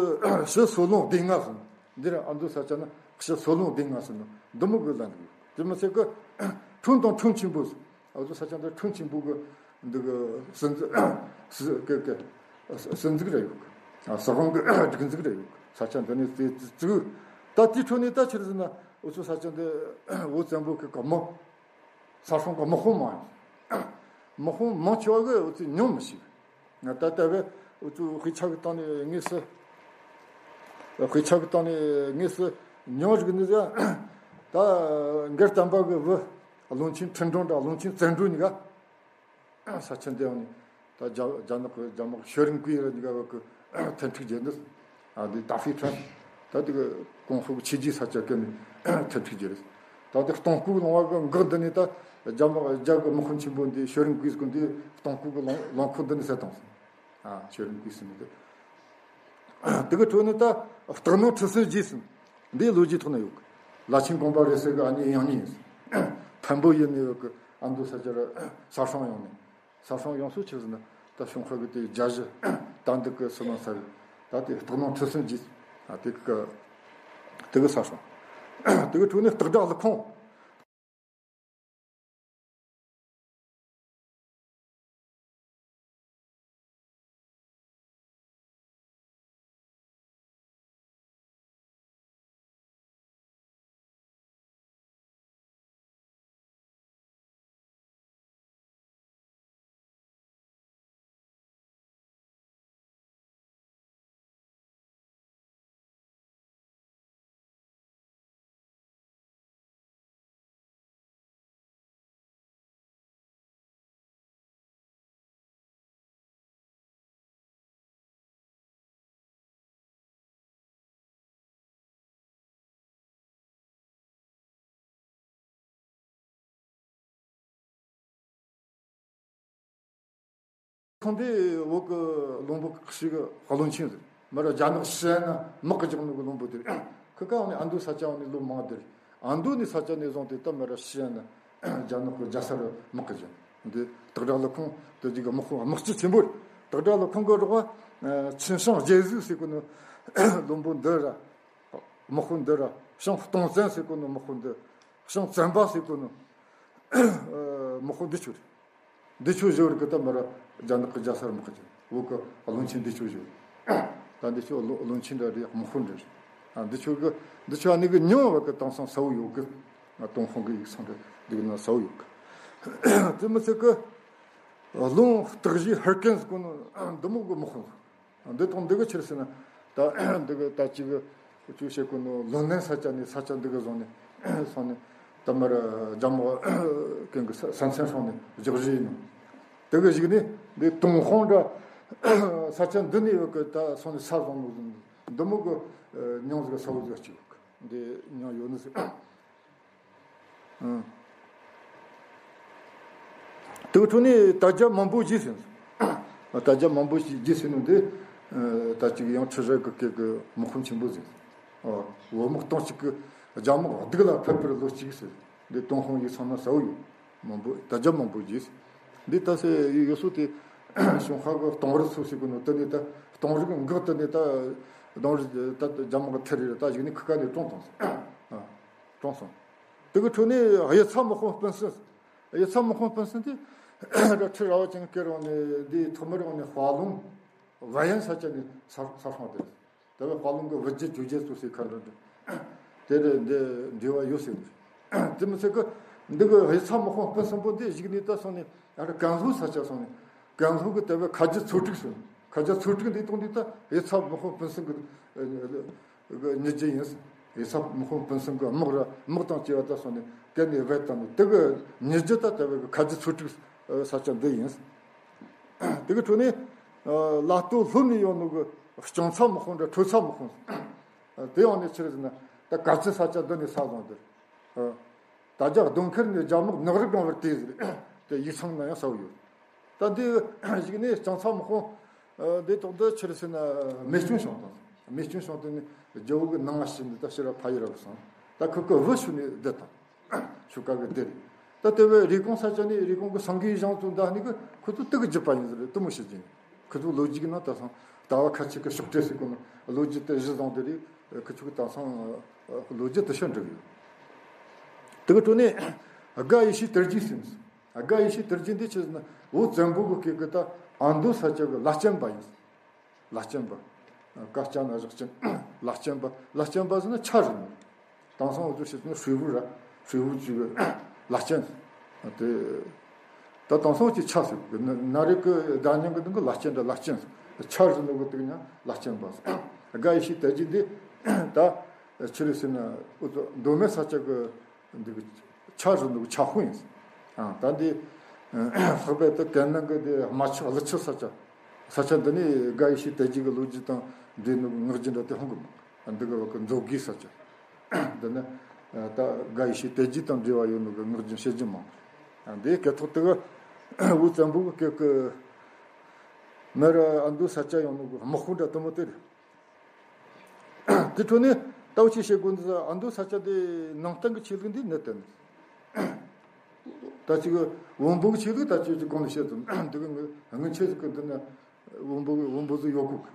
ཕྱི་སོ་ལུང་སྡེ་ལྔ་ཟེར། འདི་ར་ཨ་མདོ་ས་ཆ་ན་ཕྱི་སོ་ལུང་སྡེ་ལྔ་ཟེར་ནི་འདི་མོ་གི་ལམ་ལུགས་ཡོད། དེ་མི་ཚད་གི་ཁྲོམ་དང་ཁྲོམ་ཆེན་པོ་ཟེར། ཨ་ཚོ་ས་ཆ་འདི་ཁྲོམ་ཆེན་པོ་གི་འདི་གི་སྲིད་འཛིན་སྲིད་གི་གི་སྲིད་འཛིན་ར་ཡོད་གི། ཨ་སྲིད་དབང་གི་སྒྲིག་འཛུགས་ར་ཡོད་གི། ས་ཆ་འདི་ནས་དེ་བཙུགས། ད་དེའི་ཁྲོད་ནས་ད་ཆི་རེད་ཟེར་ན་འུ་ཚོ་ས་ཆ་འདི་བོད་བཙན་པོ་གི་གི་མི་ས་སྲུང་གི་དམག་དཔུང་མང་ཡོད། དམག་དཔུང་མང་ཆེ་བ་གི་འུ་ཚོས་མྱོང་མི་ཤེས། ང་ད་ལྟ་བས་འུ་ཚོ་དཔེ་ཆ་གི་སྟེང་ནས་དངོས་སུ། དཔེ་ཆ་གི་སྟེང་ནས་དངོས་སུ་མྱོང་རིག་ནི་ཟེར། ད་མགར་བསྟན་པ་གི་བུ་བློན་ཆེན་ཁྲི་འགྲོ་འདྲ་བློན་ཆེན་བཙན་འགྲོ་གཉིས་ཀ་ས་ཆ་འདི་ཡང་ནས་ ད་རྒྱ་རྒྱ་ནག་གི་རྒྱ་དམག་ཤོ་རིན་ཀུའི་ར་གཉིས་ཀ་བ་གི་མཐུན་འཁྲིག་བྱས་འདུག་ཨ་འདི་ཏཱ་ཧྥེ་ཁྲོན་ད་དེ་གི་ཀོང་ཧྥུ་གི་ཆོས་རྗེ་ས་ཆ་ཀན་ནས་མཐུན་འཁྲིག་བྱས་རེད། ད་དེ་སྟོང་སྐུ་ལུང་བ་གི་འགག་འདི་ནས་ད་རྒྱ་དམག་རྒྱ་གི་དམག་དཔོན་ཆེན་པོ་འདི་ཤོ་རིན་ཀུའི་སྐུ་འདི་སྟོང་སྐུ་གི་ལུང་ལུང་ཁུག་འདི་ནས་བསད་བཏང་སོང་། ཨ་ཤོ་རིན་ཀུའི་སྲིད་མི་འདི། དེ་གི་ཁྲོད་ནས་ད་སྟག་ནོར་ཁྲི་སྲོང་རྗེ་ཟེར་འདིའི་ལོ་རྒྱུས་ཐོག་ནས་ཡོད་གི། བླ་ཆེན་དགོངས་པ་རེད་ཟེར་གི་ཨ་ནི་ཡང་ཉིན་ཡིན། ཐན་པོ་ཡུལ་ནས་ཡོད་གི། ཨ་མདོ་ས་ཆ་ར་ས་སྲང་ཡོང་ནས། ས་སྲང་ཡོང་སུ་ཆི་ཟེར་ན་ད་གཞུང་ཁ་གི་དེ་རྒྱ་གཞི་ད་འདི་གི་སི་མ་ས་གི་ད་དེ་སྟག་ནོར་ཁྲི་སྲོང་རྗེ། ཨ་དེ་གི་དེ་གི་ས་སྲང་། དེ་གི་ཁྲོད་ནས་སྟག་བྲག་ཀླུ་ཁོང་། ཁོང་དེ་བོད་ཀྱི་བློན་པོ་ཁག་ཅིག་གི་བློན་ཆེན་རེད། མི་ར་རྒྱ་ནག་ཤི་ཡན་ན་དམག་གི་རྒྱག་ནོ་གི་བློན་པོ་དེ་རེད། ཁི་ཀ་འོང་ནས་ཨ་མདོ་ས་ཆ་འོང་ནས་ལོ་མང་དེ་རེད། ཨ་མདོ་ནས་ས་ཆ་ནས་བཟུང་སྟེ་ད་མི་ར་ཤི་ཡན་ན་རྒྱ་ནག་གི་རྒྱལ་ས་རུ་དམག་གི་རྒྱག་འདི་སྟག་བྲག་ཀླུ་ཁོང་དེ་རྒྱུག་གི་དམག་དཔོན་དམག་སྤྱི་ཆེན་པོ་རེད། སྟག་བྲག་ཀླུ་ཁོང་གི་རོགས་པ་ཆིན་ཤང་རྒྱལ་གཟིགས་ཟེར་གོ་ནོ་བློན་པོ་འདི་ར། དམག་དཔོན་འདི་ར་ཤང་སྟོང་བཙན་ཟེར་གོ་ནོ་དམག་དཔོན་འདི། ཤང་བཙན་པ་ཟེར་གོ་ནོ་དམག་དཔོན་འདི་ཆོ་རེད། འདི་ཆོ་བཞི་བར་གི་ད་མི་ར་རྒྱ་ནག་གི་རྒྱལ་སར་དམག་གི་བོད་གི་བློན་ཆེན་འདི་ཆོ་བཞི་བར། ད་འདི་ཆོ་བློན་བློན་ཆེན་འདྲ་རེད། དམག་དཔོན་འདྲ་རེད། ཨ་འདི་ཆོ་གི་འདི་ཆོ་ཨ་ནི་གི་མྱིང་བ་གི་དེང་སང་གསལ་བོ་ཡོད་གི། ང་ཏུན་ཧོང་གི་ཡིག་ཚང་འདྲ་འདི་གི་ནང་གསལ་བོ་ཡོད་གི། དེ་མི་ཚད་གི་བློན་སྟག་བཞི་ཧུར་ཀན་ཟེར་གོ་ནོ་འདི་མོ་གི་དམག་དཔོན། འདི་དང་འདི་གི་ཕྱིར་ཟེར་ན། ད་འདི་གི་ད་ཅི་གི་ཅུ་བྱེད་གོ་ནོ་ལོན་ནན་ས་ཆ་ནས་ས་ཆ་འདི་གི་བཟུང་ནས་སོང་ནས་ད་མར་རྒྱ་དམག་གི་ས་མཚན་སོང་ནས་རྒྱག་རེས་ཡིན་ནོ། དེ་གི་གཞུག་ནས་འདི་ཏུན་ཧོང་འདྲ་ས་ཆ་འདི་ནས་ཡོད་གི་ད་སོང་ནས་ས་བཟུང་ནོ་འདི་མོ་གི་མྱིང་ཟིག་ས་བོ་ཟིག་གཅིག་ཡོད་གི། འདི་མྱིང་ཡོད་ནི་ཟིག་ཨང་། དེ་གི་ཁྲོད་ནས་དལ་བརྒྱད་མང་པོ་རྗེས་ཟིན། དལ་བརྒྱད་མང་པོ་རྗེས་ཟིན་ནོ་འདི། ད་ཅིག་ཡང་ཁྲི་རལ་གི་སྐད་གི་དམག་དཔོན་ཆེན་པོ་ཟིན། བོད་དམག་སྟོང་གཅིག་གི་རྒྱ་དམག་སྡུག་ལ་ཕེབས་པར་ལོ་གཅིག་ཟེར། འདི་ཏུན་ཧོང་ཡིག་ཚང་ན་གསལ་བོ་ཡོད། མང་པོ་དལ་བརྒྱད་མང་པོ་རྗེས་ཟིན། འདི་ད་སེ་ཡོད་སོ་དེ་གཞུང་ཁ་གི་སྟོང་རི་ཚོ་ཟེར་གི་ནོ་དེ་ནས་ད་སྟོང་རི་གི་འགག་དེ་ནས་ད་སྟོང་རི་ད་རྒྱ་དམག་གི་ཐེ་རི་ར་ད་གཞུག་ནས་ཁི་ཀ་ནས་གྲོངས་བཏང་ཟིན། གྲོངས་སོང་། དེ་གི་ཁྲོད་ནས་གཡུ་ཚ་དམག་དཔོན་སྤུན་སྲིད། གཡུ་ཚ་དམག་དཔོན་སྤུན་སྲིད་དེ་ཁྲི་རལ་པ་ཅན་སྐེ་རིང་ནས་འདི་ཐོག་མར་འོང་ནས་དཔའ་ལུང་། བལ་ཡན་ས་ཆ་ནས་ས་ས་སྲང་དེ་རེད། དེ་བས་དཔའ་ལུང་གི་བུ་རྒྱུད་ཇོ་རྒྱལ་ཚོ་ཟེར་ཁ་འདྲ་འདྲ། དེ་རེད་འདི་འབྲེལ་བ་ཡོད་ཟེར་འདུག་དེ་མི་ཚད་གི་འདི་གི་གཡུ་ཚ་དམག་དཔོན་སྤུན་གསུམ་པོ་འདི་གཞུག་ནས་ད་སོང་ནས་ཡར་ཀན་ལྷོ་ས་ཆ་སོང་ནས་ཀན་ལྷོ་གི་དེ་བས་ཁ་རྒྱུད་ཚོ་དྲུག་སོང་། ཁ་རྒྱུད་ཚོ་དྲུག་འདི་གཏོང་འདི་ད་གཡུ་ཚ་དམག་དཔོན་སྤུན་གསུམ་གི་ཉེ་རྒྱུ་ཡིན། གཡུ་ཚ་དམག་དཔོན་སྤུན་གསུམ་གི་དམག་ར་དམག་དང་བཅས་པ་ད་སོང་ནས་ཀན་ནས་བས་བཏང་ནས་དེ་གི་ཉེ་རྒྱུ་ད་དེ་བས་གི་ཁ་རྒྱུད་ཚོ་དྲུག་ས་ཆ་འདི་ཡིན། དེ་གི་ཁྲོད་ནས་ལ་སྟོད་ལྷོ་ནས་ཡོང་ནོ་གི་སྐྱང་ཚ་དམག་དཔོན་འདྲ་ཁྲོ་ཚ་དམག་དཔོན། དེ་ཡང་ནས་ཕྱིར་ཟིན་ན་ད་ག་ཚི་ས་ཆ་འདི་ནས་ས་བཟུང་དེར། ད་རྒྱ་གདོང་ཁར་ནས་རྒྱ་དམག་ནག་རི་སྒང་བར་དེ་ཟིག་དེ་ཡིག་ཚང་ན་ཡང་གསལ་བོ་ཡོད། ད་འདི་གཞུག་ནས་སྐྱང་ཚ་དམག་དཔོན་འདི་ཐོག་འདི་ཕྱིར་ཟིན་ན་རྨས་སྐྱོན་བྱུང་དང་། རྨས་སྐྱོན་བྱུང་དེ་ནས་རྒྱལ་བོ་གི་ནང་ང་ཕྱིན་ནས་ད་ཕྱིར་ཕ་ཡུལ་ར་བུད་སོང་། ད་ཁོ་ཁོ་བུ་ཤུ་ནས་བསྡད་དང་། ཤུ་ཀ་གི་སྡེ་རེད། ད་དེ་བས་རེ་ཀོང་ས་ཆ་ནས་རེ་ཀོང་གི་སེང་གེའི་ཞང་ཚོ་འདའ་ནི་གི་ཁོ་ཚོ་དེ་གི་རྒྱུད་པ་ཡིན་ཟེར་དུ་མོ་བཤད་ཀྱིན། ཁོ་ཚོ་ལོ་རྒྱུས་ཀྱི་ནང་ད་སང་ཟླ་བ་ཁ་ཆེ་གི་ཤོག་དྲིལ་ཟེར་གོ་ནོ་ལོ་རྒྱུས་དེ་གཞི་བཟུང་དེ་རེད། ཁོ་ཚོ་གི་ད་སང་ལོ་རྒྱུས་དེ་ཤོད་འགྲིག་ཡོད། དེ་གི་ཁྲོད་ནས་དགའ་ཡེ་ཤེས་དར་རྒྱས་ཟེར། དགའ་ཡེ་ཤེས་དར་རྒྱས་འདི་ཆི་ཟེར་ན་བོད་བཙན་པོ་གི་སྐད་གི་ད་ཨ་མདོ་ས་ཆ་གི་བླ་ཆེན་པ་ཡིན། བླ་ཆེན་པ། ཀ་ཅ་ན་བཞག་ཅན། བླ་ཆེན་པ། བླ་ཆེན་པ་ཟེར་ན་ཆ་རེད་མོད། དེང་སང་འུ་ཚོ་བཤད་ན་ཧྲུལ་བུ་ར། ཧྲུལ་བུ་ཅིག་གི་བླ་ཆེན། དེ། ད་དེང་སང་ཅིག་ཆ་ཟེར་གི་ན་རེ་གི་ཟླ་ཉིན་གི་ནང་གི་བླ་ཆེན་འདྲ་བླ་ཆེན་ཟེར། ཆ་རེད་ནོ་གི་དེ་གི་ཉ་བླ་ཆེན་པ་ཟེར། དགའ་ཡེ་ཤེས་དར་རྒྱས་འདི། ད། ཆི་རེད་ཟེར་ན་འུ་ཚོ་མདོ་སྨད་ས་ཆ་གི་འདི་གི་ཆ་རེད་ནོ་གི་ཆ་ཧུང་ཡིན་ཟེར། ཨ་ད་འདི། ལྷག་པར་དུ་ཀན་ནང་གི་དེ་རྨ་ཆུ་ཀླུ་ཆུ་ས་ཆ། ས་ཆ་འདི་ནི་དགའ་ཡེ་ཤེས་དད་གུས་ཀྱི་ལོ་རྒྱུས་དང་འབྲེལ་ནས་ངག་རྒྱུན་འདྲ་དེ་ཧང་གི་མོ། འདི་གི་བ་གི་མཛོ་དགེ་ས་ཆ། འདི་ནི་ད་དགའ་ཡེ་ཤེས་དད་གུས་དང་འབྲེལ་བ་ཡོད་ནོ་གི་ངག་རྒྱུན་བཤད་རྒྱུ་མང་། འདི་སྐད་ཐོག་དེ་གི་འུ་བཙན་པོ་གི་སྐད་གི་མེ་ར་ཨ་མདོ་ས་ཆ་ཡོང་ནོ་གི་དམག་དཔུང་འདྲ་དེ་མོ་དེ་རེད། དེ་འཕྲོ་ནས་ལྟ་བ་ཅིག་བྱེད་དགོས་འདུག་ཟེར། ཨ་མདོ་ས་ཆ་དེ་ནང་བསྟན་གྱི་ཆོས་ལུགས་འདི་གནས་བརྟན་ནས། ད་ཅིག་བོན་པོ་གི་ཆོས་ལུགས་ད་ཅིག་ཅིག་གོང་ནས་བཤད་དུ་འདུག་གི། ངི་ཆོས་ཟིག་གི་འདི་ན་བོན་པོ་བོན་པོ་ཟིག་ཡོད་གོ་གི།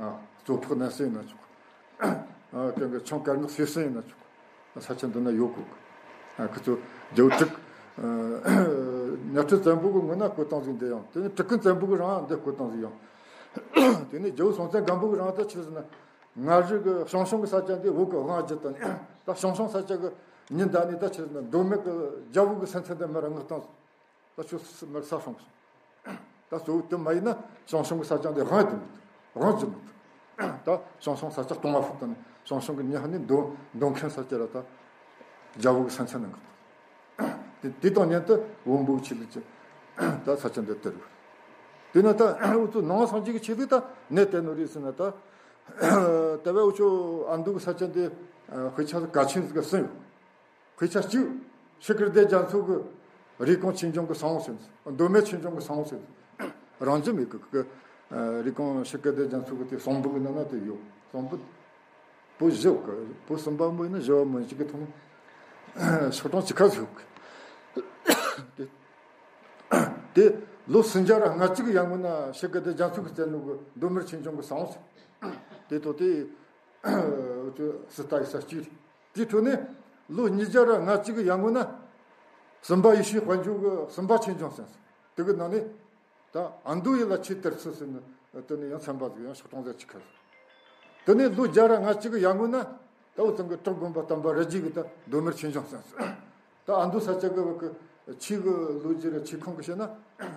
ཨ་གཙོ་ཕག་ནན་སེ་ཡིན་ན་ཆོག། ཨ་ཀྱང་གི་ཆང་དཀར་ནག་སེ་སེ་ཡིན་ན་ཆོག། ས་ཆ་འདི་ན་ཡོད་གོ་གི། ཨ་ཁི་ཚོ་རྒྱལ་བོ་དྲུག་ཨ་གཉའ་ཁྲི་བཙན་པོ་གི་སྔོན་ན་བསྐོས་བཏང་ཟིག་འདི་ཡང་། དེ་ནས་གྲི་གུ་བཙན་པོ་གི་རིང་འདི་བསྐོས་བཏང་ཟིག་ཡང་། དེ་ནས་རྒྱལ་བོ་སྲོང་བཙན་སྒམ་པོ་གི་རིང་ད་ཆི་ཟེར་ན། མངའ་རིས་ཀྱི་ཞང་ཞུང་གི་ས་ཆ་འདི་བོད་ཀྱི་དབང་བསྒྱུར་དང་། ད་ཞང་ཞུང་ས་ཆ་གི་ཉི་ཟླ་ནས་ད་ཆི་ཟེར་ན་མདོ་སྨད་ཀྱི་རྒྱལ་པོ་གི་སེམས་ཚན་འདི་མར་མངགས་བཏང་། ད་ཁྱོད་མར་ས་སྲུང་གི་སོང་། ད་གཙོ་བོ་དེ་མ་ཡིན་ན་ཞང་ཞུང་གི་ས་ཆ་འདི་དབང་བསྒྱུར་མི་ཐུབ། དབང་བསྒྱུར་མི་ཐུབ། ད་ཞང་ཞུང་ས་ཆ་སྟོང་བ་ཕུབ་དང་ནི་ཞང་ཞུང་གི་ཉི་ཧ་ནི་མདོ་མདོ་མཁན་ས་ཆ་ལ་ད་རྒྱལ་པོ་གི་སེམས་ཚན་ནང་གི། དེ་དེ་དང་མཉམ་དུ་བོན་པོའི་ཆོས་ལུགས་ཀྱི་ད་ས་ཆ་འདི་དེ་རེད། དེ་ན་ད་འུ་ཚོ་ནང་པ་སངས་རྒྱས་ཀྱི་ཆོས་ལུགས་ད་གནས་བརྟན་ནོ་རེད་ཟེར་ན། ད་དེ་བས་འུ་ཚོ་ཨ་མདོ་གི་ས་ཆ་འདི་དཔེ་ཆ་གལ་ཆེན་ཟིག་གསུམ་ཡོད། དཔེ་ཆ་གཅིག་ཤི་ཀིར་ཏི་རྒྱ་མཚོ་གི་རེབ་གོང་ཆོས་འབྱུང་གི་གསང་བ་ཟེར། མདོ་སྨད་ཆོས་འབྱུང་གི་གསང་བ་ཟེར། རང་བྱུང་མེད་གི་གི། རེབ་གོང་ཤི་ཀིར་ཏི་རྒྱ་མཚོ་གི་དེ་གསང་བུ་གི་ནང་ན་དེ་ཡོད། གསང་བུ། པོད་བཞི་གི་པོད་གསུམ་པ་མོ་ཡིན་ན་བཞི་བ་མོ་ཡིན་གཅིག་གི་ཐོག་ནས་ཤོག་གྲངས་གཅིག་ཁ་ཟིག་ཡོད་གི། དེ་དེ་ལོ་སུམ་བརྒྱ་ར་ལྔ་གཅིག་གི་ཡར་སྔོན་ན་ཤི་ཀིར་ཏི་རྒྱ་མཚོ་གི་རྩེ་ནོ་གི་མདོ་སྨད་ཆོས་འབྱུང་གི་གསང་བ་ཟེར། དེ་ཐོག་དེ་སི་ཏཱ་ཡི་ས་གཅིག་རེད། དེའི་ཁྲོད་ནས་ལོ་ཉིས་བརྒྱ་ར་ལྔ་གཅིག་གི་ཡར་སྔོན་ན་སུམ་པ་ཡེ་ཤེས་དཔལ་འབྱོར་གྱི་སུམ་པ་ཆོས་འབྱུང་ཟེར། དེ་གི་ནང་ནས་ད་ཨ་མདོ་ཡི་ལ་ཆོས་དར་ཚུལ་ཟེར་ནས་དེ་ནས་ཡང་ཚན་པ་ཟིག་ཡང་ཤོག་གྲངས་ཟིག་གཅིག་ཁ། དེ་ནས་ལོ་བརྒྱ་ར་ལྔ་གཅིག་གི་ཡར་སྔོན་ན་ད་འུ་ཚང་གི་བྲག་དགོན་པ་དམ་པ་རི་རྒྱལ་གྱི་ད་མདོ་སྨད་ཆོས་འབྱུང་ཟེར། ད་ཨ་མདོ་ས་ཆ་གི་བ་གི་ཆོས་གི་ལོ་རྒྱུས་ར་ཆོས་ཁང་གི་བཤད་ན་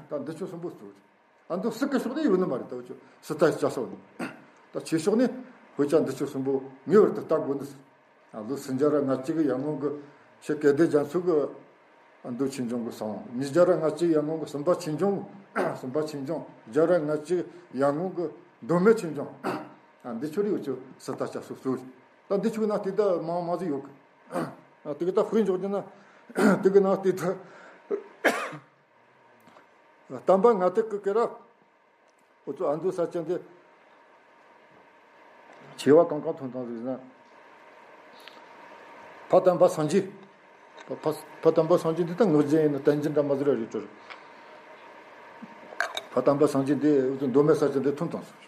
ད་འདི་ཆོ་གསུམ་པོ་གཙོ་བོ་རེད། ཨ་མདོ་སྲིད་ཀྱི་ཕྱོགས་ནས་ཡོད་ནི་མ་རེད། ད་འུ་ཆོ་སི་ཏཱ་ཡི་ལྕགས་སོ་ནི། ད་ཆོས་ཕྱོགས་ནས་དཔེ་ཆ་འདི་ཆོ་གསུམ་པོ་ངེས་པར་དུ་ལྟ་དགོས་ནི། ལོ་སུམ་བརྒྱ་ར་ལྔ་གཅིག་གི་ཡར་སྔོན་གྱི་ཤི་ཀིར་ཏི་རྒྱ་མཚོ་གི་མདོ་ཆོས་འབྱུང་གི་གསང་བ། ཉིས་བརྒྱ་ར་ལྔ་གཅིག་ཡར་སྔོན་གྱི་སུམ་པ་ཆོས་འབྱུང་། སུམ་པ་ཆོས་འབྱུང་། བརྒྱ་ར་ལྔ་གཅིག་ཡར་སྔོན་གྱི་མདོ་སྨད་ཆོས་འབྱུང་། ཨ་འདི་ཆོ་རེད། འུ་ཆོ་སི་ཏཱ་ལྕགས་སོ་གཙོ་བོ་རེད། ད་འདི་ཆོ་ནང་དེ་ད་མང་མང་ཟིག་ཡོད་གི། ཨ་དེ་གི་ད་དཔེ་འཇོག་རྒྱུ་ན་དེ་གི་ནང་དེ་ད་བསྟན་པ་ལྔ་སྡེ་གི་སྐད་ར། འུ་ཚོ་ཨ་མདོ་ས་ཆ་འདི་ཆེ་བ་གང་གང་ཐོན་བཏང་ཟིག་ཟེར་ན། ཕ་དམ་པ་སངས་རྒྱས། ཕ་ཕ་ཕ་དམ་པ་སངས་རྒྱས་འདི་ད་ངག་རྒྱུན་ཡིན་ན་བསྟན་རྒྱུན་འདྲ་མ་ཟིག་ར་རེད་འགྲོ། ཕ་དམ་པ་སངས་རྒྱས་འདི་འུ་ཚོ་མདོ་སྨད་ས་ཆ་འདི་ཐོན་བཏང་ཟིག།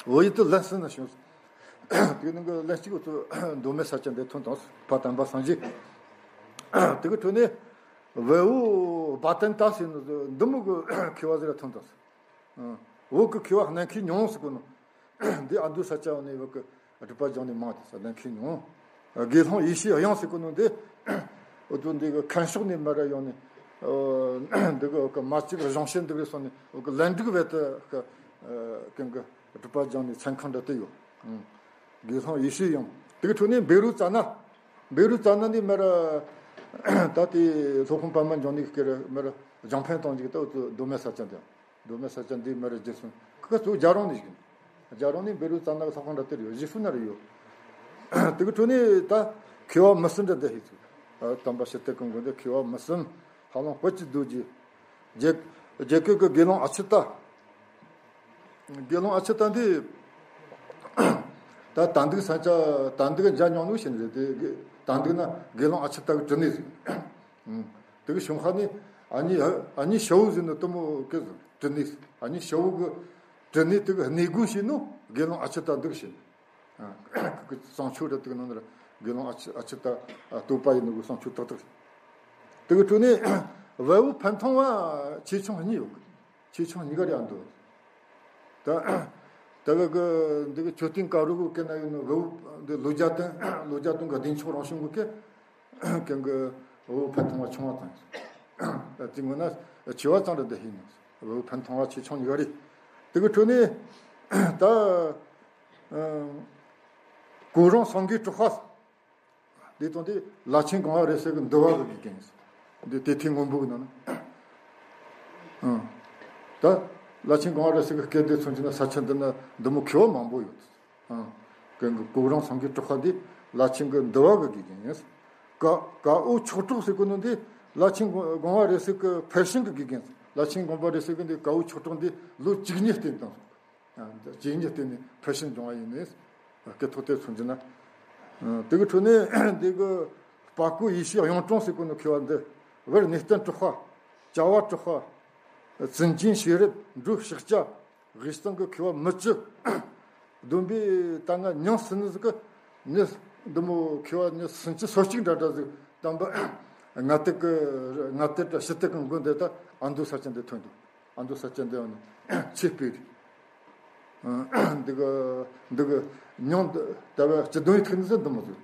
བོད་ཡུལ་དུ་ལན་གསུམ་ན་བྱུང་ཟིག། དེའི་ནང་གི་ལན་གཅིག་འུ་ཚོ་མདོ་སྨད་ས་ཆ་འདི་ཐོན་བཏང་ཟིག། ཕ་དམ་པ་སངས་རྒྱས། དེ་གི་ཁྲོད་ནས་བལ་པོ་བ་དན་ཏ་ཟེར་ནི་འདི་མོ་གི་མཁས་པ་ཟིག་ར་ཐོན་བཏང་ཟིག། ཨ། བོད་ཀྱི་མཁས་པ་གནད་འཁེལ་ཉུང་ཟེར་གོ་ནོ། འདི་ཨ་མདོ་ས་ཆ་ནས་བོད་ཀྱི་སྒྲུབ་པ་སྦྱངས་ནི་མང་དེ་ས་གནད་འཁེལ་ཉུང་། དགེ་སློང་ཡེ་ཤེས་དབྱངས་ཟེར་གོ་ནོ་འདི། འུ་ཚོ་འདི་གི་མཁན་ཕྱོགས་ནས་མར་ར་ཡོང་ནས། འདི་གི་བོད་ཀྱི་མ་གཅིག་གཞུང་བཤད་འདི་གི་སོང་ནས་བོད་ཀྱི་ལན་ཀྲིག་བེ་ཏི་གི་གི་སྒྲུབ་པ་སྦྱངས་ནས་མཚན་ཁང་འདྲ་དེ་ཡོད། དགེ་སློང་ཡེ་ཤེས་དབྱངས། དེ་གི་ཁྲོད་ནས་བཻ་རོ་ཙ་ན། བཻ་རོ་ཙ་ན་ནི་མར་ད་ལྟའི་སློབ་དཔོན་པདྨ་འབྱུང་གནས་ཀྱི་སྐད་ར་མར་སྦྱང་ཕན་གཏོང་གི་ད་འུ་ཚོ་མདོ་སྨད་ས་ཆ་འདི། མདོ་སྨད་ས་ཆ་འདི་མར་རྗེས་སུ་ཁོ་གཙོ་བོ་རྒྱལ་རོང་ནས་བཞུགས། རྒྱལ་རོང་ནས་བཻ་རོ་ཙ་ན་གི་ལྷ་ཁང་འདྲ་དེར་ཡོད། རྗེས་སུ་ན་རེ་ཡོད། དེ་གི་ཁྲོད་ནས་ད་མཁས་པ་མི་གསུམ་འདྲ་འདི་ཧེ་ཚུལ། དམ་པ་ཞི་བདེ་ཀུན་དགོན་འདི་མཁས་པ་མི་གསུམ། ཧ་ལམ་དཔལ་གྱི་རྡོ་རྗེ། རྒྱལ་རྒྱལ་ཁབ་ཀྱི་དགེ་སློང་ཨ་ཆི་ཏ། དགེ་སློང་ཨ་ཆི་ཏ་འདི། ད་ད་འདུག་ས་ཆ་ད་འདུག་འཇའ་ཉོང་ནུ་ཞིག་རེད་དེ། ད་འདུག་ན་དགེ་སློང་ཨ་ཆི་ཏ་གི་དྲི་ནི་ཟིག། དེ་གི་གཞུང་ཁ་ནི་ཨ་ནི་ཨ་ནི་ཤ་བོ་ཟིག་ནི་དུ་མོ་གི་དྲི་ནི་ཟིག། ཨ་ནི་ཤ་བོ་གི་དྲི་ནི་དེ་གི་གནས་དགོས་ཞིག་ནོ་དགེ་སློང་ཨ་ཆི་ཏ་འདུག་ཞིག། ཨ་གི་གསང་ཆོས་རེད། དེ་གི་ནང་ན་དགེ་སློང་ཨ་ཆི་ཨ་ཆི་ཏ་བསྟོད་པ་ཡིན་ནོ་གི་གསང་ཆོས་ཏག་ཏག་རེད། དེ་གི་ཁྲོད་ནས་བལ་པོ་འཕན་ཐོང་བ་ཆེ་ཆུང་གཉིས་ཡོད་གི། ཆེ་ཆུང་གཉིས་ཀ་རེད་ཨ་འདུག། ད་ད་ག་གི་འདི་གི་མཆོད་རྟེན་དཀར་རུ་གི་སྐད་ན་ཡོད་ནོ་བལ་པོ་འདི་ལོ་བརྒྱ་སྟོན་ལོ་བརྒྱ་སྟོན་གི་བདེ་མཆོག་རང་བྱུང་གི་སྐད། གང་གི་བལ་པོ་འཕན་ཐོང་བ་ཆུང་བ་དང་། ད་དེ་ངོ་ན་ཆེ་བ་ཙམ་རེད་འདི་ཧི་ནོ། བལ་པོ་འཕན་ཐོང་བ་ཆེ་ཆུང་གཉིས་ཀ་རེད། དེ་གི་ཁྲོད་ནས་ད་ཨ་གུ་རུ་སངས་རྒྱས་གྲགས་པ། འདི་དང་དེ་ལ་ཆེན་གང་བ་རེ་ཟེར་གི་འདུལ་བ་གི་དགེ་རྒན། འདི་དེ་ཐེངས་སྔོན་པོ་གི་ནང་ན། ཨང་། ད་བླ་ཆེན་གོང་བ་རེ་ཟུང་གི་སྐད་དེ་མཚོན་གྱི་ན་ས་ཆ་འདི་ན་འདི་མོ་མཁས་པ་མང་པོ་ཡོད། ཨང་། གན་གི་གུ་རུ་རང་སངས་རྒྱས་གྲགས་པ་འདི་བླ་ཆེན་གི་འདུལ་བ་གི་དགེ་རྒན་ཡིན། ཀ་ཀ་འུ་ཆོས་གྲགས་ཟེར་གོ་ནོ་འདི་བླ་ཆེན་གོང་བ་རེ་ཟུང་གི་ཕལ་ཆེར་གི་དགེ་རྒན། བླ་ཆེན་གོང་བ་རེ་ཟུང་གི་འདི་ཀ་འུ་ཆོས་གྲགས་འདི་ལོ་བཅུ་གཉིས་བསྟེན་བཏང་སོང་། ཇེ་ཉེ་བརྟེན་ནས་ཕལ་ཆེར་འབྱུང་བ་ཡིན་ནས། སྐད་ཐོག་དེ་མཚོན་གྱི་ན། དེ་གི་ཁྲོད་ནས་འདི་གི་དཔལ་སྐུ་ཡེ་ཤེས་གཡུང་དྲུང་ཟེར་གོ་ནོ་མཁས་པ་འདི། བར་གནས་བརྟན་གྲགས་པ། བྱ་བ་གྲགས་པ། བཙུན་ཆེན་ཤེས་རབ། འབྲུག་ཤཱཀྱ། དབུས་གཙང་གི་མཁས་པ་མི་བཅུ། བསྡོམས་པས་ད་ང་མྱིང་ཟིན་ནི་ཟིག་གི་མྱི་འདི་མོ་མཁས་པ་མྱི་སུམ་ཅུ་སོ་གཅིག་འདྲ་འདྲ་ཟིག་དམ་པ་ལྔ་སྟེགས་ཀྱི་ལྔ་སྟེགས་དང་ཕྱི་སྟེགས་ཀྱི་མགོན་དེ་དག་ཨ་མདོ་ས་ཆ་འདི་ཐོན་འདུག་ཨ་མདོ་ས་ཆ་འདི་ཡང་ནི་ཆེས་སྤེལ་རེད། འདི་གི་འདི་གི་མྱིང་འདི་ལྟ་བུ་སྤྱི་དོན་ཡིག་ཐིག་ནི་ཟིན་འདི་མོ་ཟིག་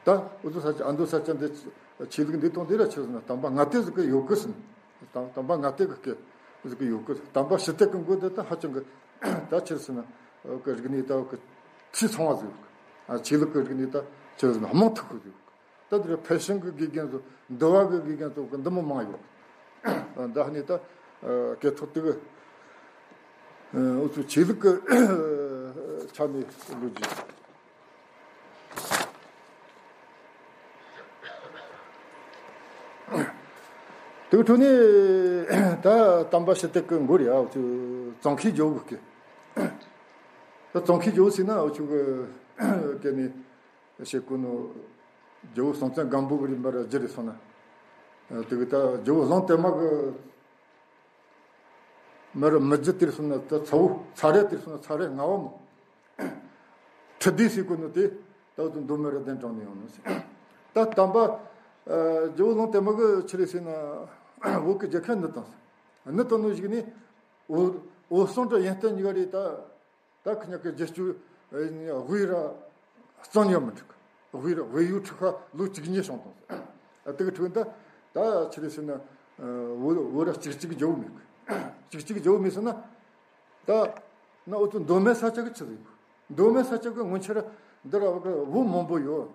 ད་འུ་ཚོ་ས་ཆ་ཨ་མདོ་ས་ཆ་འདི་ཆོས་ལུགས་འདི་དང་འདི་ར་ཆོས་ཟིན་ན་དམ་པ་ལྔ་སྟེགས་ཟིག་གི་ཡོད་གི་ཟིན། དམ་དམ་པ་ལྔ་སྟེགས་ཀྱི་སྐད་ཟིག་གི་ཡོད་གི། དམ་པ་ཕྱི་སྟེགས་ཀྱི་མགོན་དེ་ད་ཧ་ཅང་གི་ད་ཆི་ཟེར་ན་གི་རིག་གནས་ད་གི་འཐུས་ཚང་བ་ཟིག་ཡོད་གི། ཆོས་ལུགས་ཀྱི་རིག་གནས་ད་ཆི་ཟེར་ན་རྨང་མཐུག་གི་ཟིག་ཡོད་གི། ད་དེར་ཕལ་ཆེར་གི་དགེ་རྒན་ཚོ་འདུལ་བ་གི་དགེ་རྒན་ཚོ་གི་འདི་མོ་མང་ཡོད་གི། ད་ནི་ད་སྐད་ཐོག་དེ་གི་འུ་ཚོ་ཆོས་ལུགས་ཀྱི་ཆ་ནས་ལོ་རྒྱུས། དེའི་ཁྲོད་ནས་ད་དམ་པ་ཕྱི་སྟེགས་ཀྱི་མགོ་རེད་ཨ། འུ་ཚོ་ཙོང་ཁའི་ཇོ་བོ་གི་སྐད། ད་ཙོང་ཁའི་ཇོ་བོ་ཟེར་ན་འུ་ཚོ་གི་སྐད་ནས་བཤད་གོ་ནོ་ཇོ་བོ་སྲོང་བཙན་སྒམ་པོ་གི་རིམ་པར་རྒྱུད་རེད་སོང་ན། དེ་གི་ད་ཇོ་བོ་གླང་དེ་མ་གི་མར་མི་རྒྱུད་དེར་སོང་ན་ད་ཚ་བོ་ཚ་རེ་དེར་སོང་ན་ཚ་རེ་ལྔ་བ་མོ། ཁྲི་ལྡེ་ཟེར་གོ་ནོ་དེ་ད་འུ་ཚོ་མདོ་སྨད་ར་གདན་དྲངས་ནས་ཡོང་ནོ་ཟེར། ད་དམ་པ་ཇོ་བོ་གླང་དེ་མ་གི་ཆི་རེད་ཟེར་ན་བོད་ཀྱི་རྒྱལ་ཁབ་ནི་དང་ཟེར། ནི་དང་ནོ་ཞིག་ནི་འོ་འོ་སྲུང་དང་ཡོན་ཏན་གཉིས་ཀ་རེད་ད། ད་ཁི་ཉག་གི་རྒྱལ་སྤྱི་དབུས་ར་གཙང་ཡང་མི་འགྲིག་དབུས་ར་དབུས་ཡུལ་ཁྲི་ཁ་ལོ་བཅུ་གཉིས་བྱུང་དང་། དེ་གི་ཁྲོད་ད་ད་ཆི་རེད་ཟེར་ན་བོད་བོད་ར་གཅིག་གཅིག་རྒྱལ་པོ་མེད་གི། གཅིག་གཅིག་རྒྱལ་པོ་མེད་ཟེར་ན་ད་ན་འུ་ཚོ་མདོ་སྨད་ས་ཆ་གི་ཆི་ཟིག་མདོ་སྨད་ས་ཆ་གི་སྔོན་ཆད་ར་འདི་ར་བོད་མང་པོ་ཡོད།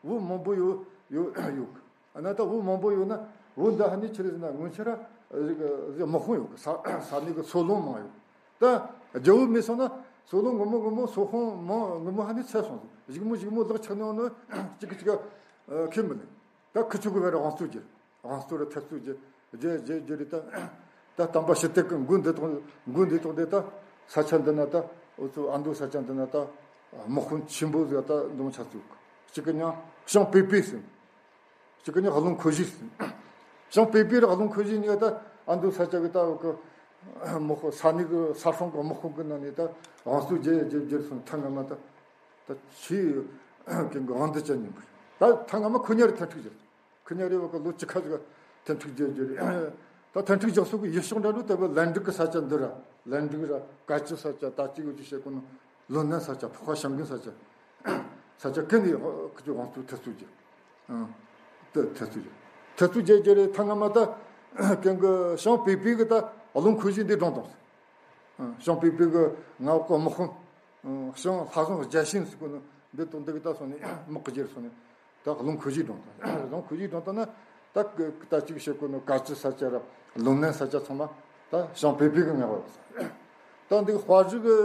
བོད་མང་པོ་ཡོད་ཡོད་ཡོད་གི། ཨ་ན་ད་བོད་མང་པོ་ཡོད་ན་བོད་འདི་ཧ་ནི་ཆི་རེད་ཟེར་ན་སྔོན་ཆད་ར་དམག་དཔུང་ཡོད་གི། ས་ས་གནས་གི་སོ་ལུང་མང་ཡོད། ད་རྒྱལ་པོ་མེད་སོང་ན་སོ་ལུང་སྔོན་མོ་སྔོན་མོ་སོ་ཁོང་མང་སྔོན་མོ་ཧ་ནི་ཚར་སོང་། གཞུག་མོ་གཞུག་མོ་ལག་ཆགས་ནས་ཡོང་ནི་གཅིག་གི་གཅིག་ག་ཁས་མི་ལེན། ད་ཁི་ཆུ་གི་བས་ར་དབང་རྩོད་རྒྱུ་དབང་རྩོད་ར་ཐེབས་རྩོད་རྒྱུ་རྒྱུ་རྒྱུ་རྒྱུ་རེད་ད། ད་དམ་པ་ཕྱི་སྟེགས་ཀྱི་མགོན་འདི་དང་མགོན་འདི་དང་དེ་ད་ས་ཆ་འདི་ན་ད་འུ་ཚོ་ཨ་མདོ་ས་ཆ་འདི་ན་ད་དམག་དཔུང་ཆེན་པོ་ཟིག་ད་འདོམ་ཆ་ཚུགས། གཅིག་གི་ཉང་བྱང་པེ་པེ་ཟེར། གཅིག་གི་ནི་ཧ་ལུང་ཁུ་བཞི་ཟེར། བྱང་པེ་པེ་ར་ཧ་ལུང་ཁུ་བཞི་གཉིས་ད་ཨ་མདོ་ས་ཆ་གི་ད་གི་དམག་ས་གནས་གི་ས་སྲུང་གི་དམག་དཔུང་གི་ནང་ནས་ད་དབང་རྩོད་རྒྱག་རྒྱག་རྒྱག་སོང་ཐང་ང་མ་ད་ད་ཆི་གི་དབང་འདི་ཅན་ཡིན་པ་ད་ཐང་ང་མ་ཁུ་ཉ་རེ་ཐན་ཕྲུག་རྒྱག་ཁུ་ཉ་རེ་བ་གི་ལོ་བཅུ་ཁ་ཟིག་ཐན་ཕྲུག་རྒྱག་རྒྱག་རེད། ད་ཐན་ཕྲུག་རྒྱག་སོ་གི་ཡུལ་ཕྱོགས་འདྲ་འདྲ་ད་བ་ལན་ཀྲི་གི་ས་ཆ་འདི་ར་ལན་ཀྲི་ར་ཀ་ཅི་ས་ཆ་ད་ཅི་གི་ཅི་བཤད་གོ་ནོ། ལོ་ན་ས་ཆ་ཕོ་ཁ་ཤམ་གི་ས་ཆ། ས་ཆ་ཀུན་ནས་ཁུ་ཆུ་དབང་རྩོད་ཐེབས་རྩོད་རྒྱུ། ཨང་། ཐེབས་རྩོད་རྒྱུ། ཐེབས་རྩོད་རྒྱུ་རྒྱུ་རེད་ཐང་ང་མ་ད་ཀན་གི་བྱང་པེ་པེ་གི་ད་ཧ་ལུང་ཁུ་བཞི་འདི་སྒྲུང་དང་། ཨང་། བྱང་པེ་པེ་གི་མངའ་འོག་གི་དམག་དཔུང་། ཨང་། བྱང་ལྷ་བཟང་རྒྱལ་ཤིན་ཟེར་གོ་ནོ་འདི་དང་འདི་གི་ད་སོང་ནས་དམག་གི་རྒྱུ་རེད་སོང་ནས། ད་ལུང་ཁུ་བཞི་སྒྲུང་དང་། ལུང་ཁུ་བཞི་སྒྲུང་དང་ན་ད་ཀི་ད་ཅིག་བཤད་གོ་ནོ་ཀ་ཅི་ས་ཆ་ར་ལུང་ནན་ས་ཆ་ཚང་མ་ད་བྱང་པེ་པེ་གི་མངའ་འོག་ད་འདི་དཔའ་རིས་གི་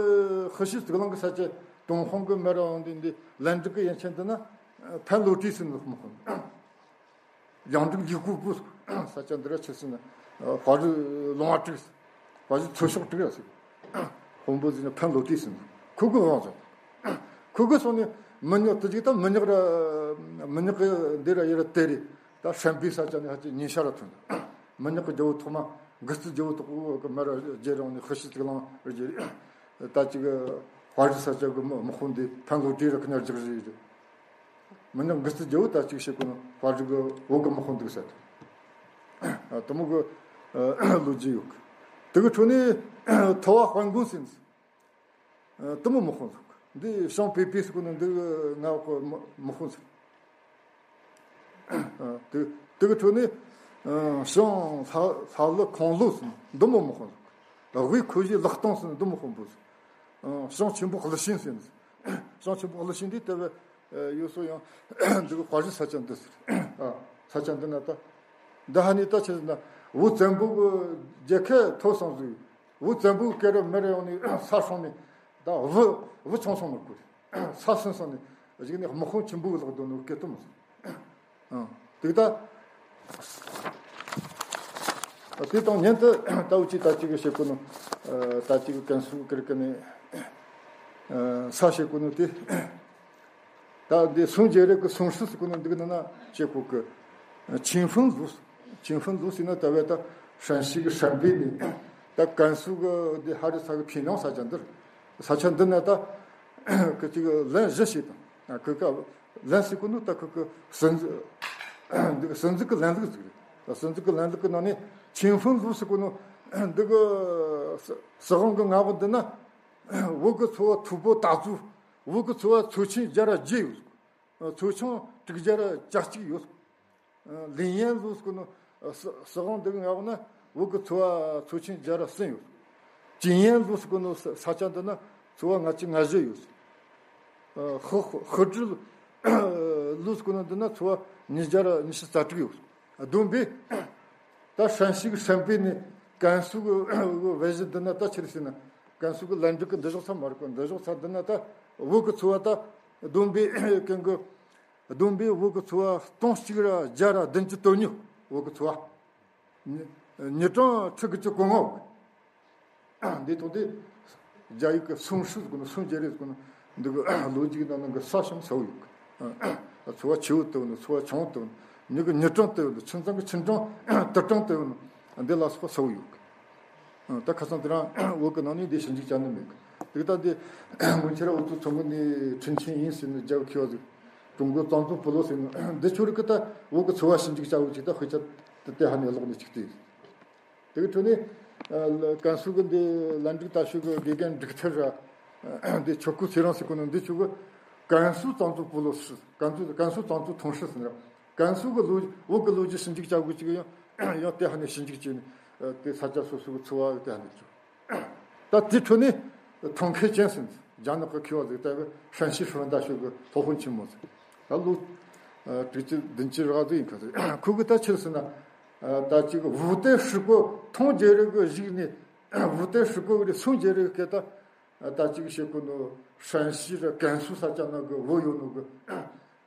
ཧི་ཤི་ཙིག་ལང་གི་ས་ཆ་ཏུན་ཧོང་གི་མེ་ར་འོང་འདི་འདི་ལན་ཀྲི་གི་ཡན་ཆད་འདི་ན་ཕན་ལོ་ཏི་སི་ནི་མི་ཁོ་ཡང་ཀྲིག་ལི་ཀུ་པུ་ས་ཆ་འདི་ར་ཆི་སི་ན་དཔའ་རིས་ལུང་བ་ཀྲིག་དཔའ་རིས་ཚོ་ཤོག་ཀྲིག་ར་སི། དཔོན་པོ་ཟེར་ན་ཕན་ལོ་ཏི་སི་ནི་ཁུ་གུ་དབང་ཟེར། ཁུ་གུ་སོང་ནས་མི་ཉག་དུ་ཅིག་ད་མི་ཉག་ར་མི་ཉག་གི་འདི་ར་ཡི་ར་དེ་རེད། ད་ཧྲན་པའི་ས་ཆ་ནས་ཧ་ཅི་ཉིན་ཤར་ར་ཐོན། མི་ཉག་གི་རྒྱལ་པོ་ཐོག་མ་འགུ་རྩི་རྒྱལ་པོ་ཐོག་གི་མི་ར་རྗེ་རང་ནས་ཧི་ཤི་ཙིག་ལང་ར་རྗེ་ད་ཅིག་དཔའ་རིས་ས་ཆ་གི་དམག་དཔུང་འདི་ཕན་ལོ་ཏི་ར་ཁི་ཉར་རྒྱག་རེད། མི་ཉག་འགུ་རྩི་རྒྱལ་པོ་ད་ཅིག་བཤད་གོ་ནོ་དཔའ་རིས་གི་བོད་གི་དམག་དཔུང་འདུག་ས་དེ་དུ་མོ་གི་ལོ་རྒྱུས་ཡོད་གི། དེ་གི་ཁྲོད་ནས་ཐུ་བ་དཔལ་མགོན་ཟེར་ནས་དུ་མོ་དམག་དཔུང་ཟེར་གི། འདི་བྱང་པེ་པེ་ཟེར་གོ་ནོ་འདི་གི་མངའ་འོག་གི་དམག་དཔུང་ཟེར། དེ་དེ་གི་ཁྲོད་ནས་བྱང་ལྷ་ལྷ་ལི་ཁོང་ལོ་ཟེར་ནས་དུ་མོ་དམག་དཔུང་ཟེར་གི། དབུས་ཁུ་བཞི་ལག་སྟོང་ཟེར་ནས་དུ་མོ་དཔོན་པོ་ཟེར་གི། བྱང་ཆེན་པོ་ཀླུ་ཤིང་ཟེར་ནས་བྱང་ཆེན་པོ་ཀླུ་ཤིང་འདི་ལྟ་བུ། ཡོད་སོ་ཡང་། འདི་གི་དཔའ་རིས་ས་ཆ་འདི་ཟེར། ཨ། ས་ཆ་འདི་ན་ད། འདི་ཧ་ནི་ད་ཆི་ཟེར་ན། བོད་བཙན་པོ་གི་རྒྱལ་ཁ་ཐོབ་སོང་ཟིག། བོད་བཙན་པོ་གི་སྐེ་རུ་མི་རེ་ཡོང་ནས་ས་སྲུང་ནས་ད་བུ་བུ་ཆུང་སོང་མི་དགོས། ས་སྲུང་སོང་ནས་གཞུག་ནས་དམག་དཔུང་ཆེན་པོ་ལག་དོན་ནོ་སྐད་སྟོན་མི་སོང་། ཨང་། དེ་ད། དེ་དང་ཉན་དུ་ད་འུ་ཅི་ད་ཅིག་བྱེད་དགོས་ནོ། ད་ཅིག་ཀན་སུའུ་ཀིར་ཀི་ནས་ས་བྱེད་དགོས་ནོ་དེ། ད་འདི་སུང་རྒྱལ་རབས་ཀྱི་སུང་ཧྲི་ཟེར་གོ་ནོ་འདི་གི་ནང་ན་བྱེད་དགོས་གི། ཆིང་ཧྥུན་ལུ། ཆིང་ཧྥུན་ལུ་ཟེར་ན་ད་བས་ད་ཧྲན་ཞི་གི་ཧྲན་པེ་ནས་ད་ཀན་སུའུ་གི་འདི་ཧ་རི་ས་གི་ཕིན་ལོང་ས་ཆ་འདིར། ས་ཆ་འདི་ན་ད་གི་ཅིག་ལན་བཞི་ཞིག་དང་གི་ཀ་ལན་ཟེར་གོ་ནོ་ད་གི་གི་སྲིད་འཛིན་འདི་གི་སྲིད་འཛིན་གི་ལན་ལུགས་ཟིག་རེད། ད་སྲིད་འཛིན་གི་ལན་ལུགས་གི་ནང་ནས་ཆིང་ཧྥུན་ལུ་ཟེར་གོ་ནོ་འདི་གི་སྲིད་དབང་གི་མངའ་འོག་འདི་ན། བོད་ཀྱི་ཚོ་བ་མཐུག་པོ་དར་ཚུལ། བོད་ཀྱི་ཚོ་བ་ཚོ་ཆེན་བརྒྱ་ར་བརྒྱད་ཡོད། ཚོ་ཆུང་དྲུག་བརྒྱ་ར་གྱ་གཅིག་ཡོད། ལིན་ཡན་ལུ་ཟེར་གོ་ནོ་སྲིད་དབང་འདི་གི་མངའ་འོག་ན་བོད་ཀྱི་ཚོ་བ་ཚོ་ཆེན་བརྒྱ་ར་གསུམ་ཡོད། ཅིན་ཡན་ལུ་ཟེར་གོ་ནོ་ས་ཆ་འདི་ན་ཚོ་བ་ལྔ་བཅུ་ང་བཞི་ཡོད། ཧི་ཧི་ཀྲི་ལུ་ཟེར་གོ་ནོ་འདི་ན་ཚོ་བ་ཉིས་བརྒྱ་ར་ཉི་ཤུ་རྩ་དྲུག་ཡོད། བསྡོམས་པས། ད་ཧྲན་ཞི་གི་ཧྲན་པེ་ནས་ཀན་སུའུ་གི་བལ་གཞི་འདི་ན་ད་ཆི་རེད་ཟེར་ན་ཀན་སུའུ་གི་ལན་ཀྲོའུ་གི་འདི་ཕྱོགས་ཚ་མ་རེད་གོ། འདི་ཕྱོགས་ཚ་འདི་ན་ད་བོད་གི་ཚོ་བ་ད་བསྡོམས་པས་ཀན་གི་བསྡོམས་པས་བོད་གི་ཚོ་བ་སྟོང་གཅིག་ར་བརྒྱ་ར་བདུན་ཅུ་དོན་གཉིས། བོད་གི་ཚོ་བ་ཉིས་གྲངས་ཁྲི་དགུ་བཅུ་གོ་ལྔ། འདི་ཐོག་དེ་རྒྱ་ཡིག་གི་སུང་ཧྲི་ཟེར་གོ་ནོ་སུང་རྒྱལ་རབས་ཟེར་གོ་ནོ་འདི་གི་ལོ་རྒྱུས་ནང་ནང་གི་ས་ཞིང་ས་བོ་ཡོད་གི། ཚོ་བ་ཆེ་བོ་དེ་བོ་ནོ། ཚོ་བ་ཆུང་བོ་དེ་བོ་ནོ། མྱི་གི་མྱི་གྲངས་དེ་བོ་ནོ། ཁྱིམ་ཚང་གི་ཁྱིམ་གྲངས་དུད་གྲངས་དེ་བོ་ནོ། འདི་ལ་སོགས་པ་ས་བོ་ཡོད་གི། ད་ཁ་སང་དེ་རིང་བོད་གི་ནང་ནས་འདི་ཞིབ་འཇུག་བྱ་ནི་མེད་གི། དེ་ད་འདི་སྔོན་ཆད་འུ་ཚོ་ཚོང་གི་ནི་ཁྲིན་ཆིན་ཡིན་ཟེར་ནི་རྒྱ་གི་མཁས་པ་ཟིག། ཀྲུང་གོ་གཙང་བཙོག་པོ་ལོ་ཟེར་ནི་འདི་ཆོ་རིག་གི་ད་བོད་གི་ཚོ་བ་ཞིབ་འཇུག་བྱ་བོ་ཅིག་ད་དཔེ་ཆ་དེ་དེ་ཧ་ནས་ཀློག་ནི་ཅིག་དེ། དེ་གི་ཁྲོད་ནས་ཀན་སུའུ་གི་འདི་ལན་ཀྲོའུ་ད་ཤོད་གི་དགེ་རྒན་འབྲུག་ཐར་ར། འདི་ཆོས་སྐུ་ཚེ་རིང་ཟེར་གོ་ནོ་འདི་ཆོ་གི་ཀན་སུའུ་གཙང་བཙོག་པོ་ལོ་ཟེར། ཀན་སུའུ་ཀན་སུའུ་གཙང་བཙོག་ཐུང་ཧྲི་ཟེར་ནི་ར། ཀན་སུའུ་གི་ལོ་བོད་གི་ལོ་རྒྱུས་ཞིབ་འཇུག་བྱ་དགོས་ཅིག་ཡང་ཡང་དེ་ཧ་ནས་ཞིབ་འཇུག་བྱས་ནས་དེ་ས་ཆ་སོ་སོ་གི་ཚོ་བ་དེ་ཧ་ནས་བཅུག། ད་དེ་ཁྲོད་ནས་ཐང་མཁས་ཅན་ཟེར་རྒྱ་ནག་གི་མཁས་པ་ཟིག་ལྟ་བུ་ཧྲན་ཞི་ཧྲུན་ཏ་ཤོད་གི་སློབ་དཔོན་ཆེན་མོ་ཟིག། ད་ལོ་དྲུག་ཅུ་བདུན་ཅུ་རག་ཟིག་ཡིན་ཁ་ཟིག། ཁོ་གི་ད་ཆི་ཟེར་ན་ད་ཅིག་ཝུ་ཏེ་ཧྲི་ཀོ་ཐང་རྒྱལ་རབས་གི་གཞུག་ནས་ཝུ་ཏེ་ཧྲི་ཀོ་གི་སུང་རྒྱལ་རབས་གི་སྐད་ད་ད་ཅིག་བཤད་གོ་ནོ་ཧྲན་ཞི་ར་ཀན་སུའུ་ས་ཆ་ནང་གི་བོད་ཡོད་ནོ་གི།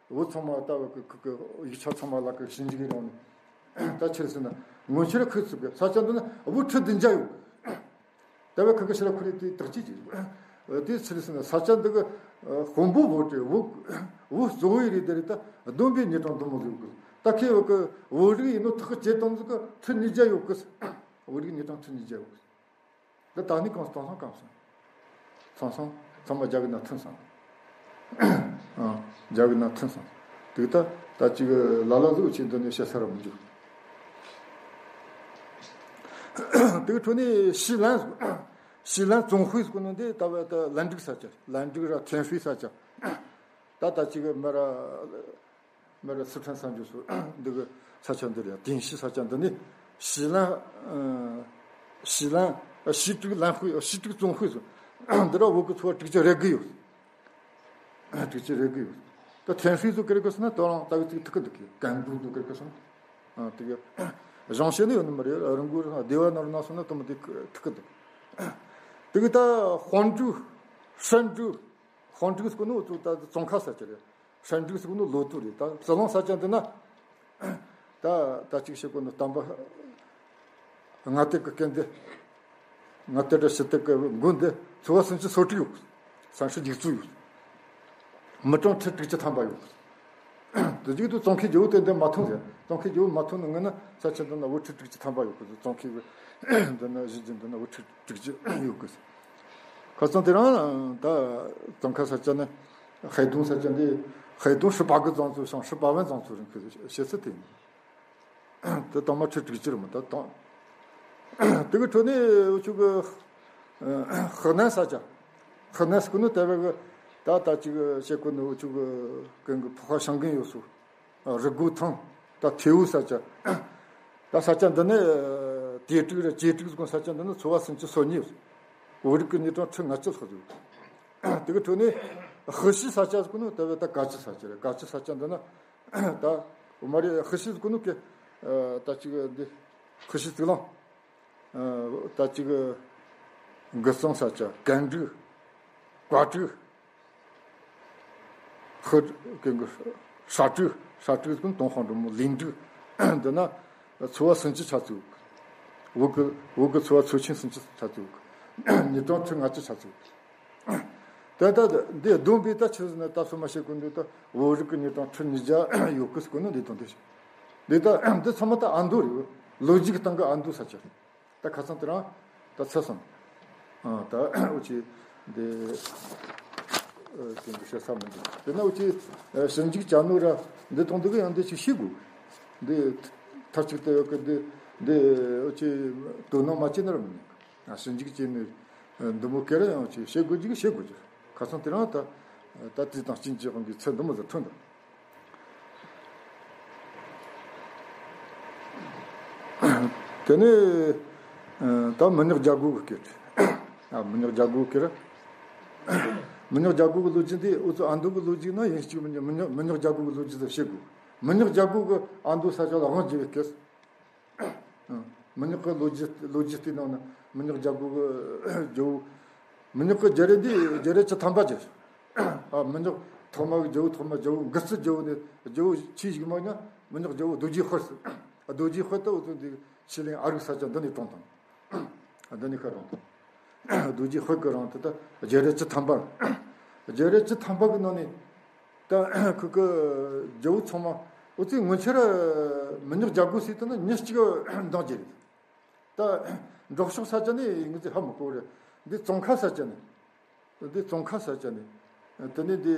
བོད་ཚང་མ་ལྟ་བུ་གི་ཁུ་གི་ཡིག་ཆ་ཚང་མ་ལ་གི་ཞིབ་འཇུག་ཡིན་རུང་ནི། ད་ཆི་རེད་ཟེར་ན་སྔོན་ཆད་ཁུ་ཚུགས་གི་ས་ཆ་འདི་ན་བོད་ཁྲི་བདུན་བརྒྱ་ཡོད། ལྟ་བུ་ཁུ་གི་ཕྱི་ལ་ཁུ་རེ་དེ་དག་ཅིག་ཅིག། དེ་ཆི་རེད་ཟེར་ན་ས་ཆ་འདི་གི་དཔོན་པོ་བོད་ཀྱི་བོད་བོད་གཙོ་བོའི་རིགས་དེ་རེད། ད་བསྡོམས་པས་ཉིས་གྲངས་དུ་མ་ཡོད་གི། ད་ཁེ་བོད་གི་བོད་རིགས་ཡིན་ནོ་ཐག་གི་བྱེད་སྟངས་ཟིག་གི་ཁྲི་ཉིས་བརྒྱ་ཡོད་གི། བོད་རིགས་ཉིས་གྲངས་ཁྲི་ཉིས་བརྒྱ་ཡོད་གི། འདི་ད་ནི་གང་སྟོང་སང་གང་སོང་། ཚང་སང་ཚང་མ་རྒྱ་གི་ནང་ཐོན་སོང་། ཨ། རྒྱ་གི་ནང་ཐོན་སོང་། དེ་ད་ད་ཅིག་ལ་ལ་ཟུག་ཅིག་འདི་ནས་བཤད་ས་ར་མི་འཇུག། དེ་གི་ཁྲོད་ནས་ཞི་ལན་ཞི་ལན་ཙུང་ཧུའེ་ཟེར་གོ་ནོ་འདི་ད་བ་ད་ལན་ཀྲིག་ས་ཆ། ལན་ཀྲིག་ར་ཐེན་ཧྲུའེ་ས་ཆ། ད་ད་ཅིག་མ་ར། མི་རེ་སི་ཁྲོན་ས་འཇུག་སུ་འདི་གི་ས་ཆ་འདི་རེད། ཐེན་ཞི་ས་ཆ་འདི་ནི་ཞི་ལན། ཞི་ལན། ཞི་ཀྲིག་ལན་ཧུའེ། ཞི་ཀྲིག་ཙུང་ཧུའེ་སུ། འདི་ར་བོད་གི་ཚོ་དྲུག་ཅུ་རེ་དགུ་ཡོད། དྲུག་ཅུ་རེ་དགུ་ཡོད། ད་ཐེན་ཧྲུའེ་སུ་ཀེར་གི་སོང་ན་ད་རང་ད་གི་ཚིག་ཐུག་གི་འདུག་གི། ཀན་པུར་དུ་ཀེར་གི་སོང་ན། དེ་གི་ཞང་ཞེ་ནི་ཡོད་ནི་མ་རེད། རང་གུ་སྡེ་བ་ནོར་ན་སོང་ན་དུ་མ་དེ་ཐུག་གི་འདུག། དེ་གི་ད་ཧོན་ཀྲུའུ། ཧྲན་ཀྲུའུ། ཧོན་ཀྲུའུ་སུ་གོ་ནོ་ཙུ་ད་ཙོང་ཁ་ས་ཆ་རེད། ཧྲན་ཀྲུའུ་ཟེར་གོ་ནོ་ལོ་ཏུ་རེད། ད་ཙི་ལོང་ས་ཆ་འདི་ན། ད་ད་ཅིག་བཤད་གོ་ནོ་དམ་པ་ལྔ་སྟེ་གི་སྐད་འདི། ལྔ་སྟེ་ར་ཞི་སྟེ་གི་མགོན་འདི་ཚོ་བ་སུམ་ཅུ་སོ་དྲུག་ཡོད། སུམ་ཅུ་ཡིག་རྩིས་ཡོད། མི་གྲངས་ཁྲི་དྲུག་ཅུ་ཐམ་པ་ཡོད། དེ་ཅིག་ཏུ་ཙོང་ཁའི་རྒྱལ་པོ་དེ་འདི་མ་ཐོན་ཟེར། ཙོང་ཁའི་རྒྱལ་པོ་མ་ཐོན་ནི་ངོ་ན་ས་ཆ་འདི་ན་བོད་ཁྲི་དྲུག་ཅུ་ཐམ་པ་ཡོད་གི། ཙོང་ཁའི་འདི་ན་གཞི་རྒྱུ་འདི་ན་བོད་ཁྲི་དྲུག་ཅུ་ཡོད་གི། ཁ་སང་དེ་རིང་ད་ཙོང་ཁ་ས་ཆ་ནི་ཧའེ་ཏུང་ས་ཆ་འདི་ཧའེ་ཏུང་ཧྲི་པ་གི་ཙང་ཚོ་ཞང་ཧྲི་པ་བན་ཙང་ཚོ་རིང་གི་བཤད་ཚུལ་དེ་ཡིན། དེ་དང་མ་ཁྲི་དྲུག་ཅུ་རེད་མོ་ད་དང་། དེ་གི་ཁྲོད་ནས་འུ་ཆུ་གི་ཧི་ནན་ས་ཆ། ཧི་ནན་ཟེར་གོ་ནོ་དེ་བས་གི་ད་ད་ཅིག་བཤད་གོ་ནོ་འུ་ཆུ་གི་གན་གི་ཕོ་ཁ་ཤང་གིན་ཡོད་སོ། རི་གུ་ཐང་། ད་ཐེའུ་ས་ཆ། ད་ས་ཆ་འདི་ནི་དེ་ཀྲིག་ར་ཅེ་ཀྲིག་ཟེར་གོ་ས་ཆ་འདི་ནི་ཚོ་བ་སུམ་ཅུ་སོ་གཉིས། བོད་རིགས་ཀྱི་མི་གྲངས་ཁྲི་ལྔ་བཅུ་ལྷག་ཡོད། དེ་གི་ཁྲོད་ནས་ཧི་ཤི་ས་ཆ་ཟེར་གོ་ནོ་དེ་བས་ད་ག་ཅི་ས་ཆ་རེད། ག་ཅི་ས་ཆ་འདི་ན་ད་མ་རེད། ཧི་ཤི་ཟེར་གོ་ནོ་ཀེ་ད་ཅིག་འདི་ ཁུ་ཤི་ཙིག་ལང་། ད་ཅིག་གི་གི་གཙང་ས་ཆ་གན་འབྲུག་བཀའ་འབྲུག་ཧུ་གི་གི་ཧྲ་ཀྲུག་ཧྲ་ཀྲུག་ཀུན་ཏོང་ཧོང་འབྲུག་མོ་ལིང་འབྲུག་འདི་ན་ཚོ་བ་སུམ་ཅུ་ཆ་ཚུགས། བོད་གི་བོད་གི་ཚོ་བ་ཚོ་ཆེན་སུམ་ཅུ་ཆ་ཚུགས། ཉིས་སྟོང་ཁྲི་ལྔ་བཅུ་ཆ་ཚུགས། ད་ལྟ་འདི་བསྡོམས་པས་ད་ཆི་ཟེར་ན་ད་སོ་མ་བཤད་དགོས་འདུག་ད་བོད་རིགས་ཀྱི་ཉིས་སྟོང་ཁྲི་ཉིས་བརྒྱ་ཡོད་གི་ཟེར་གོ་ནོ་འདི་དང་འདི་བཤད། འདི་ད་འདི་ཚང་མ་ད་ཨ་མདོ་རེད། ལོ་རྒྱུས་ཀྱི་སྟེང་གི་ཨ་མདོ་ས་ཆ་རེད། ད་ཁ་སང་དེ་རིང་ད་ཚར་སོང་། ཨ་ད་འུ་ཅི་འདི་ཨ་དེ་འདྲ་བཤད་ས་མི་འདུག་དེ་ན་འུ་ཅི་ཨ་ཞིབ་འཇུག་བྱ་ནོ་ར་འདི་དང་འདི་གི་ཡང་འདི་ཅིག་ཤེས་དགོས། འདི་མཐའ་གཅིག་ཏུ་ཡོད་གི་འདི་འདི་འུ་ཅི་དོ་སྣང་མ་བྱས་ན་ར་མི་ཉན་གི་ཨ་ཞིབ་འཇུག་བྱས་ནས་འདི་མོ་ཁེ་ར་ཡང་ཅིག་བཤད་དགོས་ཀྱི་བཤད་དགོས་ཀྱི། ཁ་སང་དེ་རིང་ད་ད་དེ་དང་གཅིན་གཅུན་དབང་གི་ཚད་འདི་མོ་ཟིག་ཐོན་འདུག་དེ་ནས་ད་མི་ཉག་རྒྱལ་སྒོ་གི་སྐད། ཨ་མི་ཉག་རྒྱལ་སྒོ་གི་སྐད། མི་ཉག་རྒྱལ་སྒོ་གི་ལོ་རྒྱུས་འདི་འུ་ཚོ་ཨ་མདོ་གི་ལོ་རྒྱུས་ན་ཡིན་གཅིག་མི་ཉག་མི་ཉག་མི་ཉག་རྒྱལ་སྒོ་གི་ལོ་རྒྱུས་ཟིག་བཤད་དགོས། མི་ཉག་རྒྱལ་སྒོ་གི་ཨ་མདོ་ས་ཆ་ལ་དབང་བསྒྱུར་བའི་སྐད། མི་ཉག་གི་ལོ་རྒྱུས་ལོ་རྒྱུས་དེའི་ནང་ན་མི་ཉག་རྒྱལ་སྒོ་གི་རྒྱལ་པོ། མི་ཉག་གི་རྒྱལ་རབས་འདི་རྒྱལ་རབས་བཅུ་ཐམ་པ་ཅན། ཨ་མི་ཉག་ཐོག་མ་གི་རྒྱལ་པོ་ཐོག་མ་རྒྱལ་པོ་འགོ་རྩིས་རྒྱལ་པོ་ནས་རྒྱལ་པོ་ཆེས་ཞིག་མ་ཉག་མི་ཉག་རྒྱལ་པོ་རྡོ་རྗེ་དཔལ་ཟེར། རྡོ་རྗེ་དཔལ་ད་འུ་ཚོ་འདི་ཕྱི་གླིང་ཨ་རིག་ས་ཆ་འདི་ནས་བཀྲོངས་བཏང་། འདི་ནས་ཤར་བཀྲོངས་བཏང་། རྡོ་རྗེ་དཔལ་གི་རིང་དུ་ད་རྒྱལ་རབས་བཅུ་ཐམ་པ། རྒྱལ་རབས་བཅུ་ཐམ་པ་གི་ནང་ནས། ད་ཁོ་གི་རྒྱལ་པོ་ཚང་མ་འུ་ཚོའི་སྔོན་ཆད་མི་ཉག་རྒྱལ་སྒོ་ཟེར་དུས་ན་མྱི་གཅིག་འདང་རྒྱག་རེད། ད་འབྲོག་ཕྱོགས་ས་ཆ་ནས་ངེད་ཚོས་ཧ་མི་གོ་རེད། འདི་ཙོང་ཁ་ས་ཆ་ནས། འདི་ཙོང་ཁ་ས་ཆ་ནས། དེ་ནས་འདི་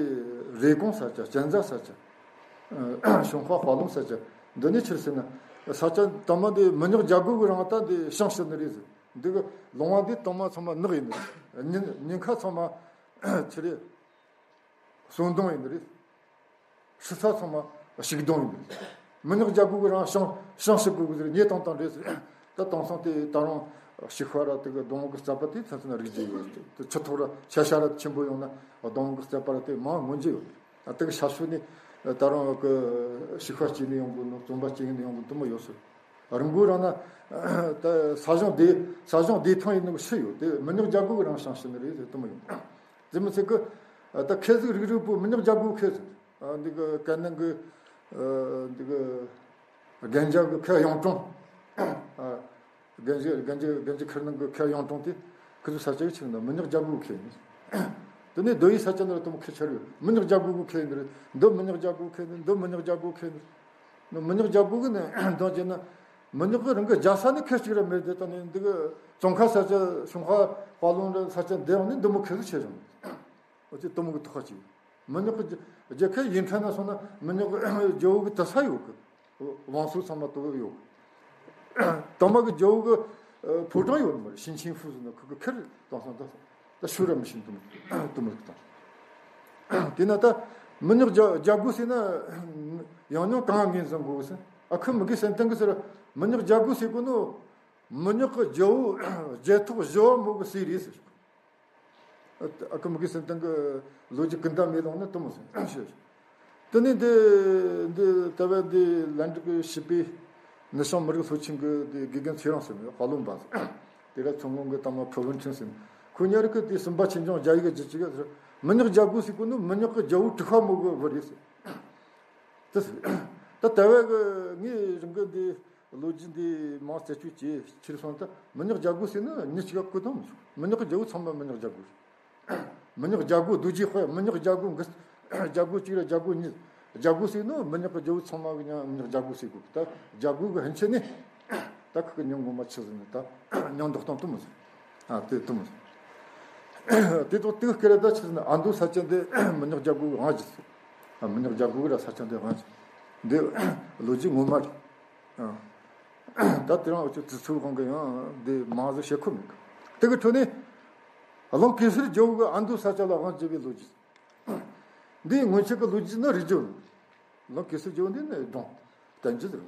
རེ་ཀོང་ས་ཆ་གཅན་ཚ་ས་ཆ། ཞུན་ཧྭ་དཔའ་ལུང་ས་ཆ། འདི་ནས་ཕྱིར་ཟེར་ན་ས་ཆ་དང་མ་འདི་མི་ཉག་རྒྱལ་སྒོ་གི་རིང་ད་འདི་ཤང་ཟེར་ནི་རེད་ཟེར། འདི་གི་ལུང་བ་འདི་དང་མ་ཚང་མ་ནགས་ཡིན་ནི་རེད། ཉིན་ཉིན་ཁ་ཚང་མ་ཆི་རེད། སོ་མདོང་ཡིན་ནི་རེད། ཤི་ས་ཚང་མ་ཤིག་སྡོང་ཡིན་ནི་རེད། མི་ཉག་རྒྱལ་སྒོ་གི་རིང་ཤང་ཤང་ཤིག་དགོས་གི་ཟེར་ཉེ་དང་དང་འདྲེས་ཟེར། ད་དེང་སང་དེ་ད་རུང་ཤིག་ཤ་ར་དེ་གི་སྡོང་གི་རྩ་བ་དེ་ཚན་ཚན་རིག་རྒྱུ་ཡོད་དེ་ཆུ་ཐོག་ར་ཤ་ཤ་ར་ཆེན་པོ་ཡོང་ན་སྡོང་གི་རྩ་བ་ར་དེ་མང་ངོ་འཇིག་ཡོད། ད་དེ་གི་ཤ་ཤུ་ནི་ད་རུང་གི་ཤིག་ཤ་སྐྱེས་ནས་ཡོང་གི་ནོ་བཙོན་པ་སྐྱེས་ནས་ཡོང་གི་དེ་མོ་ཡོད་ཟེར། རིང་པོ་རིང་ན་ད་ས་ཞིང་བདེ་ས་ཞིང་བདེ་ཐང་ཡིན་ནོ་ཤི་ཡོད་དེ་མི་ཉག་རྒྱལ་སྒོ་གི་རིང་ཤང་ཤི་ནི་རེད་ཟེར་དེ་མོ་ཡོང་། དེ་མི་ཚད་གི་ད་ཁེ་ཟིག་རིག་རིག་པོ་མི་ཉག་རྒྱལ་སྒོ་ཁེ་ཟིག་འདི་གི་ཀན་ནང་གི་འདི་གི་རྒན་རྒྱ་གི་ཁེ་ཡོང་གྲོང་། རྒན་རྒྱ་རྒན་རྒྱ་རྒན་རྒྱ་ཁེར་ནང་གི་ཁེ་ཡོང་གྲོང་དེ་ཁི་ཚོ་ས་ཆ་གི་ཆེ་ན་མི་ཉག་རྒྱལ་སྒོ་ཁེ་ཡིན། དེ་ནས་རྡོ་ཡི་ས་ཆ་ནང་ལ་དུ་མོ་ཁེ་ཆེར་ཡོད། མི་ཉག་རྒྱལ་སྒོ་གི་ཁེ་ཡིན་རེད། འདི་མི་ཉག་རྒྱལ་སྒོ་ཁེ་ཡིན། འདི་མི་ཉག་རྒྱལ་སྒོ་ཁེ་ཡིན། མི་ཉག་རྒྱལ་སྒོ་གི་ནི་འདང་བྱས་ན། མི་ཉག་གི་རང་གི་རྒྱལ་ས་ནི་ཁེ་གཅིག་ར་མེད་དེ་ད་ནི་འདི་གི་ཙོང་ཁ་ས་ཆ་ཞུན་ཧྭ་དཔའ་ལུང་ར་ས་ཆ་འདི་ཡང་ནི་འདི་མོ་ཁེ་ཟིག་ཆེ་རུང་། འོ་ཅི་དུ་མོ་གི་ཐོག་ཁ་ཅིག་མི་ཉག་གི་རྒྱལ་ཁབ་ཡིན་ཕྲན་ན་སོང་ན་མི་ཉག་གི་རྒྱལ་པོ་གི་དུ་ས་ཡོད་གི་བང་སོ་ཚང་མ་དུ་ཡོད་གི་དུ་མོ་གི་རྒྱལ་པོ་གི་ཕོ་བྲང་ཡོད་མ་རེད། ཞིང་ཆེན་ཧྥུ་ཟེར་ན་ཁུ་གི་ཁེར་དང་སོང་ད། ད་ཤུ་ར་མི་ཤིན་དུ་དུ་མི་རིགས་དང་། དེས་ན་ད་མི་ཉག་རྒྱ་རྒྱལ་སྒོ་ཟེར་ན་ཡང་སྙིང་གང་ངེས་འཛིན་དགོས་ཟེར། ཨ་ཁུ་མི་དགེ་སེམས་ལྡན་གི་ཟེར། མི་ཉག་རྒྱལ་སྒོ་ཟེར་གོ་ནོ་མི་ཉག་གི་རྒྱལ་པོ་རྒྱལ་ཐོག་བཞི་བ་མོ་གི་སྲས་རེད་ཟེར། ཨ་ཁུ་མི་དགེ་སེམས་ལྡན་གི་ལོ་རྒྱུས་ཀུན་ད་མེ་ལོང་ན་དུ་མོ་ཟེར་ཞེས། དེ་ནས་འདི་འདི་ལྟ་བུ་འདི་ལན་འགྲིག་གི་བྱིས་པའི་ནུ་ཞང་མི་རིགས་ཚོ་ཆེན་གི་འདི་དགེ་རྒན་ཚེ་རིང་ཟེར་ནས་དཔའ་ལུང་པ་ཟེར། དེ་ལ་མཚོ་སྔོན་གི་དང་མ་ཕུ་བོན་ཁྲིན་ཟེར་ནས་ཁོ་ཉ་རིག་གི་དེ་སུམ་པ་ཆེན་ཆུང་རྒྱ་ཡིག་གི་རྒྱུད་ཅིག་གི་ཟེར། མི་ཉག་རྒྱལ་སྒོ་ཟེར་གོ་ནི་མི་ཉག་གི་རྒྱལ་པོ་དྲུག་པ་མོ་གི་བུ་རེད་ཟེར། དེ་ཟེར། ད་ལྟ་བུ་གི་ངའི་རང་གི་འདི་ལོ་རྒྱུས་འདི་མང་རྩད་གཅོད་བྱས་ཕྱིར་སོང་ད་མི་ཉག་རྒྱལ་སྒོ་ཟེར་ན་མྱི་གཅིག་ག་བཀོད་སྟངས་མི་ཆོག་མི་ཉག་གི་རྒྱལ་པོ་ཚང་མ་མི་ཉག་རྒྱལ་སྒོ་རེད། མི་ཉག་རྒྱལ་སྒོ་རྡོ་རྗེ་དཔལ། མི་ཉག་རྒྱལ་སྒོ་འགི་རྒྱལ་སྒོ་གཅིག་ར་རྒྱལ་སྒོ་གཉིས། རྒྱལ་སྒོ་ཟེར་ནོ་མི་ཉག་གི་རྒྱལ་པོ་ཚང་མ་གི་མྱིང་མི་ཉག་རྒྱལ་སྒོ་ཟེར་དགོས་ད། རྒྱལ་སྒོ་གི་ཕན་ཆད་ནི་ད་ཁོ་གི་མྱིང་ངོ་མ་ཆི་ཟེར་ནི་ད་མྱིང་འདོགས་སྟངས་དུ་མི་ཟེར། ཨ་དེ་དུ་མི་ཟེར། དེ་ཐོག་དེ་སྐད་ར་ད་ཆི་ཟེར་ན་ཨ་མདོ་ས་ཆ་འདི་མི་ཉག་རྒྱལ་སྒོ་གི་དབང་བྱས་ཟེར། ཨ་མི་ཉག་རྒྱལ་སྒོ་གི་ར་ས་ཆ་འདི་དབང་བྱས། འདི་ལོ་རྒྱུས་ངོ་མ་རེད། ད་དེ་རིང་འུ་ཚོ་དུས་ཚོད་དབང་གིས་ཡང་འདི་མང་ཟིག་བཤད་ཁོམ་མེད་གི། དེ་གི་ཁྲོད་ནས་གླང་གེ་སར་རྒྱལ་པོ་གི་ཨ་མདོ་ས་ཆ་ལ་དབང་བྱས་པའི་ལོ་རྒྱུས། འདིའི་སྔོན་ཆད་ཀྱི་ལོ་རྒྱུས་ནི་རིག་རྒྱུ་རེད། གླང་གེ་སར་རྒྱལ་པོ་འདི་ནི་སྒྲུང་བསྟན་རྒྱུ་རེད།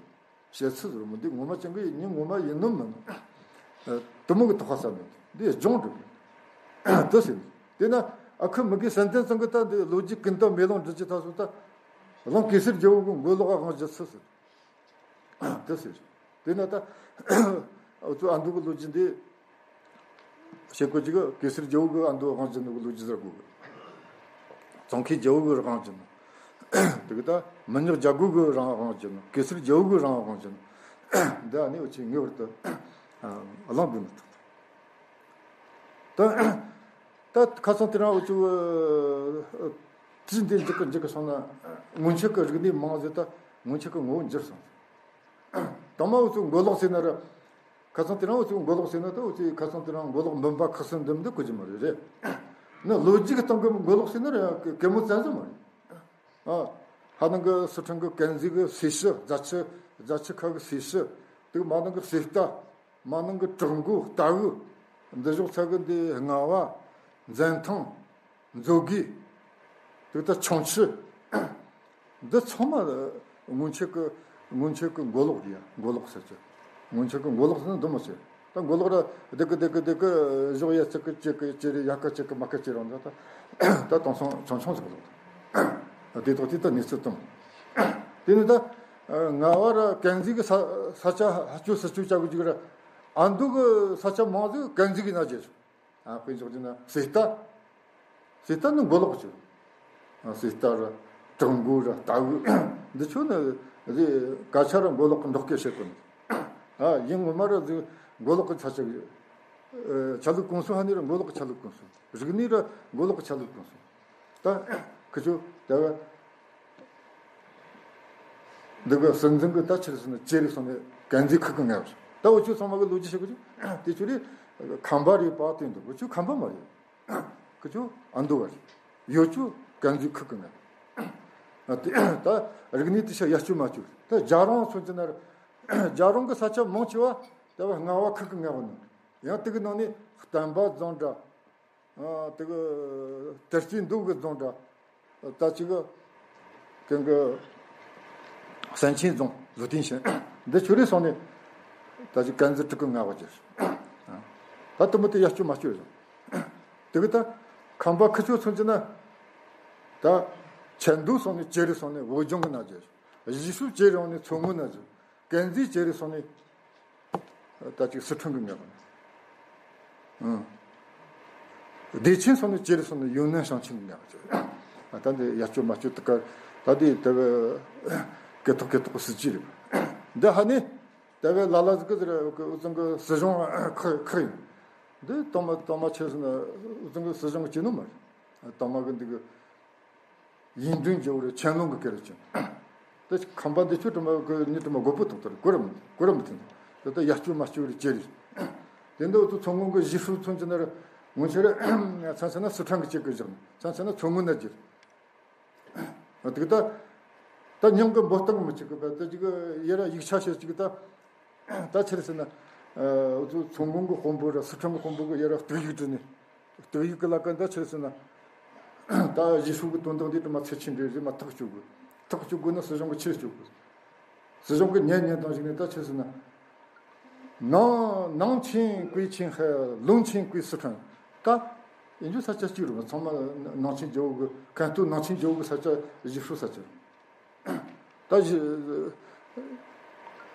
བཤད་ཚུལ་རེད་མོ། འདི་ངོ་མ་ཅང་གི་མྱི་ངོ་མ་ཡིན་ནམ་མིན་ནམ། དུ་མོ་གི་དོགས་པ་ཟ་མེད། འདི་སྒྲུང་རེད། དེ་ཟེར་ནས་དེ་ན་ཨ་ཁུ་མི་དགེ་སེམས་ལྡན་ཚང་གི་ད་འདི་ལོ་རྒྱུས་ཀུན་ད་མེ་ལོང་འབྲི་རྒྱུ་ད་སོ་ད། གླང་གེ་སར་རྒྱལ་པོ་གི་མགོ་ལོག་ག་དབང་བྱས་ཚུལ་ཟེར། དེ་ཟེར། དེ་ན་ད་འུ་ཚོ་ཨ་མདོ་གི་ལོ་རྒྱུས་འདི་བཤད་དགོས་ཅིག་གེ་སར་རྒྱལ་པོ་གི་ཨ་མདོ་དབང་བྱིན་ནོ་གི་ལོ་རྒྱུས་ཟེར་དགོས་གི། ཙོང་ཁའི་རྒྱལ་པོ་གི་དབང་བྱིན་ནོ། དེ་གི་ད་མི་ཉག་རྒྱལ་པོ་གི་རང་དབང་བྱིན་ནོ། གེ་སར་རྒྱལ་པོ་གི་རང་དབང་བྱིན་ནོ། འདི་ཨ་ནི་འུ་ཆོས་ངེས་པར་དུ་གླེང་དགོས་ནི་ད། ད་ཁ་སང་དེ་རིང་འུ་ཚོ་དུས་འདི་འཇིག་གི་འཇིག་གི་སོང་ན་སྔོན་ཆད་ཀྱི་རིག་གནས་མང་ཟེར། ད་སྔོན་ཆད་ཀྱི་ངོ་བོ་འགྱུར་སོང་། དང་མ་འུ་ཚོ་མགོ་ལོག་ཟེར་ན་ར། ཁ་སང་དེ་རིང་འུ་ཚོ་མགོ་ལོག་ཟེར་ན། ད་འུ་ཚོས་ཁ་སང་དེ་རིང་མགོ་ལོག་འབུམ་པ་ཁག་གསུམ་འདི་མི་འདུག་གོ་གི་མ་རེད། རེད་ན་ལོ་རྒྱུས་ཀྱི་སྟེང་གི་མགོ་ལོག་ཟེར་ན་ར་གེ་མོ་བཙན་བཟོ་མ་རེད། ཨ། ཧ་ནང་གི་སི་ཁྲོན་གི་ཀན་ཟི་གི་སེ་ཤི། རྫ་ཆུ། རྫ་ཆུ་ཁ་གི་སེ་ཤི། དེ་མ་ནང་གི་སེ་རྟ། མ་ནང་གི་བྲག་མགོ། རྟ་གུ། འདི་ཕྱོགས་ཚ་གི་འདི་རྔ་བ། འཛན་ཐང་། མཛོད་དགེ། དེ་ལྟར་ཁྱུང་མཆུ། འདི་ཚང་མ་སྔོན་ཆད་ཀྱི་སྔོན་ཆད་ཀྱི་མགོ་ལོག་རེད་ཡ། མགོ་ལོག་ཟེར་གྱི། སྔོན་ཆད་ཀྱི་མགོ་ལོག་ཟེར་ན་འདི་མོ་ཟེར། ད་མགོ་ལོག་ར་བདེ་གི་བདེ་གི་བདེ་གི་གཞོགས་ཡ་ཚིག་གི་ཅེ་གི་ཅེ་རེ། ཡ་གི་ཅེ་གི་མ་གི་ཅེ་རང་ད། ད་དེང་སང་ཆུང་ཆུང་ཟིག་ལོག་ད་དེ་ཐོག་དེ་ད་གནས་ཚུལ་དང་། དེ་ནི་ད་རྔ་བ་ར་ཀན་ཟི་གི་ས་ས་ཆ་ཧ་ཅོ་སི་ཅོ་ཅ་གི་ཅིག་ར། ཨ་མདོ་གི་ས་ཆ་མང་ཟིག་ཀན་ཟི་གི་ན་རྒྱལ་ཆུ། ཨ། དཔེ་འཇོག་རྒྱུ་ན་སེ་རྟ། སེ་རྟ་ནི་མགོ་ལོག་ཆུ། ཨ། སེ་རྟ་ར་བྲག་མགོ་ར་རྟ་གུ། འདི་ཆོ་ནི་རེད། སྐད་ཆ་ར་མགོ་ལོག་གི་འབྲོག་སྐད་བཤད་གོ་ནི། ཨ། ཡིན་ངོ་མ་ར་འདི་མགོ་ལོག་གི་ཆ་ཆ་གི། ཨ། ཆ་ལུགས་གོང་སུ་ཧ་ནི་ར་མགོ་ལོག་གི་ཆ་ལུགས་གོང་སུ། རིག་གནས་ར་མགོ་ལོག་གི་ཆ་ལུགས་གོང་སུ། ད་ཁི་ཆོ་ད་བ། འདི་གི་སྲིད་འཛིན་གི་ད་ཆི་རེད་ཟེར་ན་ཅེ་རེ་སོང་ནས་ཀན་ཟི་ཁུག་གི་ངལ་བ། ད་འུ་ཆོ་ཚང་མ་གི་ལོ་རྒྱུས་བཤད་གི་ཆུ། དེ་ཆུ་རེད། ཁམས་པ་རེད་པ་དེ་འདུག་འུ་ཆོ་ཁམས་པ་མ་རེད། ཁི་ཆོ་ཨ་མདོ་བ་རེད། ཡོད་ཆོ་ཀན་ཟི་ཁུག་གི་ངལ་བ། ད་རིག་གནས་དེ་ཤ་ཡར་སྐྱོད་མ་སྐྱོད། ད་རྒྱ་རོང་སོང་ཅི་ན་ར། རྒྱ་རོང་གི་ས་ཆ་མང་ཆེ་བ་ད་བ་རྔ་བ་ཁུག་གི་ངལ་བ་ནང་། ཡང་དེ་གི་ནང་ནས་བསྟན་པ་རྫོང་འདྲ། ཨ། དེ་གི་དེར་སྐྱེས་འདུག་གི་རྫོང་འདྲ། ད་ཅི་གི་གན་གི་སན་ཆིན་རྫོང་། ལུ་ཏིན་ཤན། འདི་ཆུ་རེ་སོང་ནས་ད་ཅི་ཀན་ཟི་ཁུག་གི་ངལ་བ་རྒྱབ། ད་དུ་མི་དེ་ཡར་སྐྱོད་མ་སྐྱོད་རེད། དེ་གི་ད་ཁམས་པ་ཁི་ཆོ་ཚུན་ཅི་ན། ད་ཆན་དུ་སོང་ནས་ཅེ་རེ་སོང་ནས་བོད་ལྗོངས་གི་ན་རྒྱབ། ཡེ་ཤུ་ཅེ་རེ་སོང་ནས་མཚོ་སྔོན་ན་རྒྱབ། ཀན་ཟི་ཅེ་རེ་སོང་ནས་ད་ཅིག་སི་ཁྲོན་གི་ངལ་བ། ཨང་། བདེ་ཆེན་སོང་ནས་ཅེ་རེ་སོང་ནས་ཡུན་ནན་ཞིང་ཆེན་གི་ངལ་བ། ད་འདི་ཡར་སྐྱོད་མར་སྐྱོད་དུ་ཀ། ད་འདི་ད་བའི་སྐད་ཐོག་སྐད་ཐོག་གི་སྲིད་ཇུས་རེད། འདི་ཧ་ནི་ད་བའི་ལ་ལ་ཟིག་གི་ཟེར་གི་ཨུ་ཚང་གི་སྲིད་གཞུང་ཁག་ཁག་ཡིན། འདི་དང་མ་དང་མ་ཆེ་སོང་ན་ཨུ་ཚང་གི་སྲིད་གཞུང་གི་བྱེད་ནོ་མ་རེད། དང་མ་གི་འདི་གི། ཡིན་དོན་རྒྱལ་བོ་རེད། ཆན་ལུང་གི་སྐད་རེད་ཅིང་། དེ་ཁམས་པ་འདི་ཆོས་དྲི་མ་གི་ནི་དྲི་མ་དགོས་པོ་ཐོག་ཐོག་རེད། གོ་རམ་གོ་རམ་མི་མཐུན། དེ་ལྟར་ཡར་སྐྱོད་མར་སྐྱོད་རེད་ཅེ་རེད། དེ་འདི་འུ་ཚོ་མཚོ་སྔོན་གི་ཡེ་ཤུ་ཚུན་ཆད་ན་ར་སྔོན་ཆད་ར་ཚན་ཆད་ན་སི་ཁྲོན་གི་ཅིག་གི་བཞག་ནས་ཚན་ཆད་ན་མཚོ་སྔོན་ན་རྒྱུ་རེད། དེ་གི་ད་ད་མྱང་གི་འབོད་སྟངས་མི་གཅིག་གི་བས་དེ་ཅིག་གི་ཡེ་ར་ཡིག་ཆ་ཤེས་ཅིག་གི་ད། ད་ཆི་རེད་ཟེར་ན། ཨ། འུ་ཚོ་མཚོ་སྔོན་གི་དཔོན་པོ་ར་སི་ཁྲོན་གི་དཔོན་པོ་གི་ཡ་ར་གཏུག་ཡིག་བྲིས་ནས། གཏུག་ཡིག་གི་ལ་ཀ་འདི་ཆི་རེད་ཟེར་ན། ད་ཡེ་ཤུ་གི་དོན་དག་འདི་དྲི་མ་ཚེ་ཆེན་འདྲེ་རེད་མ་ཐག་གཅོད་དགོས། ཐག་གཅོད་དགོས་ན་སྲིད་གཞུང་གི་ཆེད་གཅོད་དགོས། སྲིད་གཞུང་གི་ཉན་ཉན་དང་ཞིག་ནས་ད་ཆི་རེད་ཟེར་ན། ནང་ནང་ཆིང་ཀུའི་ཆིང་ཧེ། ལུང་ཆིང་ཀུའི་སི་ཁྲོན། ད་ཡིན་རྒྱུ་ས་ཆ་གཅིག་རེད། ཚང་མ་ནང་ཆིང་རྒྱལ་པོ་གི་ཁན་ཏུ་ནང་ཆིང་རྒྱལ་པོ་གི་ས་ཆ་ཡེ་ཤུ་ས་ཆ་རེད། ད་གཞི།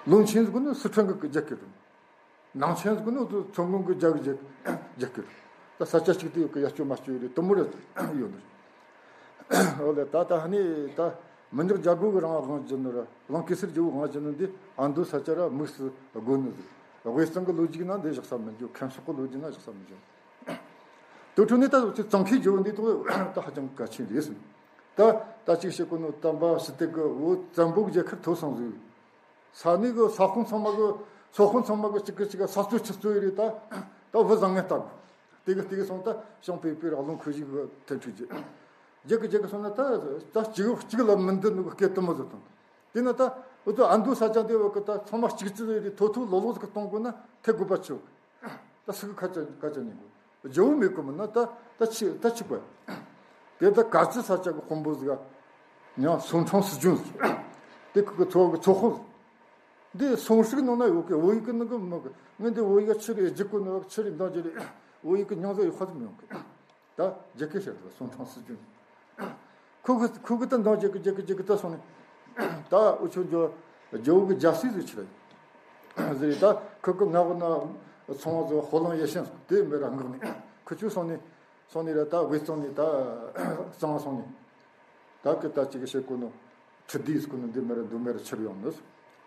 ལུང་ཆེན་ཟེར་གོ་ནི་སི་ཁྲོན་གི་རྒྱལ་ཁབ་རེད། ནང་ཆེན་ཟེར་གོ་ནི་མཚོ་སྔོན་གི་རྒྱལ་རྒྱལ་རྒྱལ་ཁབ་རེད། ད་ས་ཆ་གཅིག་ཏུ་ཡོད་གི་ཡར་སྐྱོད་མར་སྐྱོད་རེད། དུ་མོ་རེད་ཡོད་ནི་རེད། འོ་ལེ། ད་ད་ཧ་ནི་ད་མི་ཉག་རྒྱལ་པོ་གི་རང་དབང་བྱིན་ནོ་ར་གླང་གེ་སར་རྒྱལ་པོ་དབང་བྱིན་ནོ་འདི་ཨ་མདོ་ས་ཆ་ར་དམིགས་སུ་དགོས་ནི་རེད། དབུས་གཙང་གི་ལོ་རྒྱུས་ན་འདི་བཞག་ས་མི་འཇུག་ཁམས་ཕྱོགས་གི་ལོ་རྒྱུས་ན་བཞག་ས་མི་འཇུག་དུ་ཁྲོད་ནས་ད་ཅིག་ཙོང་ཁའི་རྒྱལ་པོ་འདི་ཐོག་ད་ཧ་ཅང་གལ་ཆེན་རེད་ཟེར། ད་ད་ཅིག་བཤད་གོ་ནོ་དམ་པ་ཞི་བདེ་གི་བོད་བཙན་པོ་རྒྱལ་ཁབ་ཐོབ་སོང་ཟིག་ས་གནས་གི་ས་ཁོངས་ཚང་མ་གི་ས་ཁོངས་ཚང་མ་གི་གཅིག་གི་གཅིག་ག་ས་གཙོ་ཆུ་གཙོ་ཡི་རེད། ད་ད་བུ་བཟང་ངན་ལྟ་དགོས། དེ་གི་དེ་གི་སོང་ད་ཤང་པའི་པའི་ར་ལུང་ཁུ་བཞི་གི་ཐན་ཁྲུ་རྒྱུ་རྒྱུ་གི་རྒྱུ་གི་སོང་ན་ད་ད་གཅིག་གཅིག་ལ་མི་འདི་ནུ་གི་སྐད་དུ་མི་བཟོ་དང་། དེ་ན་ད་འུ་ཚོ་ཨ་མདོ་ས་ཆ་འདི་བ་གི་ད་ཚང་མ་གཅིག་གཅིག་རེད། ཐོ་ཐོ་ལོ་ལོ་ཟིག་གཏོང་དགོས་ན་ཐེ་དགོས་པ་ཆོག་ད་སུ་གི་ཁ་ཆ་ཁ་ཆ་ཉན་དགོས། རྒྱལ་པོ་མེད་གི་མིན་ན་ད་ད་ཆི་ད་ཆི་པ། དེ་ད་ག་ཚི་ས་ཆ་གི་དཔོན་པོ་ཟིག་ཡང་སུང་ཁྲང་སི་ཅུན་ཟིག་དེ་ཁུ་གི་ཚོ་གི་ཚོ་དཔོན་ཟིག་འདི་སུང་ཧྲིག་ནང་ན་ཡོད་གི། བོད་ཡིག་གི་ནང་གི་མི་གི་ངས་འདི་བོད་ཡིག་ཆི་རེད་རྒྱུག་གི་ནོ་ཆི་རེད་འདང་རྒྱུ་རེད། བོད་ཡིག་གི་མྱོང་ཚོར་ཡོད་ཁ་ཚི་མི་ཡོང་གི། ད་རྒྱ་སྐད་བཤད་དུས་སུང་ཁྲང་སི་ཅུན། ཁོ་གི་ཁོ་གི་ད་འདང་རྒྱག་གི་རྒྱག་གི་རྒྱག་གི་ད་སོང་ནས། ད་འུ་ཆོ་འཇོ་རྒྱལ་པོ་གི་རྒྱལ་སྲིད་ཟིག་ཆི་རེད། ཟེར་རེད། ད་ཁུ་ཁུ་ང་གོ་ན་ཚོང་བ་ཚོ་ཧོ་ལང་ཡེ་ཤན་དེ་མེད་ར་ངག་ནས་ཁུ་ཆུ་སོང་ནས་སོང་ནས་ར་ད་བེ་སོང་ནས་ད་གཙང་སོང་ནས། ད་ཀི་ད་ཅིག་བཤད་གོ་ནོ། ཁྲི་དེའི་སྐུ་ནི་འདི་མེར་འདུ་མེར་ཆིར་ཡོང་ནི།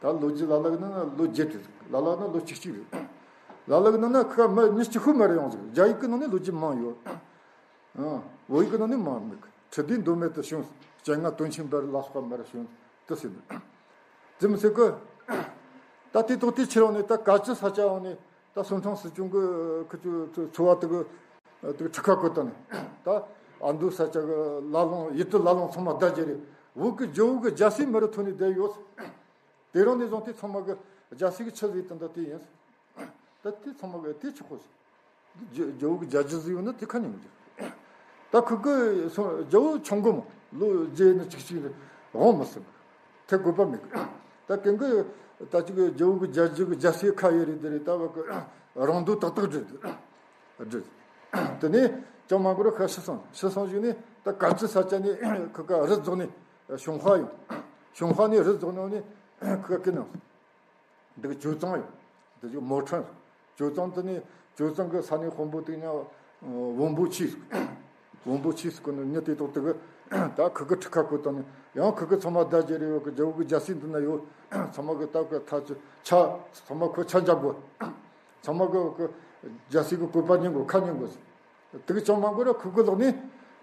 ད་ལོ་རྒྱུས་ལ་ལག་ན་ལོ་བརྒྱད་རེད། ལ་ལག་ན་ལོ་གཅིག་གཅིག་རེད། ལ་ལག་ན་ན་ཁ་མི་ཉི་ཤུ་ཁུ་མེར་ཡོང་ཟིག་རྒྱ་ཡིག་གི་ནང་ནས་ལོ་རྒྱུས་མང་ཡོད། ཨང་། བོད་ཡིག་གི་ནང་ནས་མང་མེད། ཁྲི་དེའི་འདུ་མེར་དུ་བྱུང་། སྤྱན་སྔ་དོན་ཆེན་འབར་ལ་སོགས་པ་མེར་བྱུང་། དུ་ཟེར་ནི། དེ་མི་ཚེ་གི། ད་དེ་ཐོག་དེ་ཕྱིར་ཡོང་ནས་ད་ག་ཅི་ས་ཆ་ཡོང་ནས། ད་སུན་ཁྲང་སྲིད་སྐྱོང་གི་ཁུ་ཚུ་ཚུ་ཚུ་བ་དུ་གི་དུ་ཁྲི་ཁ་བཀོད་དང་ནི། ད་ཨ་མདོ་ས་ཆ་གི་ལ་ལུང་ཡུལ་དུ་ལ་ལུང་ཚང་མ་བརྡ་རྒྱུ་རེད། བོད་ཀྱི་རྒྱལ་བོ་གི་རྒྱལ་སྲིད་མི་རུ་ཐོན་ནས་བསྡད་ཡོད། དེ་རིང་ནས་བཟུང་དེ་ཚང་མ་གི་རྒྱལ་སྲིད་ཀྱི་ཆུ་ཟིག་དུ་འདི་དེ་ཡིན། ད་དེ་ཚང་མ་གི་དེ་ཆི་ཁོ་ཟིག་རྒྱལ་བོ་གི་རྒྱལ་རྒྱུ་ཟིག་ཡོད་ན་དེ་ཁ་ཉིན་གི། ད་ཁུ་གི་སོང་རྒྱལ་བོ་ཆུང་གི་མོ་ལོ་རྒྱས་ནི་ཅིག་ཅིག་རེད། འོང་མི་སྲིད། དེ་དགོས་པ་མེད། ད་གན་གི་ད་ཅིག་རྒྱལ་བོ་གི་རྒྱལ་རྒྱུ་གི་རྒྱལ་སྲིད་ཁ་ཡོད་རེད། དེ་རེད། ད་བ་གི་རང་འདོད་ཏག་ཏག་བསྒྲུབས་བསྒྲུབས། དེ་ནས་ཅང་མ་འགོར་ཁ་ཤི་སོང་། ཤི་སོང་ཞིག་ནས་ད་ག་ཅི་ས་ཆ་ནས་ཁུ་ག་རི་རྫོགས་ནས་ཞུང་ཧྭ་ཡོང་། ཞུང་ཧྭ་ནས་རི་རྫོགས་ནས་ནས་ཁུ་ག་ཀི་ནང་། འདི་གི་ཅོ་ཙང་ཡོད། འདི་གི་མོ་ཁྲན། ཅོ་ཙང་དེ་ནི་ཅོ་ཙང་གི་ས་ནས་དཔོན་པོ་དེ་ཉ་བོན་པོ་ཆེ། བོན་པོ་ཆེ་ཟེར་གོ་ནི་མྱི་དེ་ཐོག་དེ་གི་ད་ཁུ་གི་ཁྲི་ཁ་བཀོད་དང་ནི་ཡང་ཁུ་གི་ཚང་མ་བརྡ་རྒྱུ་རེ་ཡོད་གི། རྒྱལ་བོ་གི་རྒྱལ་སྲིད་འདི་ན་ཡོད། ཚང་མ་གི་སྟབས་གི་ཐ་ཚུ་ཆ། ཚང་མ་ཁོ་ཆ་འཇབ་དགོས། ཚང་མ་གི་གི་རྒྱལ་སྲིད་གི་བཀོད་པ་ཉན་དགོས། ཁ་ཉན་དགོས། དེ་གི་ཅང་མ་དགོས་ར་ཁུ་གི་ལོག་ནི་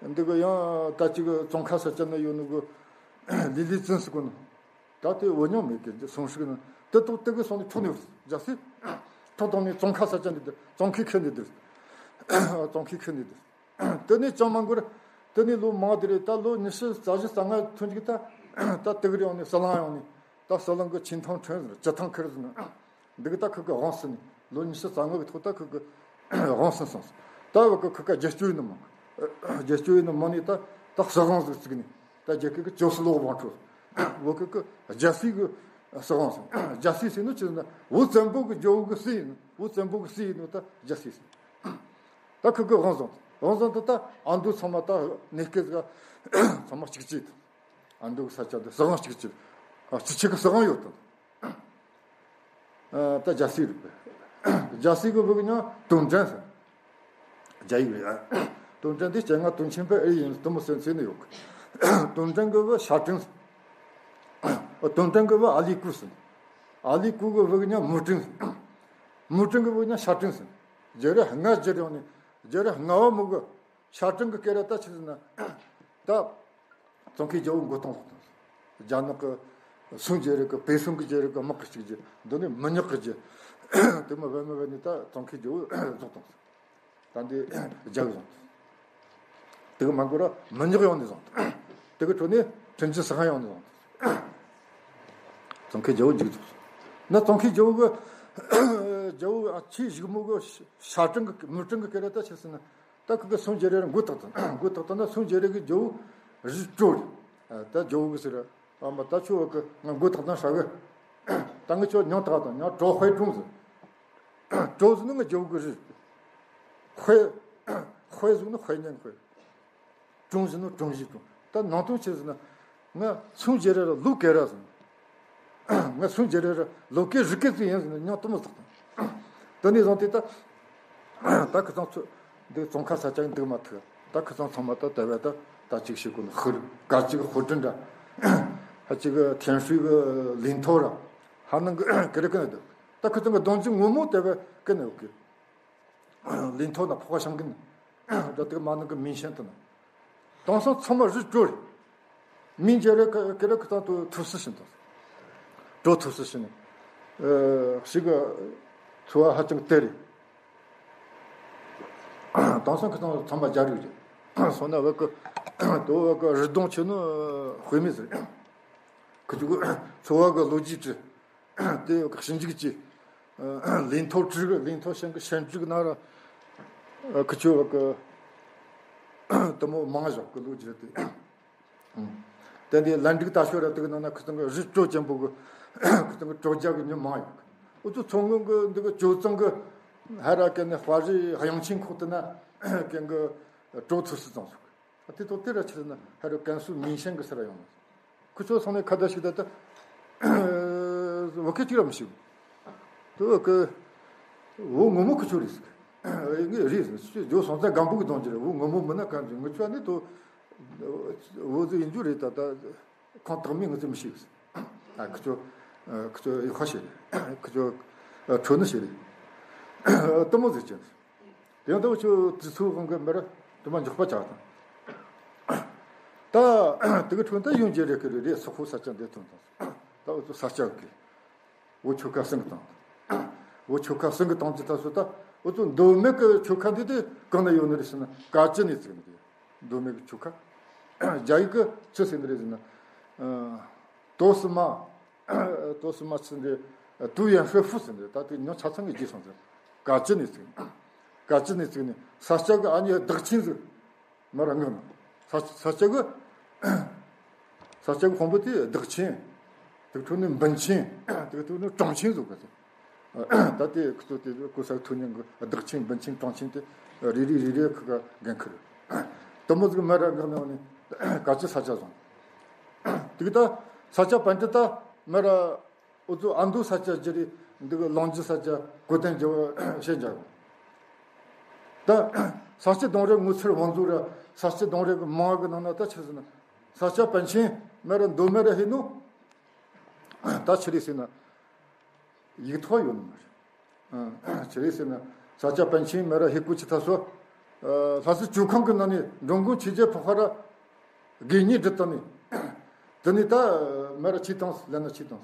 འདི་གི་ཡང་ད་ཅིག་གི་ཙོང་ཁ་ས་ཆ་ན་ཡོད་ནི་གི་ལི་ལི་ཙིན་ཟེར་གོ་ནི། ད་དེ་འོ་ཉོ་མེད་གི་སོང་ཤིག་ན་དེ་ཏོག་དེ་གི་སོང་ནས་ཐོག་ནས་རྒྱ་སེ་ཐོག་དང་ནས་ཙོང་ཁ་ས་ཆ་འདི་དེ་ཙོང་ཁའི་ཁེ་འདི་དེ་ཙོང་ཁའི་ཁེ་འདི་དེ་དེ་ནས་ཅང་མ་འགོར། དེ་ནས་ལོ་མང་དེ་རེད། ད་ལོ་ཉི་ཤུ་རྩ་བཞི་རྩ་ལྔ་ཐོན་གི་ད་ད་དེ་གི་རེ་ཡོང་ནས་ཟི་ལིང་ཡོང་ནས་ད་ཟི་ལིང་གི་ཆིན་ཐང་ཁྲོན་ཟེར་ཅི་ཐང་ཁེར་ཟེར་ན། འདི་གི་ད་ཁུ་གི་དབང་ཟིན་ནས་ལོ་ཉི་ཤུ་རྩ་ལྔ་གི་ཐོག་ད་ཁུ་གི་དབང་ཟིན་སོང་། ད་བ་གི་ཁུ་ག་རྒྱལ་སྐྱོང་ཡིན་ནི་མང་། རྒྱལ་སྐྱོང་ཡིན་ནི་མང་ནས་ད་ད་སྲིད་དབང་ཟིག་བཙུགས་ནས་ད་རྒྱལ་ཁབ་ཀྱི་ཇོ་སི་ལོག་དབང་ཁྲོད། བོད་ཁུལ་གྱི་རྒྱལ་སྲིད་ཀྱི་སྲིད་དབང་ཟིན། རྒྱལ་སྲིད་ཟིན་ནོ་ཆི་ཟིན་ན་བོད་བཙན་པོ་གི་རྒྱལ་བོ་གི་སྲིད་ཡིན། བོད་བཙན་པོ་གི་སྲིད་ཡིན་ནོ་ད་རྒྱལ་སྲིད་ཟིན། ད་ཁུ་གི་དབང་ཟིན། དབང་ཟིན་དུ་ད་ཨ་མདོ་ཚང་མ་ད་གནས་སྐབས་ཟིག་ཚང་མ་གཅིག་གཅིག་ཨ་མདོ་གི་ས་ཆ་འདི་སྲིད་དབང་གཅིག་གཅིག་ཨ་སྤྱི་ཁྱབ་ཀྱི་སྲིད་དབང་ཡོད་དང་། ཨ་ད་རྒྱལ་སྲིད་རེད་པས། རྒྱལ་སྲིད་ཀྱི་བུ་གི་ཉང་དོན་ཕྲན་ཟེར། རྒྱ་ཡིག་རེད། དོན་ཕྲན་འདི་སྤྱན་སྔ་དོན་ཆེན་པའི་ཨེ་ཡིན་དུ་མོ་སེམས་ཚེ་ནི་ཡོད་གི། དོན་ཕྲན་གྱི་བུ་ཤ་ཀྲིན་ཟེར། དོན་ཕྲན་གྱི་བུ་ཨ་ལི་ཀུ་ཟེར། ཨ་ལི་ཀུ་གི་བུ་གི་ཉང་མུ་ཀྲིན་ཟེར། མུ་ཀྲིན་གྱི་བུ་གི་ཉང་ཤ་ཀྲིན་ཟེར། རྒྱུ་རེ་ལྔ་རྒྱུ་རེ་ཡོང་ནས་རྒྱུ་རེ་ལྔ་བ་མུ་གི་ཤ་ཀྲིན་གྱི་སྐད་ར་ད་ཆི་ཟེར་ན། ད་ཙོང་ཁའི་རྒྱལ་བོ་མགོ་སྟོང་ལྷག་དང་། རྒྱ་ནག་གི་སུང་རྒྱལ་རབས་ཀྱི་བེ་སུང་གི་རྒྱལ་རབས་ཀྱི་དམག་གི་གཅིག་རྒྱུ་འདི་ནི་མི་ཉག་གི་རྒྱུ། དེ་མ་བས་མ་བས་ནི་ད་ཙོང་ཁའི་རྒྱལ་བོ་རྫོགས་དང་། ད་འདི་རྒྱ་གི་བཟུང་། དེ་གི་མ་འགོར་ར་མི་ཉག་ཡོང་ནས་བཟུང་། དེ་གི་ཁྲོད་ནས་ཁྲིན་ཅི་སི་ཧན་ཡོང་ནས་བཟུང་། ཙོང་ཁའི་རྒྱལ་བོ་མཇུག་རྫོགས་སོང་། ན་ཙོང་ཁའི་རྒྱལ་བོ་གི་རྒྱལ་བོ་ཨ་ཆེ་བཞུགས་མོ་གི་ཤ་ཀྲིན་གི་མུ་ཀྲིན་གི་སྐད་ར་ད་ཆི་ཟེར་ན། ད་ཁུ་གི་སུང་རྒྱལ་རབས་མགོ་བཏགས་དང་། མགོ་བཏགས་དང་ན་སུང་རྒྱལ་རབས་གི་རྒྱལ་བོ་རི་ཀྲོ་རེད། ད་རྒྱལ་བོ་གི་ཟེར། ཨ་མ་ད་ཁྱོད་བ་གི་ང་མགོ་བཏགས་དང་ཧྲ་གི། ད་ང་ཁྱོད་མྱིང་བཏགས་དང་མྱིང་ཀྲོ་ཧུའེ་ཀྲུང་ཟེར། ཀྲོ་ཟེར་ན་ང་རྒྱལ་བོ་གི་རི། ཧུའེ། ཧུའེ་ཟེར་ན་ཧུའེ་ཉན་ཧུའེ། ཀྲུང་ཟེར་ན་ཀྲུང་ཞི་ཀྲུང་། ད་ནང་དོན་ཆི་ཟེར་ན། ང་སུང་རྒྱལ་རབས་ལ་ལོ་སྐལ་ར་ཟེར། ང་སུང་རྒྱལ་རབས་ལ་ལོ་སྐལ་རི་སྐལ་ཙི་ཡིན་ཟེར་ན་མྱིང་དུ་མོ་བཏགས་དང་། དེ་ནས་བཟུང་སྟེ་ད། ད་ཁུ་ཚང་ཚོ་འདི་ཙོང་ཁ་ས་ཆ་འདུག་མ་ཐུབ། ད་ཁུ་ཚང་ཚང་མ་ད་ད་བས་ད་ད་ཅིག་ཤི་ཀུན་ཧུར་ག་ཅིག་ཧུར་ཏྲིན་འདྲ། ཧ་ཅིག་ཐེན་ཧྲུའི་གི་ལིན་ཐོ་ར། ཧ་ནང་གི་ཀི་རི་ཀི་ནི་འདུག་ད་ཁུ་ཚང་གི་གདོང་ཅིག་ངོ་མོ་ད་བས་ཀི་ནི་ཡོད་གི། ལིན་ཐོ་ན་ཕོ་བ་ཤང་གི་ནི། ད་དེ་མ་ནང་གི་མིན་ཤན་དུ་ན། དེང་སང་ཚང་མ་རི་ཀྲོ་རེད། མིན་རྒྱལ་རབས་ཀྱི་སྐད་ར་ཁུ་ཚང་དུ་ཐུབ་སྲིད་ཕྱིན་དང་། ཀྲོ་ཐུབ་སྲིད་ཕྱིན་ནས། ཨ་ཞིག་གི་འཚོ་བ་ཧ་ཅང་བདེ་རེད། དེང་སང་ཁུ་ཚང་ཚང་མ་རྒྱ་རིགས་རེད། སོང་ན་བ་གི་དོ་བ་གི་རི་དོང་ཆེ་ནོ་དཔེ་མེད་ཟེར། ཁུ་ཚོ་གི་འཚོ་བ་གི་ལོ་རྒྱུས་བྲིས། དེ་ཞིབ་འཇུག་གྱིས། ལིན་ཐོ་ཀྲི་གི་ལིན་ཐོ་ཤན་གི་ཤན་ཀྲི་གི་ན་ར། ཁུ་ཆོ་བ་གི་དེ་མོ་མང་བཞག་གི་ལོ་རྒྱུས་དེ། དེ་འདི་ལན་ཀྲིག་ད་ཤོ་ར་དེ་གི་ནང་ན་ཁུ་ཚང་གི་རི་ཀྲོ་ཅན་པོ་གི་ཁུ་ཚང་གི་ཀྲོ་རྒྱ་གི་མྱི་མང་ཡོད། འུ་ཚོ་མཚོ་སྔོན་གི་འདི་གི་ཅོ་ཙང་གི་ཧ་ར་ཀན་ནི་དཔའ་རི་དབྱངས་ཆེན་ཁོག་དེ་ན་ཀན་གི་ཀྲོ་ཐུ་སི་ཙང་སོགས། དེ་ཐོག་དེ་ར་ཕྱིར་ན་ཧ་རུ་ཀན་སུའུ་མིན་ཤན་གི་སར་ཡོང་ནས། ཁུ་ཚོ་སོང་ནས་ཁ་བརྡ་ཞིག་ད་ལྟ་བོད་སྐད་ཅིག་ར་མི་ཤེས། དུ་གི་བོད་ངོ་མ་ཁུ་ཆོ་རེད་ཟེར། ངས་རེད་ཟེར། ཇོ་སོང་ཙང་སྒམ་པོ་གི་གདོང་གི་རེད། བོད་ངོ་མ་མིན་ན་གང་ཅི་ངུ་ཆོ་ནི་དུ་བོད་ཟིག་ཡིན་རྒྱུ་རེད། ད་ད་ཁོང་དག་མིན་ངུ་ཚོ་མི་ཤེས་ཟེར། ཨ་ཁུ་ཆོ་ཁུ་ཆོ་ཡག་ཤོས་རེད། ཁུ་ཆོ་ཁྲོ་ནི་ཤེས་རེད། དུ་མོ་ཟེར་ཅན་དེ་ཡང་ད་ཁུ་ཆོ་དུས་ཚོད་དབང་གི་མེད་ར་དུ་མ་འཇོག་པ་ཆགས་དང་། ད་དེ་གི་ཁྲོད་ད་ཡོང་རྒྱུ་རེད་གི་རེད། རེད་སོག་པོ་ས་ཆ་འདི་ཐོན་དང་། ད་འུ་ཚོ་ས་སྐྱ་གི་བོད་ཆོལ་ཁ་གསུམ་གི་དང་། བོད་ཆོལ་ཁ་གསུམ་གི་དང་གི་ད་སོ་ད་འུ་ཚོ་མདོ་སྨད་གི་ཆོལ་ཁ་འདི་དེ་གང་ན་ཡོད་ནི་རེད་ཟེར་ན། ག་ཅི་ནས་ཚིག་ནི་རེད། མདོ་སྨད་གི་ཆོལ་ཁ་རྒྱ་ཡིག་གི་ཆི་ཟེར་ནི་རེད་ཟེར་ན། ཏོ་སི་མ་ཏོ་སི་མ་ཟེར་འདི་ཏུའུ་ཡན་ཧྲོས་ཧྥུ་ཟེར་འདི་ད་དེ་ཉོ་ཆ་ཚང་གི་རྗེས་སོང་ཟེར། ག་ཅི་ནས་ཚིག་ནི། ག་ཅི་ནས་ཚིག་ནི་ས་སྐྱ་གི་ཨ་ནི་བདག་ཆེན་ཟིག་མར་ངག་ན། ས་ས་སྐྱ་གི་ས་སྐྱ་གི་དཔོན་པོ་དེ་བདག་ཆེན། དེ་ཁྲོད་ནས་འབུམ་ཆེན། དེ་ཁྲོད་ནས་གྲངས་ཆེན་ཟིག་ག་ཟེར། ད་དེ་ཁུ་ཚོ་དེ་གོ་ས་ཐུ་ཉིང་གི་བདག་ཆེན་འབུམ་ཆེན་གྲངས་ཆེན་དེ་རེ་རེ་རེ་རེ་ཁུ་ག་འགན་ཁུར། དུ་མོ་ཟིག་མར་ངག་ན་ནི་ག་ཅི་ས་སྐྱ་བཟུང་། དེ་གི་ད་ས་སྐྱ་པཎྜི་ཏ་མར་འུ་ཚོ་ཨ་མདོ་ས་སྐྱ་ཇི་རེད། འདི་གི་ལུང་རྒྱུད་ས་སྐྱ་གོ་དན་རྒྱལ་བ་ཞེས་བྱ་བ། ད་ས་སྐྱ་གདོང་རིས་ངོ་མཚར་བང་མཛོད་ར་ས་སྐྱ་གདོང་རིས་གི་མང་བ་གི་ནང་ན་ད་ཆི་ཟེར་ན། ས་སྐྱ་པཎ་ཆེན་མར་མདོ་སྨད་ར་ཧེ་ནོ། ད་ཆི་རེད་ཟེར་ན། ཡིག་ཐོག་ཡོད་ནི་མ་རེད། ཆི་རེད་ཟེར་ན། ས་སྐྱ་པཎ་ཆེན་མར་ཧེ་གོ་ཆི་ད་སོ། ལྷ་སའི་ཇོ་ཁང་གི་ནང་ནས་འགྲོ་མགོན་ཆོས་རྒྱལ་འཕགས་པ་ར་དགེ་བསྙེན་བསྒྲུབས་བཏང་ནས། དེ་ནས་ད་མར་ཆི་བཏང་ལབ་ན་ཆི་བཏང་།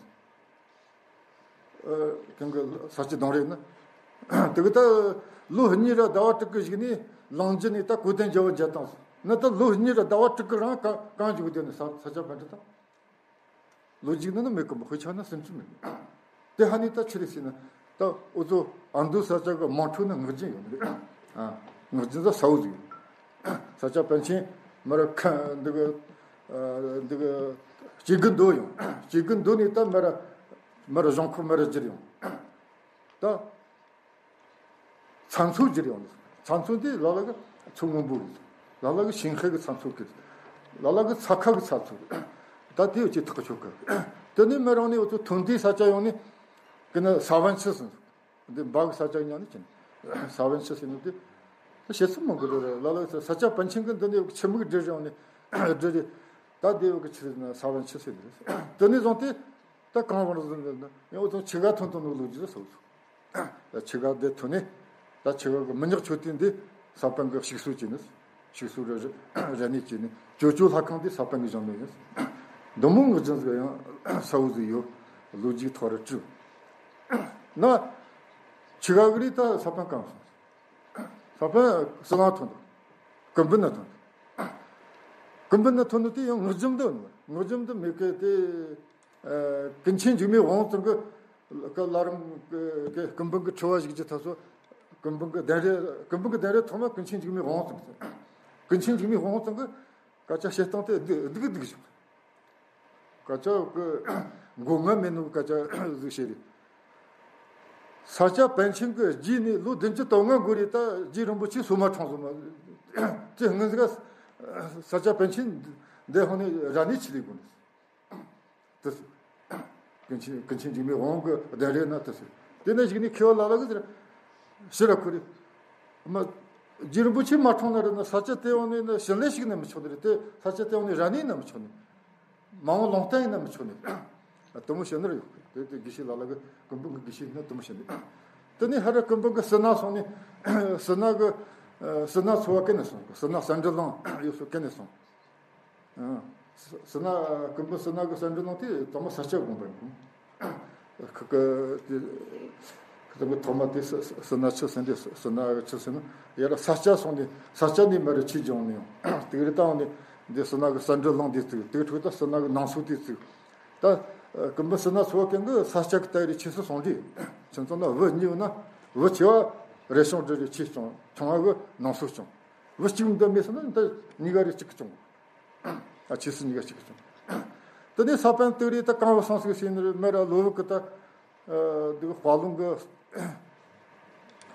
ཨ། གང་གི་ས་སྐྱ་གདོང་རིས་ན། དེ་གི་ད་ལོ་གཉིས་ར་ཟླ་བ་དྲུག་གི་གཞུག་ནས་ལུང་རྒྱུད་ནས་ད་གོ་དན་རྒྱལ་བ་མཇལ་བཏང་ཟེར་ན། ད་ལོ་གཉིས་ར་ཟླ་བ་དྲུག་གི་རིང་གང་གང་བཞུགས་བསྡད་ནས་ས་ས་སྐྱ་པཎྜི་ཏ། ལོ་རྒྱུས་ནང་ན་མེད་གི་མོ། དཔེ་ཆ་ན་སུམ་ཅུ་མེད་གི། དེ་ཧ་ནི་ད་ཆི་རེད་ཟེར་ན། ད་འུ་ཚོ་ཨ་མདོ་ས་སྐྱ་གི་དམངས་ཁྲོད་ན་ངག་རྒྱུན་ཡོད་ནི་རེད། ཨ། ངག་རྒྱུན་ཟ་ས་བོ་ཟིག་ས་སྐྱ་པཎ་ཆེན་མར་ཁ་འདི་གི་ཨ་འདི་གི་སྐྱེ་རྒུ་མདོ་ཡོང་། སྐྱེ་རྒུ་མདོ་ནས་ད་མར་མར་གཞུང་ཁོག་མར་བསྒྱུར་ཡོང་། ད་ཚྭ་མཚོ་བསྒྱུར་ཡོང་། ཚྭ་མཚོ་འདི་ལ་ལ་གི་མཚོ་སྔོན་པོ་རེད། ལ་ལ་གི་ཞིང་ཧེ་གི་ཚྭ་མཚོ་གི། ལ་ལ་གི་ཚྭ་ཁ་གི་ཚྭ་མཚོ་རེད། ད་དེ་ཡོད་ཀྱི་ཐག་ཆོད་གི། དེ་ནས་མར་ཡོང་ནས་འུ་ཚོ་ཐོན་དེ་ས་སྐྱ་ཡོང་ནས་གི་ན་ས་བོན་ཆུ་ཟེར། འདི་འབའ་གི་ས་སྐྱ་ཉག་ནས་ཀྱིན། ས་བོན་ཆུ་ཟེར་ནི་དེ་བཤད་ཚུལ་མང་གི་རེད། ལ་ལ་ས་སྐྱ་པཎ་ཆེན་གི་འདི་ནས་ཆུ་མིག་འདྲེ་རེ་ཡོང་ནས་འདྲེ་རེ། ད་དེ་གི་ཆུ་ཟེར་ན་ས་བོན་ཆུ་ཟེར་ནི་རེད། དེ་ནས་བཟུང་སྟེ་ད་གང་བར་ཟེར་ན་ཡང་འུ་ཚོ་ཆུ་ག་ཐོན་ཐོན་ནོ་ལོ་རྒྱུས་ཟེར་སོ། ད་ཆུ་ག་འདི་ཐོན་ནས་ད་ཆུ་ག་གི་མི་ཉག་མཆོད་རྟེན་འདི་ས་པཎ་གི་ཞིག་གསོ་བྱས་ནས། ཞིག་གསོ་ར་ར་ནས་བྱས་ནས་ཇོ་ཇོ་ལྷ་ཁང་འདི་ས་པཎ་གི་བཞེངས་ནོ་ཡིན། འདི་མོ་ངག་རྒྱུན་ཟིག་ཡང་ས་བོ་ཟིག་ཡོད། ལོ་རྒྱུས་ཐོག་ར་བྲིས་ན། ཆུ་ག་གི་རི་ད་ས་པཎ་གང་སོང་། ས་པཎ་ཟི་ལིང་ཐོན་འདུག་ཀུན་སྤངས་ན་ཐོན་འདུག་ཀུན་སྤངས་ན་ཐོན་འདུག་དེ་ཡང་ངག་རྒྱུན་འདི་ཡོད་ནོ། ངག་རྒྱུན་འདི་མེད་གི་དེ། ཨ། ཀུན་མཁྱེན་འཇིགས་མེད་དབང་བཙོང་གི་གི་ལ་རིང་གི་གི་ཀུན་སྤངས་གི་ཁྲི་བ་བཞུགས་ཀྱི་ད་སོ། ཀུན་སྤངས་གི་གདན་རས། ཀུན་སྤངས་གི་གདན་རས་ཐོག་མ་ཀུན་མཁྱེན་འཇིགས་མེད་དབང་བཙོང་ཟེར། ཀུན་མཁྱེན་འཇིགས་མེད་དབང་བཙོང་གི་སྐད་ཆ་བཤད་སྟངས་དེ་སྡུག་སྡུག་སྡུག་བཞག་སྐད་ཆ་གི་མགོ་རྔ་མེད་ནོ་སྐད་ཆ་ཟིག་བཤད་རེད། ས་སྐྱ་པཎ་ཆེན་གི་རྗེས་ནས་ལོ་བདུན་ཅུ་དོན་ལྔ་འགོར་རེད། ད་རྗེ་རིན་པོ་ཆེ་སོ་མ་འཁྲུངས་སོ་མ། དེ་སྔོན་ཟིག་ས་སྐྱ་པཎ་ཆེན་འདི་ཧོ་ནས་ར་ནས་ཆི་ལས་དགོས་ནས། དེ་ཟེར། ཀུན་མཁྱེན་ཀུན་མཁྱེན་འཇིགས་མེད་དབང་གི་གདན་རས་ན་དེ་ཟེར། དེ་ནས་གཞུག་ནས་མཁས་པ་ལ་ལ་གི་ཟེར། ཕྱིར་ར་ཁོ་རེ། མ། རྗེ་རིན་པོ་ཆེ་མ་འཁྲུངས་ན་ར་ན་ས་སྐྱ་དེ་ཡོང་ནས་ན་ཞིང་ལས་ཤིག་ན་མི་ཆོག་ནི་རེད། དེ་ས་སྐྱ་དེ་ཡོང་ནས་ར་ནས་ན་མི་ཆོག་ནི། མ་འོངས་ལུང་བསྟན་ཡིན་ན་མི་ཆོག་ནི། དུ་མོ་བཤད་ནི་ར་ཡོད་གི། དེ་དེ་དགེ་བཤེས་ལ་ལ་གི་ཀུན་སྤངས་གི་དགེ་བཤེས་ན་དུ་མོ་བཤད་ནི། དེ་ནས་ཧ་ར་ཀུན་སྤངས་གི་སི་ན་སོང་ནས། སི་ན་གི་སི་ན་ཚོ་བ་སྐད་ནས་སོང་། སི་ན་གསང་འདུས་གླིང་ཡོད་སོ་སྐད་ནས་སོང་། ཨ། སི་ན། ཀུན་སྤངས་སི་ན་གི་གསང་འདུས་གླིང་དེ་ཐོག་མ་ས་སྐྱ་དགོན་པ་ཡིན་གོ། ཁ་ཁ་དེ་ཁ་ཐོག་མ་དེ་སི་ན་ཆུ་ཟེར་འདི་སི་ན་ཆུ་ཟེར་ན་ཡ་ར་ས་སྐྱ་སོང་ནས། ས་སྐྱ་ནས་མར་ཆུ་སྦྱངས་ནས་ཡང་དེ་རེད། བཏང་ནས་འདི་སི་ན་གི་གསང་འདུས་གླིང་འདི་བཙུགས། དེ་ཁྲོད་ད་སི་ན་གི་ནང་སོ་དེ་བཙུགས། ད་ཀུན་སྤངས་སི་ན་ཚོ་བ་ཀུན་གི་ས་སྐྱ་གི་ད་རེ་ཆུ་སོ་སོང་དུས་ཁྱིམ་ཚང་ན་བུ་གཉིས་ཡོད་ན་བུ་ཆེ་བ་རེ་ཞང་འདྲ་རེ་ཆུ་སྦྱངས། ཆུང་བ་གི་ནང་སོ་སྦྱངས། བུ་གཅིག་འདི་མེད་སོང་ན་ད་གཉིས་ཀ་རེ་གཅིག་སྦྱངས། ཨ། ཆུ་སོ་གཉིས་ཀ་གཅིག་སྦྱངས། དེ་ནས་ས་པཎ་དེ་རེད། ད་གང་བ་སོང་ཟིག་ཟེར་ནི་རེད། མར་ར་ལོ་བུ་གི་ད་འདི་དཔའ་ལུང་གི་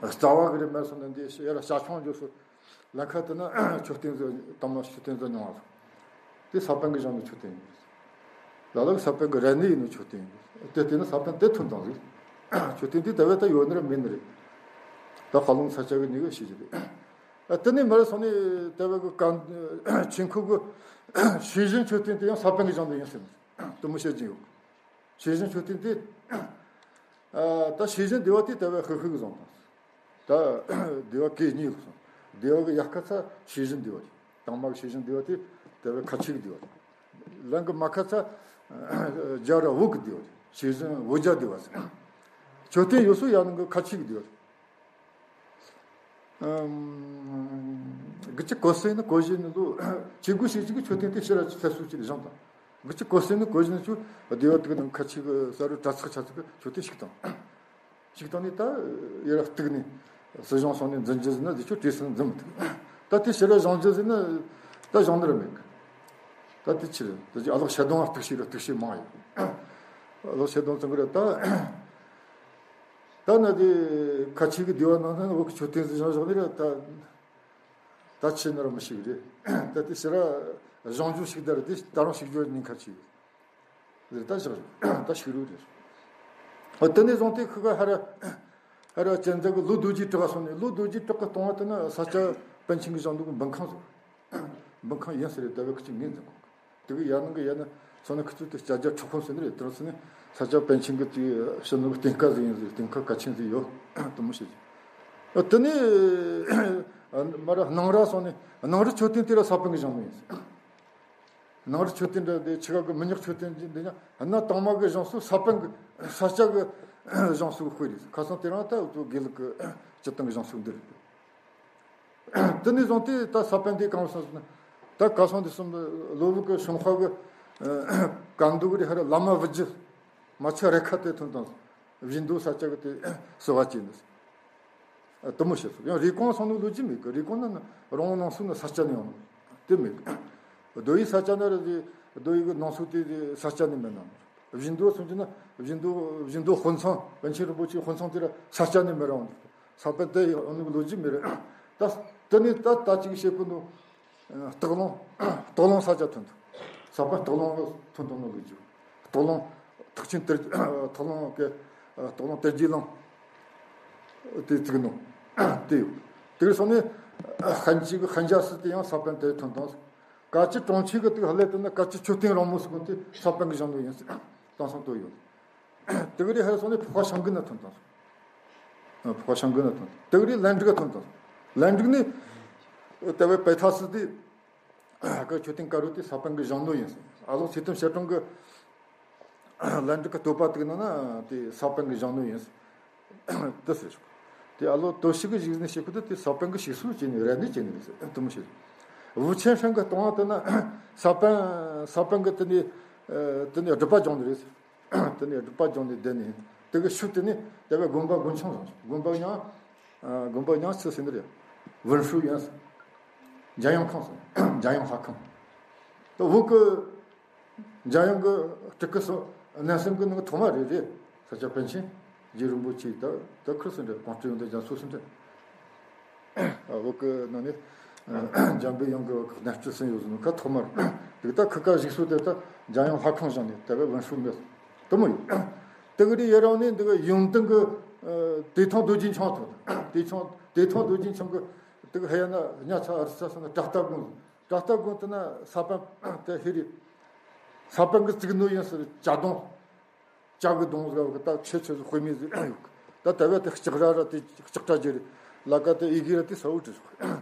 རྩ་བ་གི་རེད། མར་སོང་ན་འདི་ཡ་ར་ཞ་ཆུང་འཇོག་སོ། ལམ་ཁ་དེ་ན་མཆོད་རྟེན་ཟིག་དང་མ་མཆོད་རྟེན་ཟིག་མྱོང་བ་ཟིག་དེ་ས་པཎ་གི་བཞེངས་ནི་མཆོད་རྟེན་ཡིན། ལ་ལ་གི་ས་པཎ་གི་ར་ནི་ཡིན་ནི་མཆོད་རྟེན་ཡིན། དེ་དེ་ན་ས་པཎ་དེ་ཐོན་དང་ཟིག་མཆོད་རྟེན་དེ་ད་བས་ད་ཡོད་ནི་རེད་མེད་ནི་རེད། ད་ཧ་ལུང་ས་སྐྱ་གི་ནི་གི་ཤེས་ཀྱི་རེད། ཨ། དེ་ནས་མར་སོང་ནས་ད་བས་གི་ག་ཆོས་འཁོར་གི་ཤེས་བཞིན་མཆོད་རྟེན་དེ་ཡང་ས་པཎ་གྱི་བཞེངས་ནི་ཡིན་ཟེར་ནས་དེ་མོ་བཤད་ཀྱི་ཡོད། ཤེས་བཞིན་མཆོད་རྟེན་དེ། ཨ། ད་ཤེས་བཞིན་སྡེ་བ་དེ་ད་བས་ཧི་ཧི་གི་བཟུང་དང་། ད་སྡེ་བ་གེ་གཉིས་ལ་སོང་། སྡེ་བ་གི་ཡར་ཁ་ཚ་ཤེས་བཞིན་སྡེ་བ་རེད། དང་མ་གི་ཤེས་བཞིན་སྡེ་བ་དེ་ད་བས་ཁ་ཆེ་གི་སྡེ་བ་རེད། ལན་གི་མར་ཁ་ཚ་རྒྱ་ར་བོད་གི་སྡེ་བ་རེད། ཤེས་བཞིན་བོད་རྒྱ་སྡེ་བ་ཟེར། མཆོད་རྟེན་ཡོད་སོ་ཡ་ནང་གི་ཁ་ཆེ་གི་སྡེ་བ་རེད། ཨམ། གི་ཅི་གོ་སེ་ནི་གོ་བཞིན་ནི་ལོ། ཆེ་གོ་ཤེས་ཅིག་གི་མཆོད་རྟེན་དེ་ཕྱི་ར་ཚད་སུ་ཅིག་བཞེངས་དང་། གི་ཅི་གོ་སེ་ནི་གོ་བཞིན་ནི་ཆུ་སྡེ་བ་དེ་གི་ནང་ཁ་ཆེ་གི་ས་རུ་གྲྭ་ཚག་ཆ་ཚག་གི་མཆོད་རྟེན་ཞིག་དང་། ཞིག་བཏང་ནས་ད་ཡར་གཏུགས་ནས་སྲིད་གཞུང་སོང་ནས་འཛིན་རྒྱུ་ཟིན་ན་འདི་ཆོ་བྲིས་སྲིད་འཛིན་མི་ཐུབ། ད་དེ་ཕྱིར་བཞེངས་རྒྱུ་ཟིན་ན་ད་བཞེངས་ནི་ར་མེད་གི། ད་དེ་ཕྱིར་ད་ཅི་ཨ་ལོག་ཤ་དོང་ཨ་གཏུགས་ཤིག་ར་གཏུགས་ཤིག་མང་ཡོད། ཨ་ལོག་ཤ་དོང་ཙང་གི་ར་ད་ད་ན་དེ་ཁ་ཆེ་གི་སྡེ་བ་ནང་ན་འོག་གི་མཆོད་རྟེན་ཟིན་བཞེངས་བཞེངས་ནི་ར་ད་ད་ཕྱིར་ནི་ར་མི་ཤེས་གི་རེད། ད་དེ་ཕྱིར་བཞེངས་རྒྱུ་ཞིག་ད་ར་དེ་ད་རུང་ཞིག་རྒྱུ་ཉེན་ཁ་ཆེ་གི། རེད། ད་བཞག་རེད། ད་ཤི་རུ་རེད། ཨ། དེ་ནས་བཟུང་སྟེ་ཁི་ག་ཧ་ར་ཧ་ར་ཅན་ཛ་གི་ལོ་རྡོ་རྗེ་བྲག་ག་སོང་ནས་ལོ་རྡོ་རྗེ་བྲག་གི་གཏོང་བ་དེ་ན་ས་སྐྱ་པཎ་ཆེན་གྱི་བཞེངས་འདུག་གི་འབུམ་ཁང་ཟིག་འབུམ་ཁང་ཡིན་ཟེར་རེད། ད་བས་ཁི་ཅིག་ངོས་འཛིན་གོ་གི། དེ་གི་ཡ་ནང་གི་ཡ་ན་སོང་ན་ཁི་ཚོ་དེ་སྐྱ་རྒྱ་ཁྲི་ཁོང་ཟེར་ནི་རེད། དེ་རིང་སོང་ནས་ས་སྐྱ་པཎ་ཆེན་གྱི་དེ་ཕྱི་ནང་གི་རྟེན་ཁ་ཟིག་ཡིན་ཟེར། རྟེན་ཁ་གལ་ཆེན་ཟིག་ཡོད་དེ་མོ་བཤད་ཀྱི། ཨ། དེ་ནས་མར་སྣང་ར་སོང་ནས་སྣང་ར་མཆོད་རྟེན་དེ་ར་ས་པཎ་གྱི་བཞེངས་ནི་ཡིན་ཟེར། སྣང་ར་མཆོད་རྟེན་འདྲ་དེ་ཆི་ག་གི་མི་ཉག་མཆོད་རྟེན་འདི་ན་ཧ་ན་དང་མ་གི་བཞེངས་སུ་ས་པཎ་གི་ས་སྐྱ་གི་བཞེངས་སུ་དཔེ་རེད། ཁ་སང་དེ་རིང་ད་འུ་ཚོ་དགེ་ལུགས་གི་སྤྱི་བཏང་གི་བཞེངས་སུ་འདི་རེད། དེ་ནས་བཟུང་སྟེ་ད་ས་པཎ་དེ་གང་སོང་ཟེར་ན། ད་ག་སོང་དེ་སོང་ལོ་བུ་གི་བྱུང་ཁ་གི་ག་འདུག་རེད། ཧ་ར་བླ་མ་བུ་རྒྱུད་མ་ཆ་རེ་ཁ་དེ་ཐོན་དང་། བཞི་མདོ་ས་སྐྱ་གི་དེ་བསུ་བ་བྱས་ནས། ཨ། དེ་མོ་བྱས་སོང་། ཡང་རེ་སྐོང་སོང་ནོ་ལོ་རྒྱུས་མེད་གི། རེ་སྐོང་ན་ན་རོང་བོ་ནང་སོང་ན་ས་སྐྱ་ནས་ཡོང་ནོ་དེ་མེད་གི། རྡོ་ཡི་ས་སྐྱ་ན་ར་དེ་རྡོ་ཡི་གི་ནང་སོང་དེ་དེ་ས་སྐྱ་ནས་མེད་ན་ནོ། བཞི་མདོ་སོང་གི་ན་བཞི་མདོ་བཞི་མདོ་དཔེ་ཚང་པཎ་ཆེན་རིན་པོ་ཆེའི་དཔེ་ཚང་དེ་ར་ས་སྐྱ་ནས་མེད་ར་འོང་། ས་པཎ་དེ་ཡོང་ནོ་ལོ་རྒྱུས་མེད་ར། ད་དེ་ནས་ད་ད་ཅིག་བཤད་གི་ནོ། སྟག་ལུང་། སྟག་ལུང་ས་སྐྱ་ཐོན་འདུག་ས་པཎ་སྟག་ལུང་ལ་ཐོན་འདུག་ནོ་ལོ་རྒྱུས། སྟག་ལུང་། སྟག་ཆེན་དེར། སྟག་ལུང་གི། སྟག་ལུང་དེར་རྗེ་གླིང་། དེ་བཙུགས་ནོ། དེ་ཡོད། དེར་སོང་ནས་ཧན་ཅི་གི་ཧན་ཇ་སི་དེ་ཡང་ས་པཎ་དེར་ཐོན་དང་། ཀ་ཅི་གྲོང་ཁྱེར་གི་དུག་ཧ་ལས་དེ་ན་ཀ་ཅི་མཆོད་རྟེན་རིང་མོ་ཟེར་གོ་དེ་ས་པཎ་གི་བཞེངས་ནོ་ཡིན་ཟེར། དེང་སང་ལྟོས་ཡོད། དེ་གི་རེ་ཧར་སོང་ནས་ཕོ་ཁ་ཤང་གི་ན་ཐོན་དང་། ཕོ་ཁ་ཤང་གི་ན་ཐོན། དེ་གི་རེ་ལན་ཀྲི་ག་ཐོན་དང་། ལན་ཀྲི་ནི་དེ་བས་པེ་ཐ་སི་དེ་ཀ་མཆོད་རྟེན་དཀར་རོ་དེ་ས་པཎ་གི་བཞེངས་ནོ་ཡིན་ཟེར། ཨ་ལོ་ཚེ་ཏན་བཤད་གྲོང་གི་ལན་ཀྲི་ག་བསྟོད་པ་དེ་གི་ནང་ན་དེ་ས་པཎ་གི་བཞེངས་ནོ་ཡིན་ཟེར། དེ་ཟེར། དེ་ཨ་ལོ་དོ་ཞིག་གི་ཞིག་ནས་ཞིག་གི་དེ་ས་པཎ་གི་ཞིག་གསོ་བྱས་ནས་ར་ནི་བྱས་ནས་རེད་ཟེར། དེ་མོ་ཞིག་བུ་ཆེན་ཧྲན་གི་གཏོང་བ་དེ་ན་ས་པཎ་ས་པཎ་གི་དེ་ནས་དེ་ནས་སྒྲུབ་པ་སྦྱངས་ནི་རེད་ཟེར། དེ་ནས་སྒྲུབ་པ་སྦྱངས་ནས་བསྡད་ནས་དེ་གི་ཤུལ་དེ་ནས་དེ་བས་དགོན་པ་དགོན་ཆུང་བཟང་། དགོན་པ་ཡང་དགོན་པ་ཡང་ཆི་ཟེར་ནི་རེད། ཝུན་ཧྲུའུ་ཡན་ཟེར། འཇམ་དབྱངས་ཁང་ཟེར། འཇམ་དབྱངས་ལྷ་ཁང་། དེ་བོད་གི་འཇམ་དབྱངས་གི་སྤྲུལ་སྐུ་སོགས་གནས་གསུམ་གི་ནང་ཐོག་མ་རེད་རེད། ས་སྐྱ་པཎ་ཆེན། རྗེ་རིན་པོ་ཆེ། ད་ད་ཁུར་སུ་འདྲ་གོང་སྤྲུལ་ཡོན་ཏན་རྒྱ་མཚོ་སུ་འདྲ། བོད་གི་ནང་ནས་འཇམ་པའི་དབྱངས་ཀྱི་གནས་སྤྲུལ་གསུམ་ཡོད་ཟེར་ནོ་ཁ་ཐོག་མར། དེ་ད་ཁི་ཀ་ཞིག་སོ་དེ་ད་འཇམ་དབྱངས་ལྷ་ཁང་བཞེངས་ནས་དེ་བས་ཝུན་ཧྲུའུ་མེད་དེ་མོ་ཡོད། དེ་གི་རི་ཡེ་རང་ནས་འདི་གི་ཡོན་ཏན་གི་ཏེ་ཐང་རྡོ་རྗེ་འཆང་ཐོན། ཏེ་ཐང་ཏེ་ཐང་རྡོ་རྗེ་འཆང་གི་དེ་གི་ཧ་ཡ་ན་ཉ་ཚ་ཨར་ས་ས་ན་བྲག་རྟ་དགོན། བྲག་རྟ་དགོན་དེ་ན་ས་པཎ་དེ་ཧེ་རི་ས་པཎ་གི་བཙུགས་ནོ་ཡིན་ཟེར། ཅ་དོང་། ཅ་གི་དོང་ཟེར་བ་གི་ད་ཆེ་ཆེ་ཟིག་དཔེ་མེད་ཟིག་ཡོད། ད་ད་བས་དེ་ལྕགས་ར་ར་དེ་ལྕགས་ར་ཅི་རེད། ལ་ཀ་དེ་ཨི་གི་ར་དེ་ས་འུ་ཀྲི་ཟིག་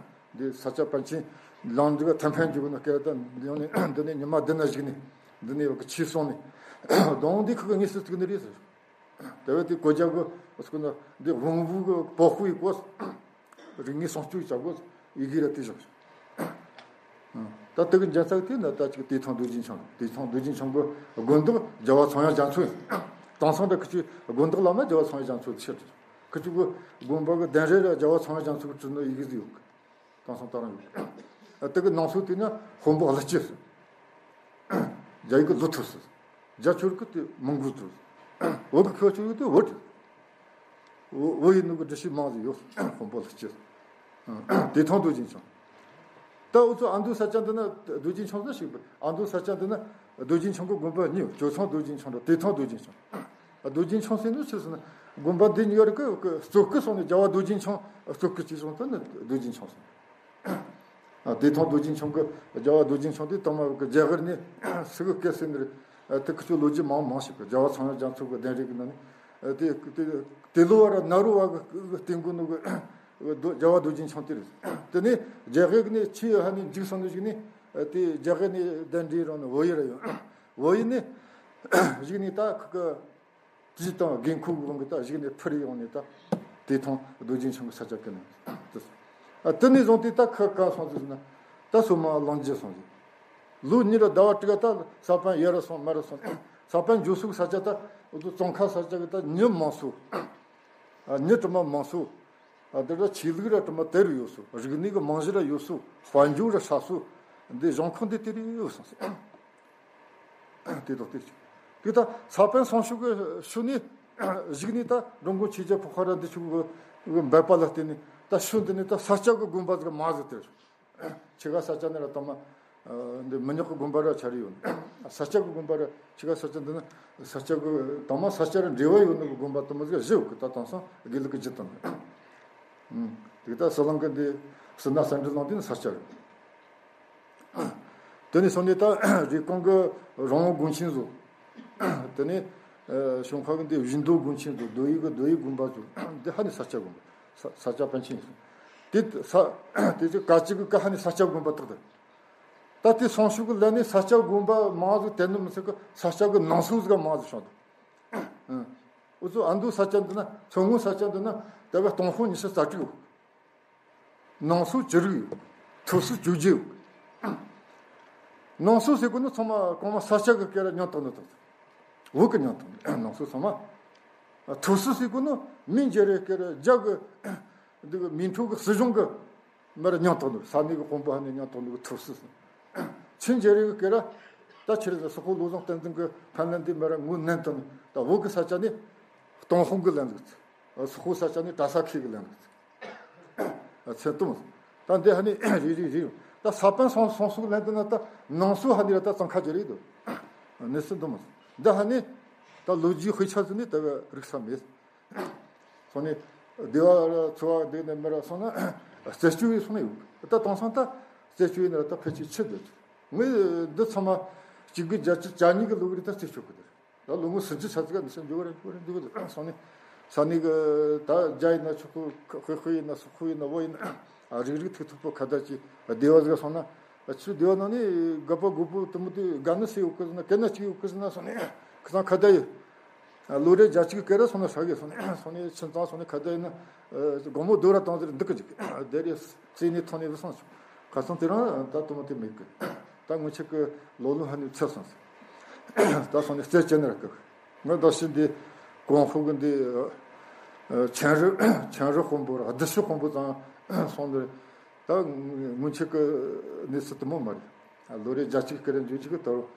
འདི་ས་སྐྱ་པཎ་ཆེན་ལང་འདི་ག་ཐན་ཕན་འཇུག་ནི་སྐད་ད་འདི་ནི་འདི་ནི་ཉི་མ་འདི་ན་བཞུགས་ནི་འདི་ནི་ཡོད་གི་ཆེ་སོང་ནི་དོང་འདི་ཁུ་གི་ངེས་སུ་བཙུགས་ནི་རེད་ཟེར། དེ་བས་དེ་གོ་རྒྱ་གོ་སྐུ་ན་འདི་དབང་བོ་གི་པོ་ཧུ་ཡི་གོ་རིག་གནས་སྲུང་སྐྱོབ་བྱ་དགོས་ཡི་གེ་ར་དེ་བཞག་ད་དེ་གི་འཇལ་ཚགས་དེ་ན་ད་ཅིག་ཏེ་ཐང་རྡོ་རྗེ་འཆང་། ཏེ་ཐང་རྡོ་རྗེ་འཆང་གི་དགོན་བདག་རྒྱལ་བ་ཚངས་དབྱངས་རྒྱ་མཚོ་ཡིན། དེང་སང་ད་ཁི་ཆོའི་དགོན་བདག་བླ་མ་རྒྱལ་བ་ཚངས་དབྱངས་རྒྱ་མཚོ་ཆེར། ཁི་ཆོ་གི་དགོན་པ་གི་གདན་རེ་ར་རྒྱལ་བ་ཚངས་དབྱངས་རྒྱ་མཚོ་གི་བྲིས་ནོ་ཡི་གེ་ཟིག་ཡོད་གི། དེང་སང་ད་རང་ཡོད། དེ་གི་ནང་སོ་དེ་ན་དཔོན་པོ་ཀླུ་སྐྱིད་ཟེར། རྒྱ་ཡིག་གི་ལུ་ཐུ་ཟེར། རྒྱ་ཆོས་ལུགས་ཀྱི་དེ་མོན་གྷོ་ཐུ་ཟེར། བོད་ཀྱི་ཁྱོད་ཆོས་ལུགས་དེ་བོད་ཐུ། བོད་ཡིན་ནོ་གི་འདྲི་ཤེས་མང་ཟིག་ཡོད། དཔོན་པོ་ཀླུ་སྐྱིད་ཟེར། ཏེ་ཐང་རྡོ་རྗེ་འཆང་། ད་འུ་ཚོ་ཨ་མདོ་ས་སྐྱ་འདི་ན་རྡོ་རྗེ་འཆང་ཟེར་ཞིག་ཨ་མདོ་ས་སྐྱ་འདི་ན་རྡོ་རྗེ་འཆང་གི་དགོན་པ་གཉིས་ཡོད། ཇོ་ཚང་རྡོ་རྗེ་འཆང་དང་ཏེ་ཐང་རྡོ་རྗེ་འཆང་། རྡོ་རྗེ་འཆང་ཟེར་ནི་ཆི་ཟེར་ན། དགོན་པ་འདི་ཉོ་ར་གི་གི་གཙོ་སྐུ་སོང་ནས་རྒྱལ་བ་རྡོ་རྗེ་འཆང་གཙོ་སྐུ་གཅིག་སོང་དུ་ནི་རྡོ་རྗེ་འཆང་སོང་། ཨ། བདེ་ཐང་རྡོ་རྗེ་འཆང་གི་རྒྱལ་བ་རྡོ་རྗེ་འཆང་དེ་དང་མ་གི་རྒྱ་གར་ནས་སི་གི་སྐད་ཟེར་ནི་རེད། དེ་ཁི་ཆོ་ལོ་རྒྱུས་མང་མང་ཞིག་གི་རྒྱལ་བ་ཚངས་དབྱངས་རྒྱ་མཚོ་གི་གདན་རིགས་ཀྱི་ནང་ནས་དེ་དེ་དེ་ལོ་བ་ར་ན་རོ་བ་གི་སྟེང་གི་ནུ་གི་རྒྱལ་བ་རྡོ་རྗེ་འཆང་དེ་རེད། དེ་ནས་རྒྱ་གར་གི་ནས་ཆི་ཧ་ནས་འཇིག་སོང་ནི་ཞིག་ནི་དེ་རྒྱ་གར་ནས་གདན་འདྲེན་རང་ནི་བོད་ཡུལ་ར་ཡོང་། བོད་ཡུལ་ནས་ཞིག་ནས་ད་ཁི་གི་དེ་དང་དགོས་མཁོ་གི་དབང་གིས་ད་གཞུག་ནས་འཕུར་ཡོང་ནས་ད་བདེ་ཐང་རྡོ་རྗེ་འཆང་གི་ས་ཆ་ཀུན་ནས་དེ་སོང་། ཨ། དེ་ནས་བཟུང་སྟེ་ད་ཁ་ག་སོང་ཟེར་ན། ད་སོ་མ་གླིང་རྗེ་སོང་ཟེར། ལོ་གཉིས་ར་ཟླ་བ་དྲུག་ད་ས་པཎ་ཡར་ར་སོང་མར་ར་སོང་། ས་པཎ་འགྱོ་ས་གི་ས་ཆ་ད་འུ་ཚོ་ཙོང་ཁ་ས་ཆ་གི་ད་མྱི་མང་སོ། ཨ། མྱི་དྲི་མ་མང་སོ། ཨ། འདི་ར་ཆོས་ལུགས་ར་དྲི་མ་དེ་རུ་ཡོད་སོ། རིག་གནས་གི་རྨང་གཞི་ར་ཡོད་སོ། དཔལ་འབྱོར་ར་ཧྲ་སོ། འདི་གཞུང་ཁང་འདི་དེ་རུ་ཡོད་སོང་ཟེར། དེ་དང་དེ་གཅིག་དེ་ད་ས་པཎ་སང་ཕྱོགས་ཀྱི་ཤུལ་ནས་གཞུག་ནས་ད་འགྲོ་མགོན་ཆོས་རྒྱལ་ཕོ་ཁ་ར་འདི་ཆུ་གི་འབད་པ་ལ་བརྟེན་ནས་ད་ཤུལ་འདི་ནས་ད་ས་སྐྱ་གི་དགོན་པ་ཟིག་མ་ཟིག་དེར་ཆི་ག་ས་སྐྱ་ནི་ར་ད་མ་འདི་མི་ཉག་གི་དགོན་པ་ར་ཆ་རེ་ཡོད། ས་སྐྱ་གི་དགོན་པ་ར་ཆི་ག་ས་སྐྱ་འདི་ན་ས་སྐྱ་གི་ད་མ་ས་སྐྱ་ར་འབྲེལ་བ་ཡོད་ནི་གི་དགོན་པ་དུ་མ་ཟིག་བཞི་ཡོད་གི། ད་དེང་སང་དགེ་ལུགས་ཀྱི་བརྒྱུད་དང་། དེ་ད་ཟི་ལིང་གི་འདི་ཟི་ན་ས་འབྲི་ལང་དེ་ནི་ས་སྐྱ་རེད། དེ་ནས་སོང་ནས་ད་རེབ་གོང་གི་རོང་བོ་དགོན་ཆེན་བཟོ། དེ་ནས་ཨ་གཞོང་ཁ་གི་འདི་བཞི་མདོ་དགོན་ཆེན་བཟོ། རྡོ་ཡི་གི་རྡོ་ཡི་དགོན་པ་བཟོ། འདི་ཧ་ནི་ས་སྐྱ་དགོན་པ། ས་ས་སྐྱ་པཎ་ཆེན་བཟོ། དེ་ས་དེ་ཚོ་ག་ཅིག་གི་ཀ་ཧ་ནི་ས་སྐྱ་དགོན་པ་བཏགས་ཏེ། ད་དེ་སང་ཕྱོགས་གི་ལ་ནི་ས་སྐྱ་དགོན་པ་མང་ཟིག་དེ་ནི་མི་ཚད་གི་ས་སྐྱ་གི་ནང་སོ་ཟིག་མང་ཟིག་བྱུང་འདུག་འུ་ཚོ་ཨ་མདོ་ས་སྐྱ་འདི་ན་མཚོ་སྔོན་ས་སྐྱ་འདི་ན་ད་བར་སྟོང་དཔོན་ཉི་ཤུ་རྩ་དྲུག་ཡོད། ནང་སོ་བཅུ་དྲུག་ཡོད། ཐོ་སོ་བཅོ་བརྒྱད་ཡོད། ནང་སོ་ཟེར་གོ་ནི་ཚང་མ་གོང་མ་ས་སྐྱ་གི་སྐད་ར་ཉམས་ཐག་ནི་ཐག་བོད་གི་ཉམས་ཐག་ནང་སོ་ཚང་མ། ཐོ་སོ་ཟེར་གོ་ནི་མིང་རྒྱལ་རེ་སྐད་ར་རྒྱ་གི་འདི་གི་མིང་ཐོ་གི་སྲིད་གཞུང་གི་མར་ཉམས་ཐག་ནི་ས་གནས་གི་དཔོན་པོ་ཧ་ནི་ཉམས་ཐག་ནི་གི་ཐོ་སོ་ཟེར། ཆིན་རྒྱལ་རེ་གི་སྐད་ར་ད་ཆི་རེད་ཟེར། སོག་པོ་བློ་བཟང་བསྟན་འཛིན་གི་ཕན་ལན་འདི་མར་ངོས་ནན་ཐག་ནི་ད་བོད་གི་ས་སྐྱ་ནི་སྟོང་དཔོན་གི་ལན་ཟིག་སོག་པོ་ས་སྐྱ་ནི་གྲྭ་ས་ཁེ་གི་ལན་ཟིག་ཚེ་དུམ། ད་འདི་ཧ་ནི་རེ་རེ་རེ། ད་ས་པཎ་སང་སང་སུག་ལན་དུ་ན་ད་ནང་སུ་ཧ་ནི་ར་ད་ཙང་ཁ་ཅི་རེད་དོ། ནི་སུ་དུམ། འདི་ཧ་ནི་ད་ལོ་རྒྱུས་དཔེ་ཆ་ཟིན་ནི་ད་རིག་ས་མེད། སོང་ནི་སྡེ་བ་ར་ཚོ་བ་འདི་ནས་མི་ར་སོང་ན་རྩད་གཅོད་ཡིན་སོང་ནི་ཡོད། ད་དེང་སང་ད་རྩད་གཅོད་ཡིན་ན་ད་ཕལ་ཆེར་ཆི་འདོད། ངས་འདི་ཚང་མ་གཅིག་དགུ་བརྒྱད་ཅུ་གྱ་གཉིས་གི་ལོ་གི་རིང་ད་རྩད་གཅོད་གི་འདུག་ད་ལོ་ངོ་སུམ་ཅུ་ཚར་ཙིག་ག་འདི་སེམས་འཇོག་རེ་འཇོག་རེ་འཇོག་རེ་སོང་ནས་ས་ནས་གི་ད་རྒྱ་ཡིན་ན་ཆོག་གི། ཧུ་ཧུ་ཡིན་ན་སུ་ཧུ་ཡིན་ན་བོ་ཡིན་ན་རིག་རིག་ཐིག་ཐིག་པོ་ཁ་བརྡ་གྱི་སྡེ་བ་ཟིག་སོང་ན། ཆུ་སྡེ་བ་ནང་ནས་དགའ་པོ་དགོད་པོ་དུ་མོ་དུ་དགའ་ནི་སུ་ཡོད་གི་ཟེར་ན་གན་ན་ཅིག་ཡོད་གི་ཟེར་ན་སོང་ནས་ཁི་ཚང་ཁ་བརྡ་ཡི་ལོ་རེ་བརྒྱ་གཅིག་གི་སྐད་ར་སོང་ན་ཧྲ་གི་སོང་ནས་སོང་ནས་ཁྱིམ་ཚང་སོང་ནས་ཁ་བརྡ་ཡིན་ན་དགོང་མོ་རྡོ་ར་བཏང་ཟེར་འདུག་གི་འཇུག་སྡེ་རེ་རྩེ་ནས་ཐོན་ནས་བུད་སོང་ཆུ་ཁ་སང་དེ་རང་ད་དུ་མོ་དེ་མེད་གི། ད་སྔོན་ཆད་ཀྱི་ལོ་ལོ་ཧ་ནི་ཚེ་སོང་ཟེར། ད་སོང་ནས་རྩད་བཅད་ནི་ར་ཀི། ང་ད་ཕྱི་འདི་གོང་ཧུ་གི་འདི་ཆན་རི་ཆན་རི་དཔོན་པོ་ར་བདུད་ཤི་དཔོན་པོ་ཙང་སོང་ནས་ད་སྔོན་ཆད་ཀྱི་གནས་ཚུལ་དུ་མོ་མ་རེད། ལོ་རེ་བརྒྱ་གཅིག་སྐད་ར་འཇུ་གཅིག་གི་དོ་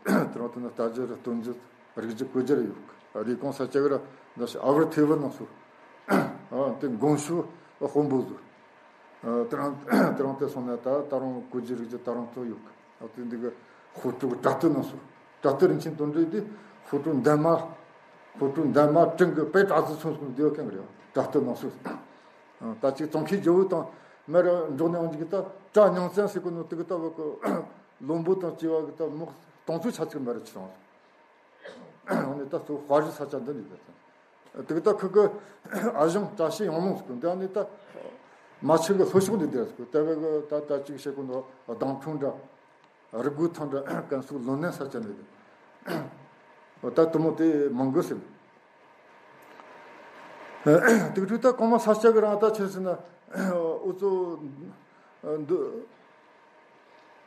དེ་རང་དུ་ན་ལྟ་རྒྱུ་ར་སྟོན་རྒྱུ་རིག་རྒྱུ་གོ་རྒྱུ་ར་ཡོད་གི། རེ་གོང་ས་སྐྱ་གི་ར་ད་ཕྱི་ཨ་བར་ཐེ་བི་ནང་སུ་དེ་དགོན་ཤུ་དཔོན་པོ་ཟུ། ཨ། དེ་རིང་དེ་རིང་དེ་སོང་ན་ད་ད་རུང་གོ་རྒྱུ་རིག་རྒྱུ་ད་རུང་ཐོ་ཡོད་གི། ཨ། དེ་འདི་གི་ཧུ་ཀྲུག་གྲྭ་སྟོད་ནང་སུ་གྲྭ་སྟོད་རིན་ཆེན་དོན་གྲུབ་དེ་ཧུ་ཀྲུག་འདན་མ་ཧུ་ཀྲུག་འདན་མ་ཀྲིང་གི་དཔེ་གྲྭ་ཚུ་ཚུན་སོང་འདི་ཡོད་མཁན་གི་རེད། གྲྭ་སྟོད་ནང་སུ། ཨ། ད་ཅིག་ཙོང་ཁའི་རྒྱལ་བོ་དང་མེ་ར་འགྲོགས་ནས་འོང་གི་ད་གྲྭ་ཉང་བཙན་ཟེར་གི་ནོ་དེ་གི་ད་བ་གི་བློན་པོ་དང་བཅས་པ་གི་ད་མོ་སྟོང་ཚོ་ཆ་ཚིག་མེ་ར་ཆི་སོང་། འོ་ནི་ད་གཙོ་བོ་དཔའ་རིས་ས་ཆ་འདི་འདི་ག་ཚང་། དེ་གི་ད་ཁུ་གི་ཨ་ཞང་བཀྲ་ཤིས་ཡང་ལུང་ཟེར་གི་འདི་ནི་ད་མ་ཆི་གི་ལྷོ་ཕྱོགས་འདི་འདི་ཟེར་གི་ད་བའི་གི་ད་ད་ཅིག་བཤད་གི་འདུག་སྡང་ཕུང་འདྲ་རི་དགུ་ཐང་འདྲ་ཀན་སུའུ་ལོ་ནན་ས་ཆ་འདི་འདི་ད་དུ་མོ་དེ་མང་གི་ཟེར། དེ་གི་ད་གོང་མ་ས་ཆ་གི་རང་ད་ཆི་ཟེར་ན་འུ་ཚོ་འདི་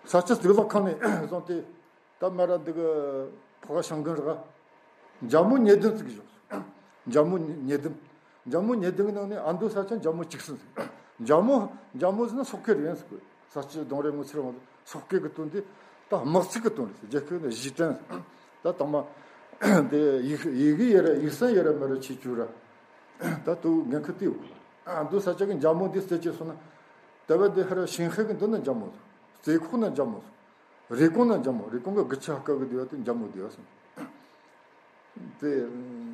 ས་ཆ་གཙུག་ལག་ཁང་ནས་བཟུང་སྟེ། ད་མ་ར་འདི་གི་ཕོ་ཤང་གི་ར་འཇམ་མོ་ཉེ་ལྡན་ཙིག་བཞག་འཇམ་མོ་ཉེ་ལྡན། འཇམ་མོ་ཉེ་ལྡན་གི་ནང་ནས་ཨ་མདོ་ས་ཆ་འཇམ་མོ་གཅིག་སྲིན་ཟིག་འཇམ་མོ་འཇམ་མོ་ཟེར་ན་སོག་སྐད་རེད་ཟེར་གི། ས་སྐྱི་གདོང་རེ་ངོ་ཚེ་རིང་སོག་སྐད་གི་དོན་དེ་ད་དམག་ཚིག་གི་དོན་རེད་ཟེར། རྒྱལ་ཁབ་ནས་གཞི་དྲན་ཟེར། ད་དང་མ་དེ་ཡིག་ཡིག་ཡེ་ར་ཡིག་སན་ཡེ་ར་མ་ར་ཆེ་བཅུ་ར་ད་དུ་འགན་ཁུར་དེ་ཡོད་གི། ཨ་མདོ་ས་ཆ་གི་འཇམ་མོ་འདི་རྩད་གཅོད་སོང་ན་ད་བ་འདི་ཧ་ར་ཞིང་ཧེ་གི་འདི་ན་འཇམ་མོ་ཟེར། རྩེ་ཁོག་ན་འཇམ་མོ་ཟེར། རེ་ཀོང་ན་འཇམ་མོ། རེ་ཀོང་གི་དགུ་ཆ་ཧ་ཀ་གི་འདི་བ་དེ་འཇམ་མོ་འདི་བ་སོང་། དེ་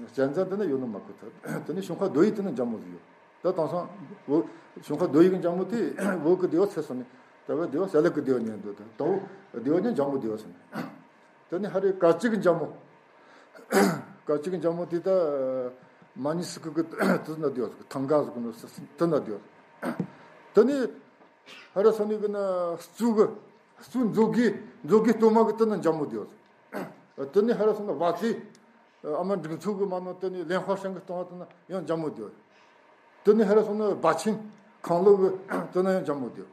གཅན་གཟན་དེ་ནི་ཡོད་ནི་མ་ཁོ་ཐག། དེ་ནི་ཞིང་ཁ་རྡོ་ཡིག་དེ་ནི་འཇམ་མོ་ཟིག་ཡོད། ད་དེང་སང་བོད་ཞིང་ཁ་རྡོ་ཡིག་གི་འཇམ་མོ་དེ་བོད་ཀྱི་སྡེ་བ་ཚེ་སོང་ནས་ད་བོད་སྡེ་བ་ཞྭ་ལེབ་ཀྱི་སྡེ་བ་ཉན་འདུག། ད་དང་བོད་སྡེ་བ་ཉན་འཇམ་མོ་སྡེ་བ་སོང་ནས། དེ་ནི་ཧ་རེ་དཀར་སྐྱིད་ཀྱི་འཇམ་མོ། དཀར་སྐྱིད་ཀྱི་འཇམ་མོ་དེ་ད་མ་ཉི་སི་ཀི་གི་དེ་ན་སྡེ་བ་ཟིག། ཐང་ག་ཟིག་གི་ནོ་དེ་ན་སྡེ་བ་ཟིག། དེ་ནི་ཧ་རེ་སོང་ནས་གི་ན་གཙུག་གི་གཙུག་མཛོད་དགེ་མཛོད་དགེ་སྟོད་མ་གི་དེ་ན་འཇམ་མོ་སྡེ་བ་ཟིག། དེ་ནས་ཧ་ར་སོང་ན་བ་ཙི། ཨ་མ་འབྲུག་མཚོ་གི་མ་ནོ་དེ་ནས་ལེན་ཧྭ་ཧྲན་གི་སྟོང་བ་དེ་ན་ཡང་འཇམ་མོ་སྡེ་བ། དེ་ནས་ཧ་ར་སོང་ན་བ་ཆིང་ཁང་ལོ་གི་དེ་ན་ཡང་འཇམ་མོ་སྡེ་བ།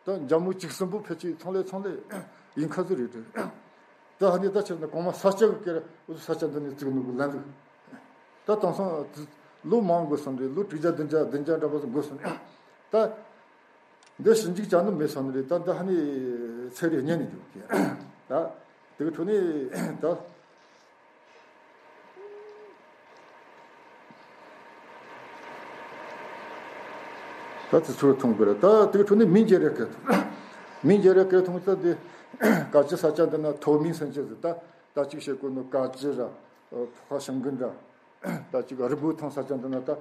ད་འཇམ་མོ་བཅུ་གསུམ་པོ་ཕལ་ཆེར་ཚང་ལས་ཚང་ལས་ཡིན་ཁ་ཟིག་རེད་དེ། ད་ཧ་ནི་ད་ཆེར་ན་གོང་མ་ས་སྐྱ་གི་སྐེ་ར་འུ་ཚོ་ས་སྐྱ་འདི་ནས་བཙུགས་ནུ་གི་ལན་ལུགས། ད་དེང་སང་ལོ་མང་འགོར་སོང་རེད། ལོ་དྲུག་བརྒྱ་བདུན་བརྒྱ་བདུན་བརྒྱ་འདྲ་པོ་ཟིག་འགོར་སོང་ད། འདི་ཞིབ་འཇུག་བྱ་ནི་མེད་སོང་ནི་རེད། ད་འདི་ཧ་ནི་ཚེ་རེ་བསྙལ་ནས་འཇུག་གི། ད་དེ་གི་ཁྲོད་ནས་ད་ད་དེ་ཚོ་མཐོང་དགོས་རེད། ད་དེ་གི་ཁྲོད་ནས་མིང་རྒྱལ་རབས་སྐད་ཐོང་། མིང་རྒྱལ་རབས་སྐད་ཐོང་ད་འདི་དཀར་སྐྱིད་ས་ཆ་འདི་ན་ཐོ་མིང་སན་ཅེ་ཟེར། ད་ད་ཅིག་བཤད་དགོས་ནོ་དཀར་སྐྱིད་ར་ཕོ་ཁ་ཞང་གི་འདྲ། ད་ཅིག་རི་བོ་ཐང་ས་ཆ་འདི་ན་ད།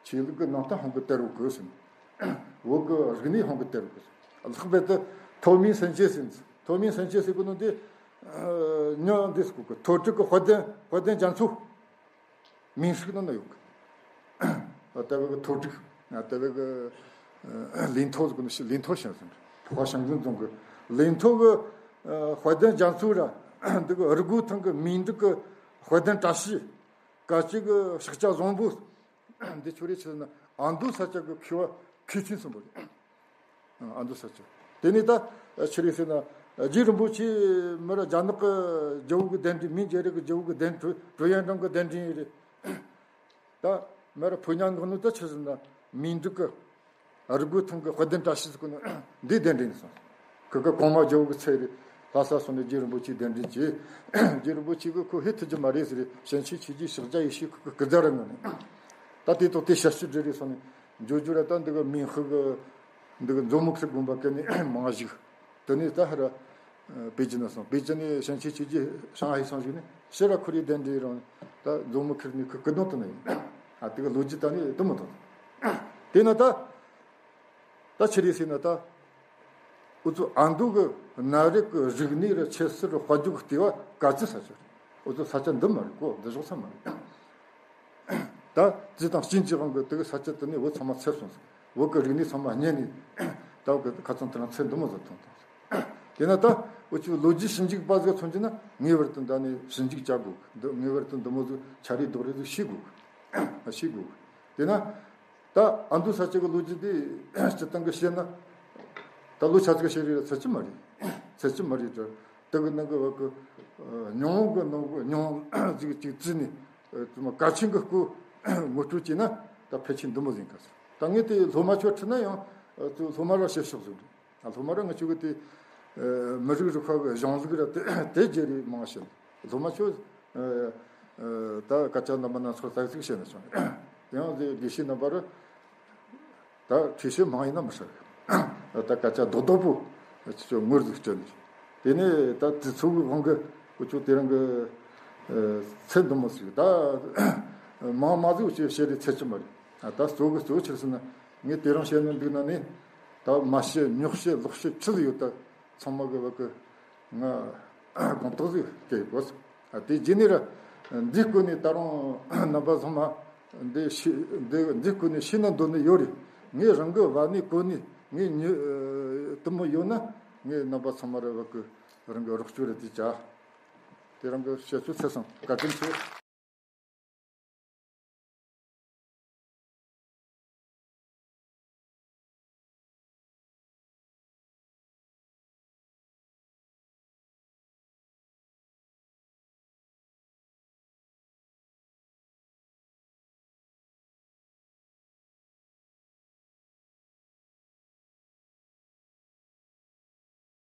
ཆོས་ལུགས་ཀྱི་ནང་ལྟ་ཧོང་གི་དེ་རུ་གོས་སོང་། བོད་ཀྱི་རིག་གནས་ཧོང་གི་དེ་རུ་གོས་སོང་། ལྷག་པར་དུ་ཐོ་མིང་སན་ཅེ་ཟེར། ཐོ་མིང་སན་ཅེ་ཟེར་གོ་ནོ་དེ་ཉོ་འདི་སྐུ་གི་ཐོ་ཊི་གི་དཔལ་ལྡན་དཔལ་ལྡན་རྒྱ་མཚོ། མིང་ཧྲིག་ནང་ན་ཡོད་གི། ལྟ་བའི་གི་ཐོ་ཊི་ལྟ་བའི་གི་ལིན་ཐོ་ཟེར་གོ་ནོ་ཞིག་ལིན་ཐོ་ཞིག་ཟེར། ཕོ་ཁ་ཞང་གི་རྫོང་གི་ལིན་ཐོ་གི་དཔལ་ལྡན་རྒྱ་མཚོ་ར་འདི་གི་རི་གུ་ཐང་གི་མིང་འབྲུག་གི་དཔལ་ལྡན་བཀྲ་ཤིས། དཀར་སྐྱིད་གི་ཕྱག་རྒྱ་བཟང་པོ། འདི་ཆོ་རེ་ཆི་ཟེར་ན་ཨ་མདོ་ས་ཆ་གི་མཁས་པ་མཁས་ཆེན་གསུམ་པོ་རེད། ཨ་མདོ་ས་ཆ། དེ་ནས་ད་ཆི་རེ་ཟེར་ན་རྗེ་རིན་པོ་ཆེ་མི་ར་རྒྱ་ནག་གི་རྒྱལ་པོ་གི་གདན་འདྲེན། མིང་རྒྱལ་རབས་གི་རྒྱལ་པོ་གི་གདན་ཀྲུའུ་ཀྲུའུ་ཡན་ཀྲང་གི་གདན་འདྲེན་རེད། ད་མི་ར་ཕོ་ཉ་འགག་ནོ་ད་ཆི་ཟེར་ན་མིང་འབྲུག་གི་རི་གུ་ཐང་གི་དཔལ་ལྡན་བཀྲ་ཤིས་ཟེར་གོ་ནོ་འདི་གདན་འདྲེན་སོང་། ཁི་ཁི་གོང་མ་རྒྱལ་པོ་གི་ཚེ་རེད། ལྷ་ས་སོང་ནས་རྗེ་རིན་པོ་ཆེ་གདན་འདྲེན་བྱས། རྗེ་རིན་པོ་ཆེ་གི་ཁོ་ཧེ་ཐུག་རྒྱུ་མ་རེད་ཟེར་རེད། ཞིང་ཆེན་ཆོས་རྗེ་ཕྱག་རྒྱ་ཡེ་ཤེས་ཁོ་གི་སྐུ་རྫ་ར་ངོ་ནས། ད་དེ་ཐོག་དེ་ཞབས་ཕྱི་འབྲི་རེད་སོང་ནས་འཇོ་རྒྱུ་ར། ད་འདི་གི་མིང་ཧི་གི་འདི་གི་མཛོ་མོ་ཁིར་དགོན་པ་ཀ་ནས་མང་ཞིག་དེ་ནས་ད་ཧ་ར་པེ་ཅིན་ན་སོང་། པེ་ཅིན་ནས་ཞིང་ཆེན་ཆོས་རྗེ་ཧྲང་ཧའེ་སོང་ཞིག་ནས་ཕྱིར་ར་ཁོ་རའི་གདན་འདྲེན་རང་ད་མཛོ་མོ་ཁིར་ནས་ཁི་སྐུ་གདུང་དུ་ནས་ཡིན། ཨ་དེ་གི་ལོ་རྒྱུས་ད་ནི་དུ་མོ་དང་། དེ་ན་ད་ད་ཆི་རེད་ཟེར་ན་ད་འུ་ཚོ་ཨ་མདོ་གི་གནའ་རབས་ཀྱི་རིག་གནས་ར་ཆོས་སྲིད་ར་དཔལ་འབྱོར་གྱི་ལྟེ་བ་དཀར་སྐྱིད་ས་ཆ་རེད། འུ་ཚོ་ས་ཆ་འདི་མ་རེད་གོ། འདི་ཕྱོགས་ས་མ་རེད། ད་དེ་དང་གཅིག་གི་དབང་གིས་དེ་གི་ས་ཆ་དེ་ནས་བོད་ཚང་མ་ཚར་སོང་ཟིག། བོད་ཀྱི་རིག་གནས་ཚང་མ་རྙེད་ནས་ད་བོད་ཀྱི་ཁ་ཚང་དེ་རིང་ཚེ་འདི་མོ་ཟིག་ཐོན་ཐལ་ཟིག། དེས་ན་ད་འུ་ཚོའི་ལོ་རྒྱུས་ཞིབ་འཇུག་པ་ཟིག་མཚོན་རྒྱུ་ན་ངེས་པར་དུ་འདི་ནས་ཞིབ་འཇུག་བྱ་དགོས་གི། འདི་ངེས་པར་དུ་འདི་མོ་ཟིག་ཆ་རེ་རྡོག་རེ་ཟིག་ཤེས་དགོས་གི། ཤེས་དགོས་གི། དེས་ན་ད་ཨ་མདོ་ས་ཆ་གི་ལོ་རྒྱུས་འདི་སྤྱིར་བཏང་གི་བཤད་ན་ད་ལོ་ཆ་ཚིག་བཤད་རེས་ལ་ཚད་ཀྱི་མ་རེད། ཚད་ཀྱི་མ་རེད་དྲ། དེ་གི་ནང་གི་བ་གི་ཉུང་གི་ནང་གི་ཉུང་ཟིག་ཅིག་བརྩིས་ནས་དེ་མ་གལ་ཆེན་གི་སྐོར་ངོ་སྤྲོད་བྱས་ན་ད་ཕལ་ཆེར་འདི་མོ་ཟིག་ག་ཟེར། ད་ངས་དེ་སློབ་མ་ཆོ་ཁྲིད་ན་ཡང་དེ་སློབ་མ་ར་བཤད་ཤོག་ཟེར། ཨ་སློབ་མ་ར་ང་ཆོ་གི་དེ་མི་རིགས་རུ་ཁག་གི་གཞུང་ལུགས་ར་དེ་དེ་རྒྱུ་རེད་མང་བཤད། སློབ་མ་ཆོ་ད་སྐད་ཆ་རྣམ་པ་སྣ་ཚོགས་ཙག་ཙིག་བཤད་ན་བྱུང་། དེ་ཡང་དེ་དགེ་བཤེས་རྣམ་པ་ར། ད་ཁྲིད་བཤད་མང་ཡིན་ན་མི་ཧྲ་གི། ད་སྐད་ཆ་རྡོག་རྡོག་པོ་ཅིག་ངོས་ཟིག་སྤྲད་ནས། དེ་ནས་ད་དེ་ཚོ་གི་དབང་གི་འུ་ཚོ་དེ་རིང་གི་ཚེ་འདི་མོ་ཟིག་ད་མང་མང་ཟིག་འུ་ཚོས་བཤད་རེས་ཚད་ཀྱི་མ་རེད། ད་གཙོ་གི་གཙོ་ཆེར་ཟེར་ན་ངས་དེ་རིང་བཤད་ནས་འདུག་ན་ནི་ད་མ་བཤད་ཉོག་བཤད་ལོག་བཤད་ཆི་ཟིག་ཡོད། ད་ཚང་མ་གི་བ་གི་ང་དགོངས་དག་ཟིག་སྐྱེ་དགོས། ཨ་དེ་རྗེས་ནས་ར་འདི་སྐོར་ནས་ད་རུང་རྣམ་པ་ཚང་མ་འདི་ཤེས་འདི་འདི་སྐོར་ནས་ཤེས་ན་འདོད་ནི་ཡོད་རེད། ངས་རང་གི་བ་ནས་གོ་ནས་ངས་ཉི་དུ་མོ་ཡོད་ན་ངས་རྣམ་པ་ཚང་མ་ར་བ་གི་རང་གི་རོགས་སྐྱོར་རེ་དེ་བྱ། དེ་རང་གི་བཤད་ཚུལ་ཚེ་སོང་བཀའ་དྲིན་ཆེ།